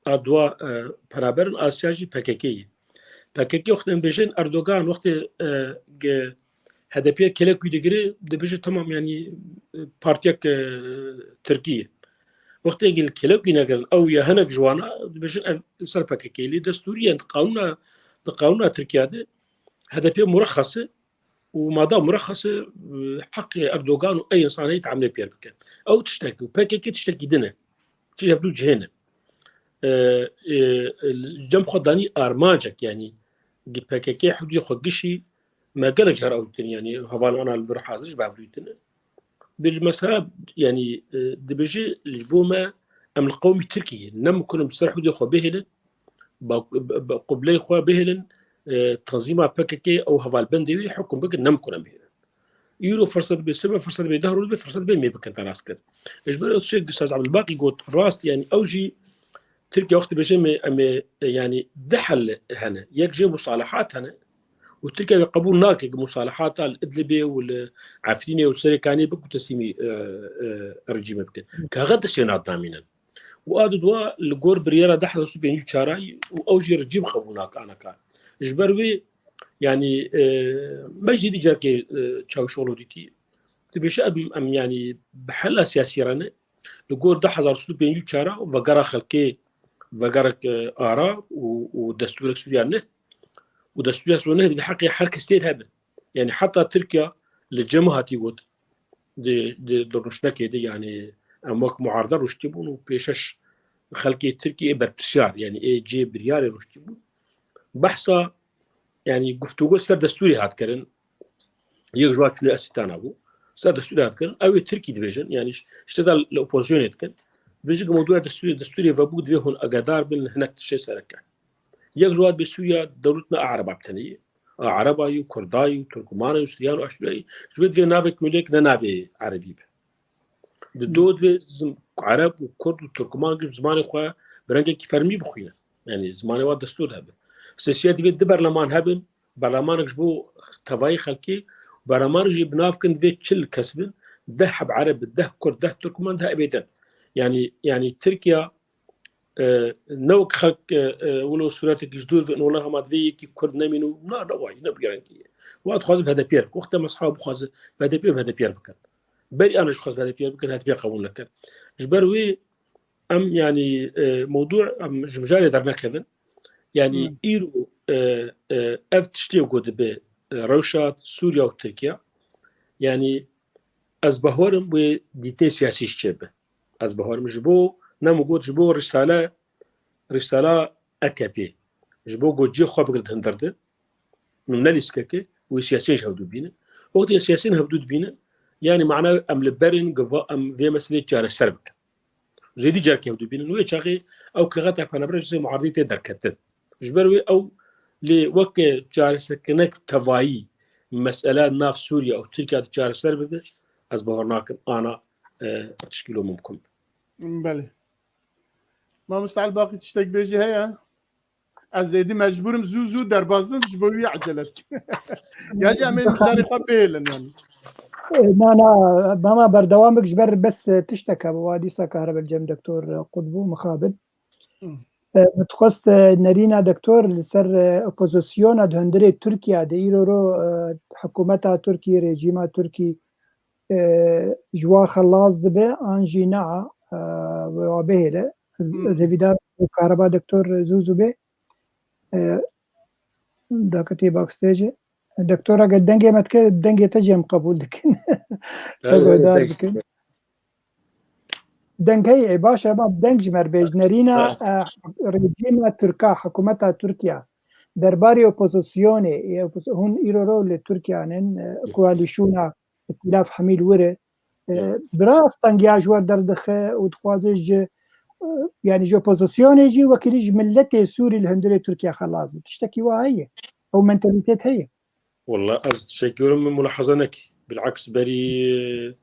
a dua, e, penaberin, a siya jî P K K yî. P K K wextê em bêjin Erdogan wextê, e, ge H D P kelek wî digire, dibêje tamam yanî, e, partiyek, e, Tirkî ye. Wextê ge kelek wî negirin, ew ya hinek ji wana dibêjin ev li ser P K K lê destûrî ye, di qanûna, di qanûna Tirkiya de H D P murexxes e, û mada murexxes e, e, heqê Erdogan û ey însanê tamlê pêr bikin. Ew tiştek û P K K tiştekî din e. Çi hevdû cihê ne. E, e, e, cem xwe danî armancek, yanî gi P K K hudî xwe gişî me gelek car ew ditin, yanî hevalana li vir hazir ji bavdû ditin. Bir mesela, yanî, e, dibêje ji bo me em li qewmî Tirkiyê ne mumkin in bi ser hudê xwe bihêlin, ba, ba, ba qubleyê xwe bihêlin, e, tanzîma P K K ew hevalbendê wî hukm bikin, ne mumkin em bihêlin. Îro firset bê, sibê firset bê, deh roj bê firset bê mê bikin te nas kir. Ji ber ew tiştek Ustaz Abdulbaqî got rast, yanî ew jî Tirkiye wextê bêje me em ê, e, yanî du hel hene. Yek jê musalahat hene û Tirkiye wê qebûl nake ku musalahata li Idlibê û li Efrînê û Serêkanê bikin teslîmî, e, e, rejîmê bikin. Ke heqet tiştê nat namînin. Û a didwa li gor biryara du hezar û pêncî û çar û ew jî rejîm qebûl nake anaka. Ji ber wê yanî, e, me jî dî carekê, e, Çavuşoglu dîtî. Dibêje em, em yanî bi hela siyasî re ne. Li gor du hezar û pêncî û çar vegera xelkê vegerek, e, ara û, û destûrek Sûriya ne. Û destûrek Sûriya ne, divê heqê her kes tê de hebe. Yanî heta Tirkiya li cem hatî got, di, di, di ruşnekê de, yanî em wek muarde ruştî bûn û pêşeş xelkê Tirkiyê berpirsiyar, yanî ê cê biryarê ruştî bûn. Behsa, yanî guftûgo ser destûrê hat kirin. Yek ji wan çûne Esîtana bû. Ser destûrê hat kirin. Ew ê Tirkî dibêjin, yanî ş-, ştê de li opozisyonê dikin. Dibêjin ku mewdûya destûrê, destûrê vebû divê hûn agedar bin li hinek tiştê sereke. Yek ji wan dibê Sûriya dewlet ne a Ereba bi tenê ye. A Ereba yî û Kurda yî û Turkmana yî û Siryan û Aşûriya yî. Ji ber divê navê Kurdek ne navê Erebî be. Di do divê zim-, Ereb û Kurd û Turkman giş zimanê xwe bi rengekî fermî bixwîne. Yanî zimanê wan destûr hebe. Sêsiya divê du berleman hebin. Berlemanek ji bo tevayî xelkê, berlemanek jî bi nav kin divê çil kes bin. Deh heb Ereb, deh Kurd, deh Turkman, deh ebêdin. Yanî, yanî Tirkiya e, ne wek xelk, e, e, wilo sûretekî ji dûr ve, wela hema divê yekî Kurd nemîn û na, ne wayî, ne bi gerengî ye. Wa dixwazin H D P ye. Wexta mesha bixwaze H D P, H D P bikin. Berî an ji xwaz H D P bikin, H D P qebûl nekin. Ji ber wê em, yanî, e, mewdû em ji mijarê dernekevin. Yanî Hmm. îro, e, e, ev tiştê ku dibe, e, rewşa Sûriya û Tirkiye. Yanî ez bawerim wê dîtê siyasî ji çêbe. Ez bawerim ji bo, ne min got ji bo risale, risala A K P. Ji bo got cê xwe bigire di hundir de. Min ne lîstikeke, wê siyasiyên ji hevdû bînin. Wextê siyasiyên hevdû dibînin, yanî mana em li ber in, giva em vê meselê çareser bikin. Zêdî carekê hevdû bînin. Wê çaxê ew kexeta penebere ji muaridî tê derketin. Ji ber wê ew lê weke çareserkinek tevayî mesele nav Sûriye û Tirkiye di çareser bibe, ez bawer nakim ana, e, tişkîlo mumkin be. Belê. Mamoste Elbaqî, tiştek bêjî heye? Ez êdî mecbûrim zû zû derbas bim, ji bo wî ecele dikim. Ya jî em ê mijarê xwe bihêlin yani. E, na, na, mama berdewam bik ji ber bes, e, tiştek hebû, wa dîsa kahrebe cem doktor, e, Qutbû mixabin. Hı. E, min dixwest, e, nerîna doktor li ser, e, opozisyona di hundirê Tirkiye de îro ro, e, hikûmeta Tirkî, rejîma Tirkî, e, ji wa xelas dibe an jî na, e, wê wa bihêle. Ez, Hmm. ez hêvîdar û kareba doktor zû zû bê. E, daketê backstage. Doktor, eger dengê me dike, dengê te jî em qebûl dikin. Te Evet, guhdar deng. bikin. Deng heye, e, baş e, ma deng ji me re bêj. Nerîna, Ha. e, rejîma Tirka, hikûmeta Tirkiye, derbarê opozisyonê, e, opos-, hûn îro ro li Tirkiye nin, e, koalîsyona, îtîlaf hemî li wir e. E, Hı. bi rast tengiya ji wer derdixe û dixwaze ji, e, yani ji opozisyonê jî wekîlî ji miletê Sûrî li hundirê Tirkiye xelas be. Tiştekî wa heye. Ew mentalîtet heye. Walla ez tiştekî were min mulahaza nekir. Bilaks berî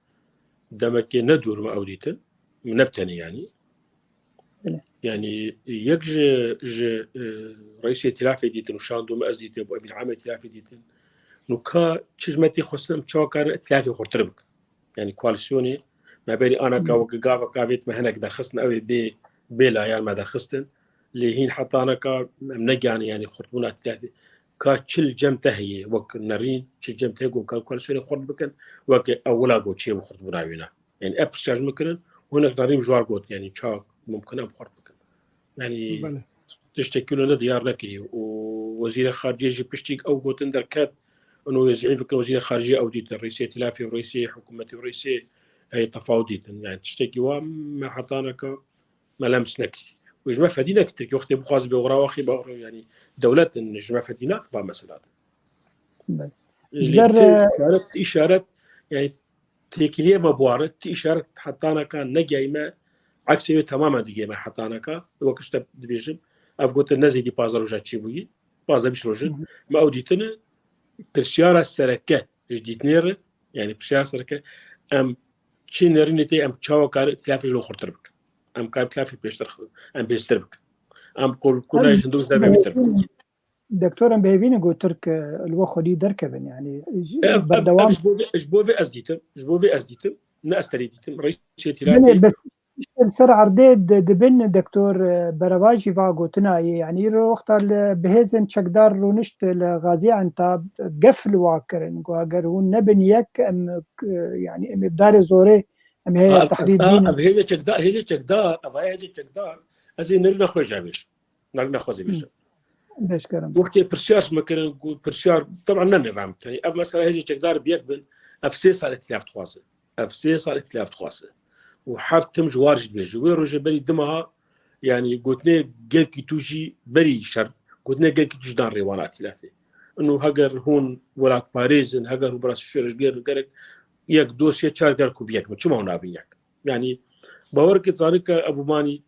demekê ne dûr me ew dîtin. Min ne bi tenê yani. Bile. Yani yek ji, ji, e, reîsê îtîlafê dîtin û şando me ez dîtin, bo emîn amê îtîlafê dîtin. Nûka çi ji me tê xwestin em çawa karin îtîlafê xurtir bikin. Yani koalîsyonê me berî anaka Hı. wek gavek avêt me hinek derxistin ew ê bê, bê layan me derxistin. Lê hîn heta anaka em negihanin yani xurtbûna îtîlafê. Ka çil cem te heye wek nerîn, çil cem te heye ku em karin koalîsyonê xurt bikin, wek ewila got çê bi xurtbûna wîna. Yani ev pirsiyar ji min kirin, hinek nerîn ji war got yani çawa mumkin em xurt bikin. Yani Belê. tiştekî wilo ne diyar nekiriye. Û wezîrê xariciyê jî piştî ew gotin derket, û wê zî bikin wezîrê xariciyê ew dîtin, reîsê îtîlafê û reîsê hikûmetê û reîsê heyet tefawut dîtin. Yani tiştekî wa me heta anaka me lems nekiriye. Û ji me fedî nekir Tirkiye wextê bixwaze bê oxra waxî ba yani dewlet in ji me fedî nakin ba mesela de. Belê. Ji Lê ber, ti e, îşaret, ti îşaret, yani têkiliyê me buare, ti îşaret hetaneka negeyme, eksê wê temamen digeyme hetaneka. Wek işte dibêjim, ev gotin ne zêdî pazdeh roja çêbûyî, pazdeh bîst roj in. Hı hı. Me ew dîtine, pirsiyara sereke, ji dîtinê re, yani pirsiyara sereke, em çi nerînê tê, em çawa karin îtîlafê ji xurtir bikin. Em karin îtîlafê pêştir, em bêztir bikin. Em kol-, kurna Em, ji hindu em, devê bitir bikin. Doktor, em bi hêvî ne ku Tirk, e, li we xwedî derkevin, yani, ji Ev, ev, berdewam. ev ji bo vê, ji bo vê ez dîtim, ji bo vê ez dîtim, ne ez terî dîtim, reîsê Belê, îtîlafê. bes işte li ser erdê di-, dibin doktor, e, Bereva jî va gotina yê, yani, îro wexta li bi hêzên çekdar rûnişt li Gazî Enta gef li wa kirin, ku eger hûn nebin yek, em, e, yani, em ê bi darê zorê, em heye Ha, ev, tehrîr ha, bînin. ev hêzê çekdar, hêzê çekdar, ev heye hêzê çekdar, ez ê nerîna xwe jî bêjim. Nerîna xwe zî Hı. bêjim. Beşkerim. Wextê pirsiyar ji me kirin, got, pirsiyar, teban ne mêvan, yani ev mesela hêzê çekdar bi yek bin, ev sê sal îtîlaf dixwaze. Ev sê sal îtîlaf dixwaze. Û her tim ji war jî dibêje. Wê rojê berî dimeha, yani gotinê gelkî tu jî berî şer, gotinê gelkî tu jî dan rêwana îtîlafê. Ino heger hûn welatparêz in, heger hûn birasî şoreşger in, gerek yek, du, sê, çar gerek ku bi yek bin. Çima hûn nabin yek? Yani bawer ke zanî ke Ebûmanî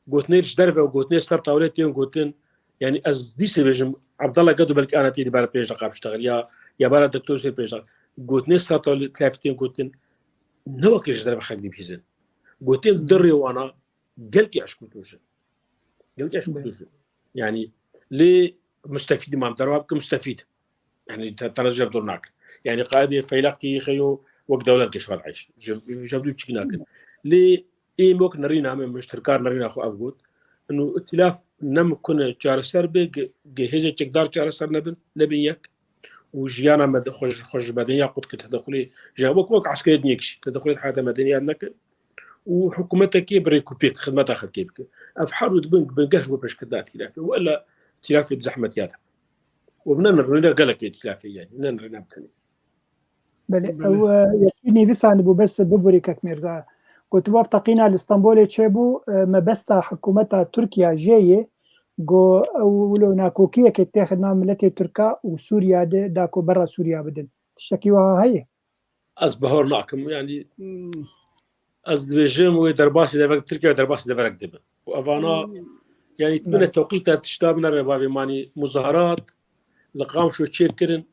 gotinê ji derve û gotinê ser tawlê tên gotin. Yani ez dîsê bêjim, Abdallah Gedo belkî ana tê di bera pêş deqa biştexil ya, ya bera Doktor Hüseyin pêş deqa. Gotinê ser tawlê îtîlafê tên gotin. Ne wekî ji derve xelk dibihîzin. Gotinê di rêwana gelkî eşkûtûj in. Gelkî eşkûtûj in. Yani lê mustefîd mam, derwa bikim mustefîd. Yani te-, te ji hev dûr nakin. Yani qaidê feylaqî xeyo wek dewlet geş vedayş. Ji, ji hev dû çik nakin. Lê ê wek nerîna me, min ji tirkar nerîna xwe ev got. Ino îtîlaf ne mumkin e çareser be, ge, ge hêzê çekdar çareser nebin, nebin yek. Û jiyana me de xwe ji, xwe ji medeniya qut kir, tedexulê ji wek, wek eskerê din yek jî, tedexulê heyata medeniya neke. Û hikûmetekê bi rêkûpêk xidmeta xelkê bike. Ev her du dibin bingeh ji bo pêşkirina îtîlafê. Wela îtîlafê di zehmetiya de. Û ne nirêna gelek îtîlafê yani, ne nirêna bi tenê. Belê, Belê. ew, e, yekî nivîsanî bû, bes biborî kek Mêrza. Gotiba ev teqîna li Stenbolê çêbû, e, mebesta hikûmeta Tirkiye jê ye, got ew wilo nakokiyekê têxe nav miletê Tirka û Sûriya de, da ku berra Sûriya bidin. Tiştekî wiha heye? Ez bawer nakim, yani, Hmm. ez dibêjim wê derbasî deverek Tirkiye, derbasî deverek dibe. Û evana Hmm. Yani, tu ne tewqîta tişta bine re bavê manî muzaharat li Qamişlo çêkirin,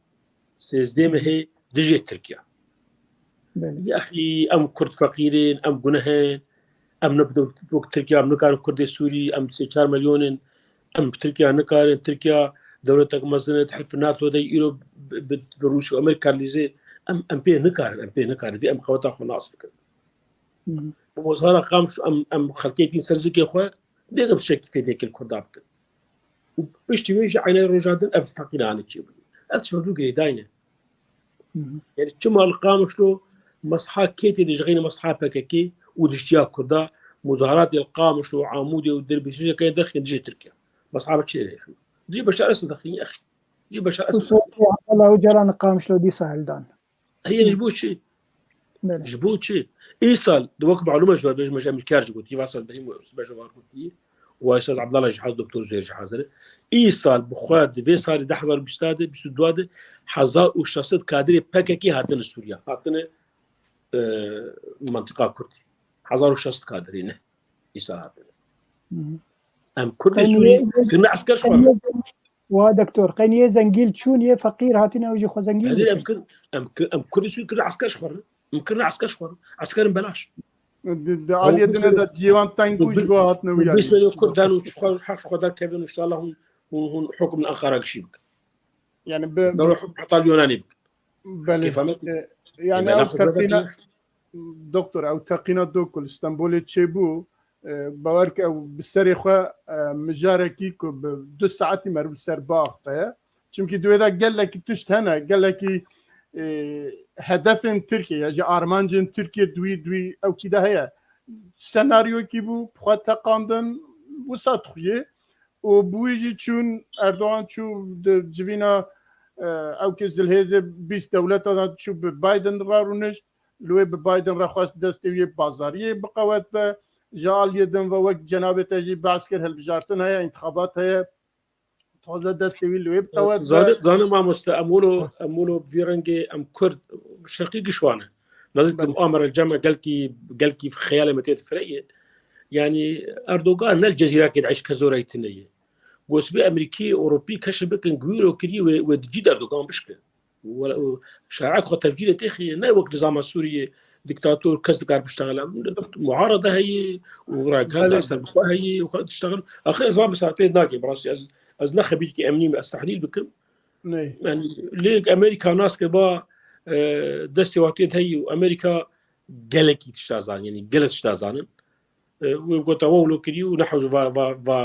sêzdeh mehê dijê Tirkiye. Belê. Yaxî em Kurd feqîr in, em guneh in, em ne bi dewlet wek Tirkiye, em nikarin Kurdê Sûrî, em sê çar milyon in, em bi Tirkiye nikarin, Tirkiye dewletek mezin e, di hilf NATO de îro bi, bi, bi Rûsya û Amerîka lîzê, em, em pê nikarin, em pê nikarin, vê em qeweta xwe nas bikin. Hı hı. Bi mozara Qamişlo em, em xelkê tîn ser zikê xwe, dê em tiştekî fêdekê li Kurda bikin. Û piştî wê jî eynayê roja din ev teqîna hane çêbû. Ev tişt mevzû girêdayî ne. Hı hı. Yani çima li Qamişlo mesha kê tê de ji xeynî mesha P K K û dijî ya Kurda, muzaharatê li Qamişlo û Amûdê û Dirbêsûzê keyên derxîn dijî Tirkiye. Mesha bi çi rêxin? Dijî Beşar Esed dexîn, exî. Dijî Beşar Esed. Abdullah Ocalan Qamişlo dîsa hildan. Heye, ji bo çi? Belê. Ji bo çi? Îsal, di wek malûm e, ji ber bêjim, ji Amerîkayê jî gotiye, va Esed Behîm û Beşar gotiye. Û Esed Abdullah jî hazir, Doktor Zêr jî hazir e. Îsal bi xwe di vê salê du hezar û bîst de, bîst û du de hezar û şeş sed kadrê P K K hatine Sûriye. Hatine, e, mentiqa Kurdî. Hezar û şeş sed kadrê ne. Îsal hatine. Hı hı. Em Kurdê Sûrî kirine esker ji xwe re. Wa doktor, qey yê zengîn çûn, yê feqîr hatine ew jî xwe zengîn bikin. Em kir, em kir, em Kurdê Sûrî kirine esker ji xwe re. Em kirine esker ji xwe re. Esker in belaş. Di, di aliyê din de cîwan teng bû, ji bo hatine wî aliyê. Bîst milyon Kurd dan û ji xwe, heq ji xwe derkevin û inşallah hûn, hûn, hûn hukm li Enqara gişî bikin. Yani bi, bi hukm heta li Yunanê bikin. Belê. Kêfa me. E, yani ew teqîna, doktor, ew teqîna do ku li Stenbolê çêbû, e, bawer ke ew bi serê xwe, e, mijarekî ku bi du saetî meriv li ser biaxive ye. Çimkî di wê de gelekî tişt hene, gelekî, e, hedefên Tirkiye ya jî armancên Tirkiye di wî, di wî ewkî de heye. Senaryokî bû, bi xwe teqandin, wisa dixuyê. Û bi wî jî çûn, Erdogan çû di civîna, e, ewkê zilhêzê bîst dewleta de çû bi Biden re rûnişt. Li wê bi Biden re xwest destê wî yê bazariyê biqewet be. Ji aliyê din ve wek cenabê te jî behs kir, hilbijartin heye, întixabat heye. Taze destê wî li wê biqewet be. Zane, zane mamoste, em wilo, em wilo bi vî rengê em Kurd şerqî gişwane. Nazik Belê. Amere cem e gelkî, gelkî xeyalê me tê difireye. Yani Erdogan ne li Cezîrakê diêş, kes zor eytine ye. Gosbê Amerîkî, Ewropî keşif bikin, guîro kiriye wê, wê di cî de Erdogan bişke. Wele, û şareek xwe tevcîrê têxî ne wek nizama Sûriyê, diktator, kes dikar biştexile. Muarede heye û ragihanda Belê. Ser bi xwe heye û xwe diştexil. Axir ez van bi saetê nake, bi rastî ez, ez ne xebîrkî emnî me, ez tehlîl bikim. Ney. Yani, lê Amerîka nas ke ba, e, destê watiyê heye û Amerîka gelekî tişta zanin, yani gelek tişta zanin. E, wê gota we wilo kirî û nehewce va, va, va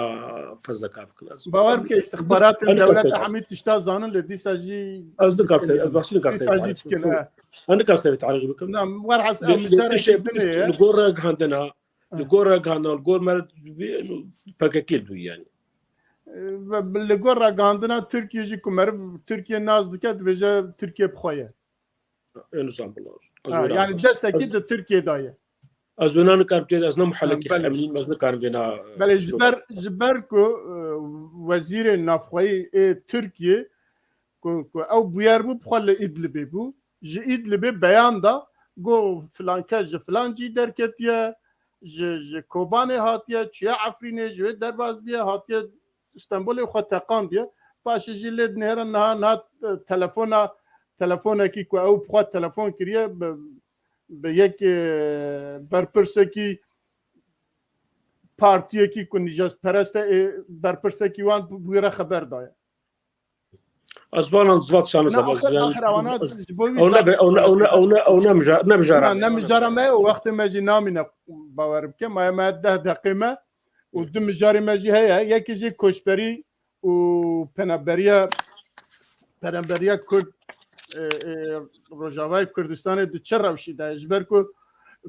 fezleka bikin. Ez Bawer bike, istixbaratên dewleta hemî tişta zanin, lê dîsa jî ez nikar ser, ez basî nikar ser dîsa jî dikin, e. Ez nikar ser tarîx bikim. Na, werhas, em mijareke dinê ye. Li gor ragihandina, li gor ragihandina, li gor me re P K K dû yani. E, ve li gor ragihandina Tirkiye jî ku meriv Tirkiye nas dike, dibêje Tirkiye bi xwe ye. Ên zan bila. Ha, yani destekî di Tirkiye daye. Ez wêna nikarim tê, ez ne muhellekî emnî, ez nikarim vêna. Belê, ji ber, ji ber ku, e, wezîrê navxweyî ê Tirkiye ku, ku ew bûyer bû, bi xwe li Îdlibê bû. Ji Îdlibê beyan da, got filan kes ji filan cî derketiye, ji, ji Kobanê hatiye, çûye Efrînê, ji wê derbas biye, hatiye Stenbolê xwe teqandiye. Paşê jî lê dinêre niha, niha, e, telefona, telefonekî ku ew bi xwe telefon kiriye, bi, bi yek, e, berpirsekî partiyekî ku nîjazperest e, ê berpirsekî wan bi, bi wî re xeber daye. Ez vanan zivat şanis Na, axir, axir ewana ji bo wî ew ne, ew ne, ew ne, ew ne, ew ne mija-, ne mijara Na, me. Ne mijara me ye û wextê me jî namîne, bawer bike. Maye me deh deqê me û du mijarê me jî heye. Yekê jî koçberî û penaberiya, penaberiya Kurd, e, e, Rojavayê Kurdistanê di çi rewşî de ye? Ji ber ku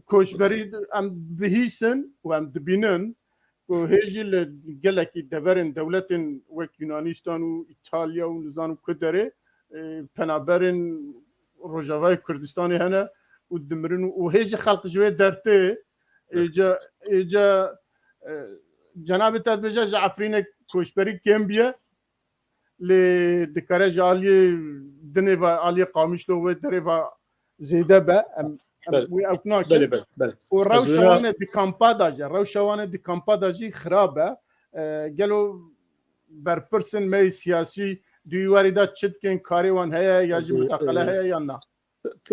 koçberî em bihîsin û em dibînin ku hê jî li gelekî deverên dewletên wek Yunanistan û Îtalya û nizanim ku derê, e, penaberên Rojavayê Kurdistanê hene û dimirin û, û hê jî xelq ji wê dertê. Êca, êca, e, cenabê te dibêje ji Efrînê koçberî kêm biye, lê dikare ji aliyê dinê ve, aliyê Qamişlo wê derê ve zêde be. Em, em Belê. Wê ew nakin. Belê, belê, belê. Û Ez rewşa wêna wan ê di kampa de jî, rewşa wan ê di kampa de jî xirab e. E, gelo berpirsên me yê siyasî di wî warî de çi dikin, karê wan heye ya jî, e, mudexele heye yan na?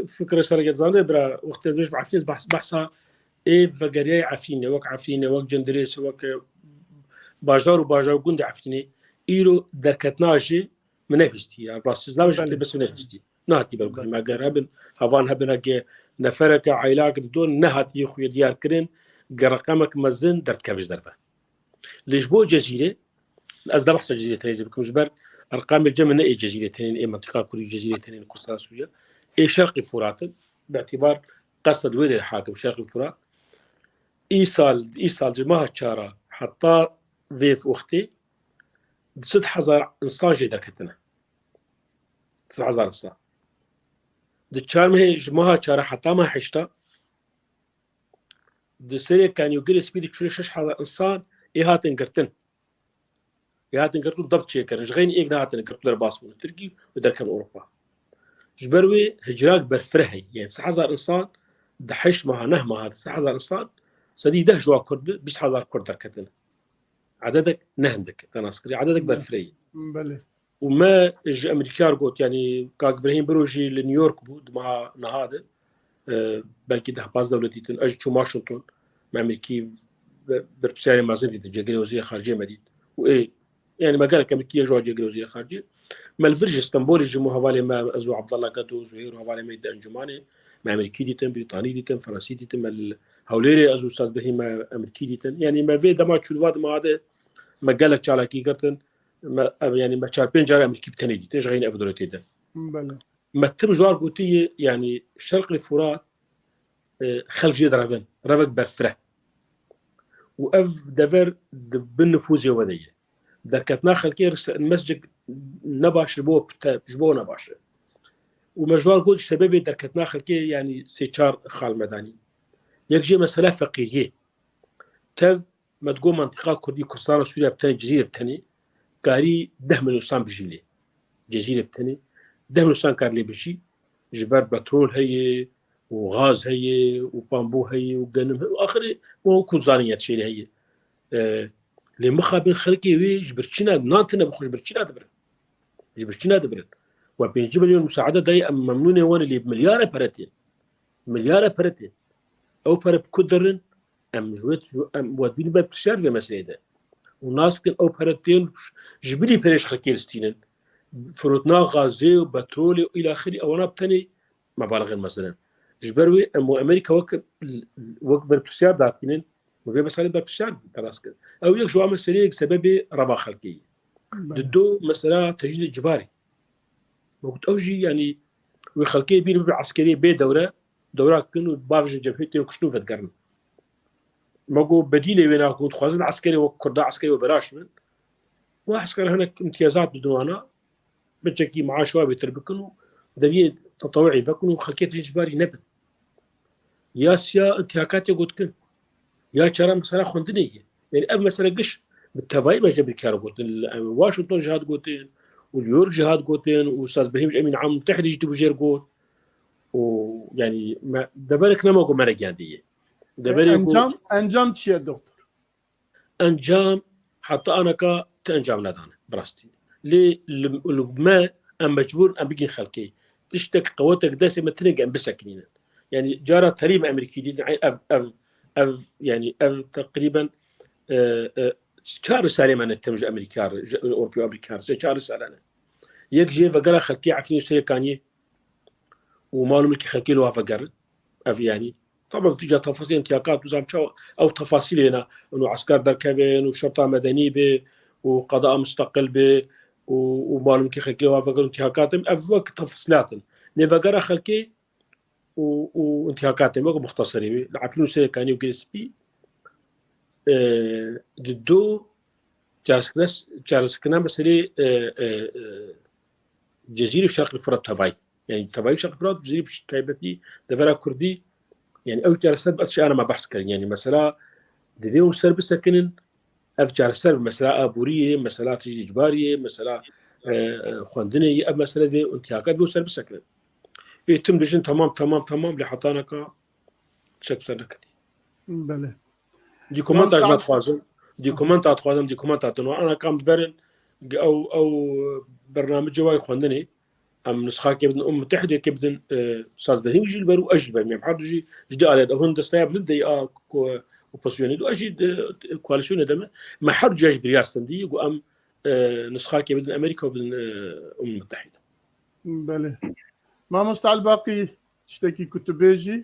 Fikra sereke zanê bira, wextê dij bi Efrîn behs, behsa ê vegeriyayê Efrînê, wek Efrînê, wek Cindirês, wek, e, bajar û bajar gundê Efrînê. Îro derketina jî min nebîstî. Ya rastî zina jî bes min nebîstî. Nehatî ber guhê me. Ger hebin, hevan hebin, heke nefereke, eylak dido nehatî xwe diyar kirin, ger reqemek mezin derdikeve ji derve. Lê ji bo Cezîrê, ez de behsa Cezîrê tenê zî bikim, ji ber erqamê cem ne ê Cezîrê tenê, ê mentiqa Kurdî Cezîrê tenê, Kurdistan Sûriye, ê Şerqî Furat in, bi îtîbar qesta di wê derê hakim Şerqî Furat. Îsal, îsal ji meha çara heta vê wextê di sed hezar insan jê derketine. Sed hezar insan. Di çar mehê ji meha çara heta meha heşta di Serê Kanî û Girê Spî de çil û şeş hezar insan ê hatin girtin. Ê hatin girtin û debt çêkirin. Ji xeynî êk nehatine girtin, derbas bûn Tirkî û derkevin Ewropa. Ji ber wê hicrak berfireh heye. Yani sed hezar insan di heşt meha, neh meha de sed hezar insan, sedî deh ji wan Kurd, bîst hezar Kurd derketin. Ededek ne hindik, te nas kirî. Ededek berfireh ye. Belê. Û me ji Amerîkiyar got, yanî kak Birahîm Biro jî li New York bû, di meha niha de, e, belkî deh pazdeh wilo dîtin, ez jî çûm Washington, me Amerîkî be-, berpirsiyarê mezin dîtin, cêgirê wezîrê xaricê me dît. Û ê, yanî me gelek Amerîkî ye ji wan cêgirê wezîrê xaricê. Me li vir ji Stenbolê ji hemû hevalê me, ez û Abdallah Gedo, Zuhêr û hevalê me di encûmanê, me Amerîkî dîtin, Brîtanî dîtin, Fransî dîtin, me li Hewlêrê ez û Ustaz Birahîm me Amerîkî dîtin. Yanî me vê dema çû di va dima de me gelek çalakî girtin. Me, ev, yanî me çar pênc cara Amerîkî bi tenê dîtin, ji xeynî ev dewletê de. Belê. Me tim ji wan gotiye, yanî Şerqê Furat, e, xelk jê direvin, revek berfireh. Û ev dever di bin nifûzê we de ye. Derketina xelkê mescik ne baş ji bo te, ji bo ne baş e. Û me ji wan got, ji sebebê derketina xelkê, yanî sê çar xal me danî. Yek jê mesela feqîriyê. Tev me digot mentiqa Kurdî, Kurdistana Sûriye bi tenê, Cizîrê bi tenê, karî deh milyon insan bijî lê. Cizîrê bi tenê, deh milyon insan kar lê bijî, ji ber petrol heye û gaz heye û bambû heye û genim heye û axirê wan ku zanî ya tişêrê heye. E, lê mixabin xelkê wê ji birçîna nan tine bixwe, ji birçîna dibirin. Ji birçîna dibirin. We pêncî milyon musaade dayê, em memnûnê wan, lê milyara pere tê. Milyara pere tê. Ew pere bi ku dirin? Em ji wê, em we dibînin berpirsiyar vê meseleyê de. Û nas bikin ew pere tên ji bilî perê ji xelkê distînin. Firotina gazê û petrolê û îlaxirî ewana bi tenê mebalixên mezin in. Ji ber wê em û Amerîka wek, wek berpirsiyar datînin, û vê meselê berpirsiyar xelas kir. Ew yek ji wan meseleyek sebebê reva xelkê ye. Di do mesela tecrîdê cibarî. Me got ew jî, yanî wê xelkê bîr bibe eskeriyê bê dewre, dewra kin û bavêjin cebhê tên kuştin û vedigerin. Me got bedîlê wê ne, ku dixwazin eskerê wek Kurda eskerê wê belaş bin. Wa esker hinek îmtiyazat bidin wana, biçekî maaş wa bêtir bikin û deviyê tetewuî vekin û xelkê tecrîd cibarî nebin. Ya siya intihakatê got kin. Ya çara mesela xwendinê ye. Yani ev mesele giş bi tevayî me jî biryar gotin. Li Washington jî hat gotin û New York jî hat gotin û Ustaz Brahîm jî Emîn Am Mutehidî jî tibû jêr got. Û yani me deverek nema ku me re giyandiye. Deverê ku Encam, encam çi ye doktor? Encam heta anaka ti encam nedane, bi rastî. Lê li, li me em mecbûr em bigîn xelkê. Tiştek qewetek destê me tine em bisekinînin. Yani cara terî me Amerîkî dîtin, ev, ev, ev, yani ev teqrîben, e, e, çar risalê me ne tim ji Amerîka re, ji Ewropa Amerîka re, sê çar risale ne. Yek jê vegera xelkê Efrîn û Serê Kaniyê û mal û milkê xelkê li wa vegerin. Ev yani Taban tu ca tefasîl intihakatê, tu zam çawa ew tefasîlê ne, û esker derkevin û şerta medenî be û qeda musteqil be û, û malum ki xelkê wa vegerin intihakatê, ev wek tefasîlat in. Lê vegera xelkê û, û intihakatê wek muxteserê wê, li Efrîn û Serê Kanî û Girê Spî, e, di do çaresekirina, çaresekirina meselê, e, e, e, Cezîrê û Şerqî Firat tevayî. Yani tevayî Şerqî Firat, Cezîrê bi taybetî devera Kurdî, yani ew çareser bi ev şiyana me behs kirin. Yani mesela divê hûn ser bisekinin, ev çareser bi mesela aboriyê, mesela tecrîd îcbariyê, mesela, e, e, xwendinê ye, ev mesele vê intihaka vê hûn ser bisekinin. Ê tim dijin tamam, tamam, tamam, lê hetanaka tişek ser neketî. Belê. Dî komenta ji me dixwazin. Dokumenta, dixwazim dokumenta din û ana kam biberin, ew, ew bername cewayê xwendinê. Em nusxakê bidin Umem Mutehîdê, kê bidin, e, Saz Berhîm jî li ber û ez jî li ber me. Em her du jî ji di alê de, hûn desteya bilind de ya ko-, opozisyonê de, ez jî di koalîsyonê de me. Me her du jî biryar stendî, got em, e, nusxakê bidin Amerîka û bidin, e, Umem Mutehîde. Belê. Mamoste Elbaqî, tiştekî ku tu bêjî?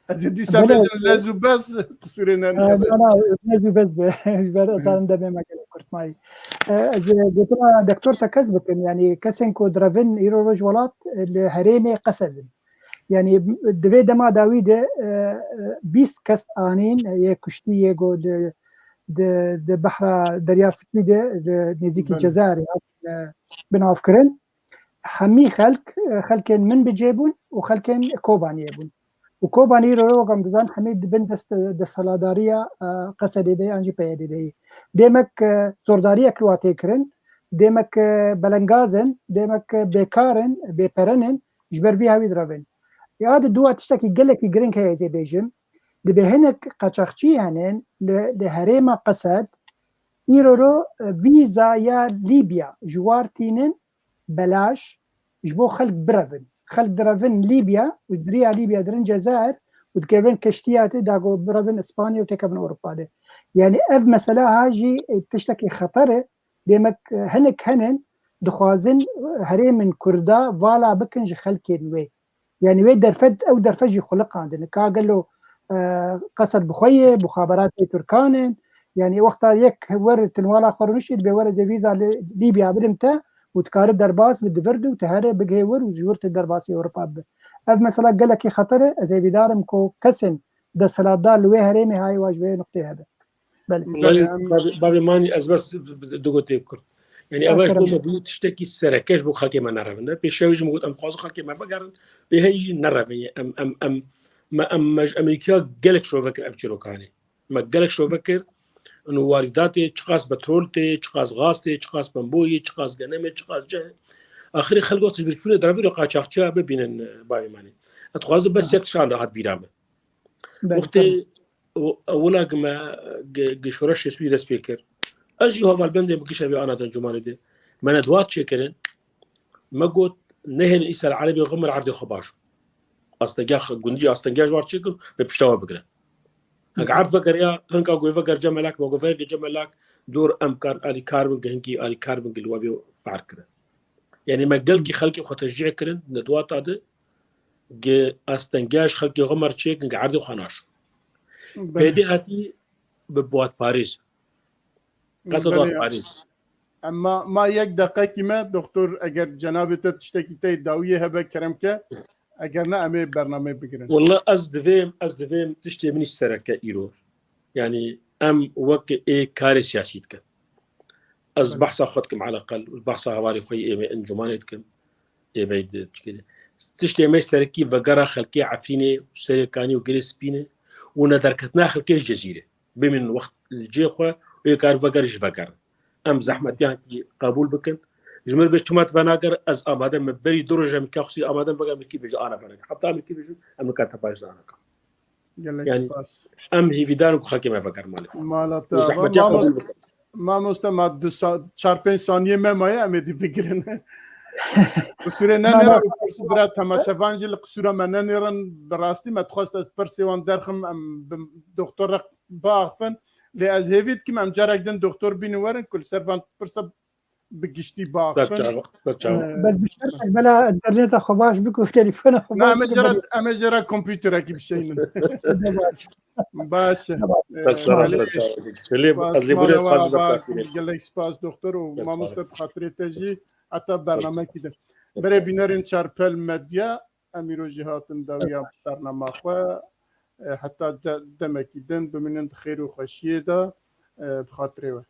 Ez ê dîsa Belê. bêjim lez û bez, qisûrê ne. Ha, na, na, lez û bez be. Ji ber Hı. ez zanim demê me gelek kurt mayî. E, ez ê gotina doktor Tekez bikim. Yanî kesên ku direvin îro roj welat, e, li herêmê Qesed in. Yanî di vê dema dawî de, e, e, bîst kes anîn, e, yê kuştî, yê ku di, di, di behra Derya Spî de, di nêzîkî Belê. Cezayirê hatin, e, binavkirin. Hemî xelk, e, xelkên min bi cê bûn û xelkên Kobaniyê bûn. Û Kobanî îro wek em dizan hemî di bin dest, desthilatdariya, e, Qesedê de yan jî P Y D'ê de ye. Demek, e, zordariyek wa tê kirin, demek, e, belengaz in, demek, e, bêkar in, bêperen in, ji ber vî hawî direvin. Ya di dua tiştekî gelekî giring heye ez ê bêjim. Dibê hinek qaçaxçî henin li, li herêma Qesed, îro ro, e, vîza ya Lîbya ji war tînin, belaş ji bo xelk birevin. Xelk direvin Lîbya û di riya Lîbya dirin Cezayir û dikevin keştiya tê da ku birevin Îspanya û têkevin Ewropa de. Yanî ev mesela ha jî, e, tiştekî xeter e. Demek, e, hinek henin dixwazin, e, herêmên Kurda vala bikin ji xelkên wê. Yanî wê derfet, ew derfet jî xuliqandin. Ka gelo, e, Qesed bi xwe ye, muxaberatê Tirkan in. Yanî wexta yek wer tinwala xwe rûniştî, dibê were ez ê vîza li Lîbya bidim te û tu kare derbas bi, di vir de û tu here bigihê wir û ji wir tu derbasî Ewropa bibe. Ev mesela gelekî xeter e, ez hêvîdar im ku kesên desthilatdar li wê herêmê hayê wa ji vê nuqtê hebe. Belê. Wellahî, Belê, em bavê, bavê Manî, ez bes du gotê kurt. Yanî, Ha, ev ji bo kerem. me bû tiştekî sereke ji bo xelkê me nerevin. Ne? Pêşiya wê jî min got, em dixwazin xelkê me vegerin, ê heyî jî nerevin. Em, em, em, me, em, me ji Amerîkaya gelek şove kir ev çîrokanê. Me gelek şove kir. Û warîdatê, çiqas petrol tê, çiqas gaz tê, çiqas pemboyê, çiqas genemê, çiqas cehê. Axirê xelk got, ji birkûnê derevî re qaçaxçiya bibînin, e, bavê Manî. Ez dixwazim bes Ha. yek tişan rahat bîra me. Belê, Wextê tabii. o-, ewila gi me gi, gi şoreşê Sûrî dest pê kir. Ez jî hevalbendê min giş evê ana Dencûmanê de. Me ne duat çêkirin. Me got, nehêlin Îsraîl Erebê xwe mir erdê xwe baş. Astengeh gundî, astengeh ji war çêkir ve pişta we bigirin. Hek Hı hı. erd vegeriya, hinka goy veger Cemelak, me got veger Cemelak, dor em kar alîkar bin, gi hinkî alîkar bin, gi li we bê ferq kire. Yanî me gelkî xelkê xwe teşcî kirin, ne duata de, gi astengeh ji xelkê xwe mir çêkin, gi erdê xwe naş. Belê. P Y D hatî bi buatparêz. Qesed Belê. buatparêz. Em ma, ma yek deqekî me, doktor, eger cenabê te tiştekî te yê dawiyê hebe, kerem ke, eger ne, em ê bernameyê bigirin. Walla ez divêm, ez divêm tiştê min îş sereke îro. Yanî em wek ê karê siyasî dikin. Ez Belê. behsa xwe dikim eleqel, behsa hevalê xwe yê ê me encûmanê dikim. Ê me di çikê de. Tiştê me serekî vegera xelkê Efrînê û Serêkanî û Girê Spî ne û nederketina xelkê ji Cezîrê. Bimînin wext li cihê xwe û ê kar veger jî vegerin. Em zehmetiyan kî qebûl bikin. Ji min bê çima tu venager, ez amade me berî du roj em ka xusî amade me veger, min kî bêje ana venager. Heta min kî bêjin, em nika te paş ana ka. Gelek Yanî, spas. em hêvîdar in ku xelkê me vegerin malê xwe. Mala te Û ava. zehmetiya Mamos-, qebûl bikin. Mamoste, ma du sa-, çar pênc saniyê me maye, em ê dî bigirin. Qisûrê Na, na. nenêrin, pirs bira temaşevan jî li qisûra me nenêrin. Bi rastî me dixwest ez pirsê wan derxim, em bi doktor re biaxifin. Lê ez hêvî dikim em carek din doktor bînin werin ku li ser van pirsa bi giştî biaxifin. Ser çava, ser çava. Ee, Bes bi şertek bela interneta xwe baş bike û telefona xwe Na, baş em ê bike, jê re, belê. em ê jê re kompûterekî bişeynin. Ne baş. Baş e. Ne baş. Ee, Ser çava, belê. ser çava. Belê, Spas, ez lê mala bûrê we xwazim ava, bextî gelek spas doktor û Ser çava. mamoste, bi xatirê te jî heta bernamekî din. Ser Berê çava. bînerên Çarpel Medya, em îro jî hatin dawiya bernama xwe. Ee, heta de-, demekî din bimînin di xêr û xweşiyê de, ee, bi xatirê we.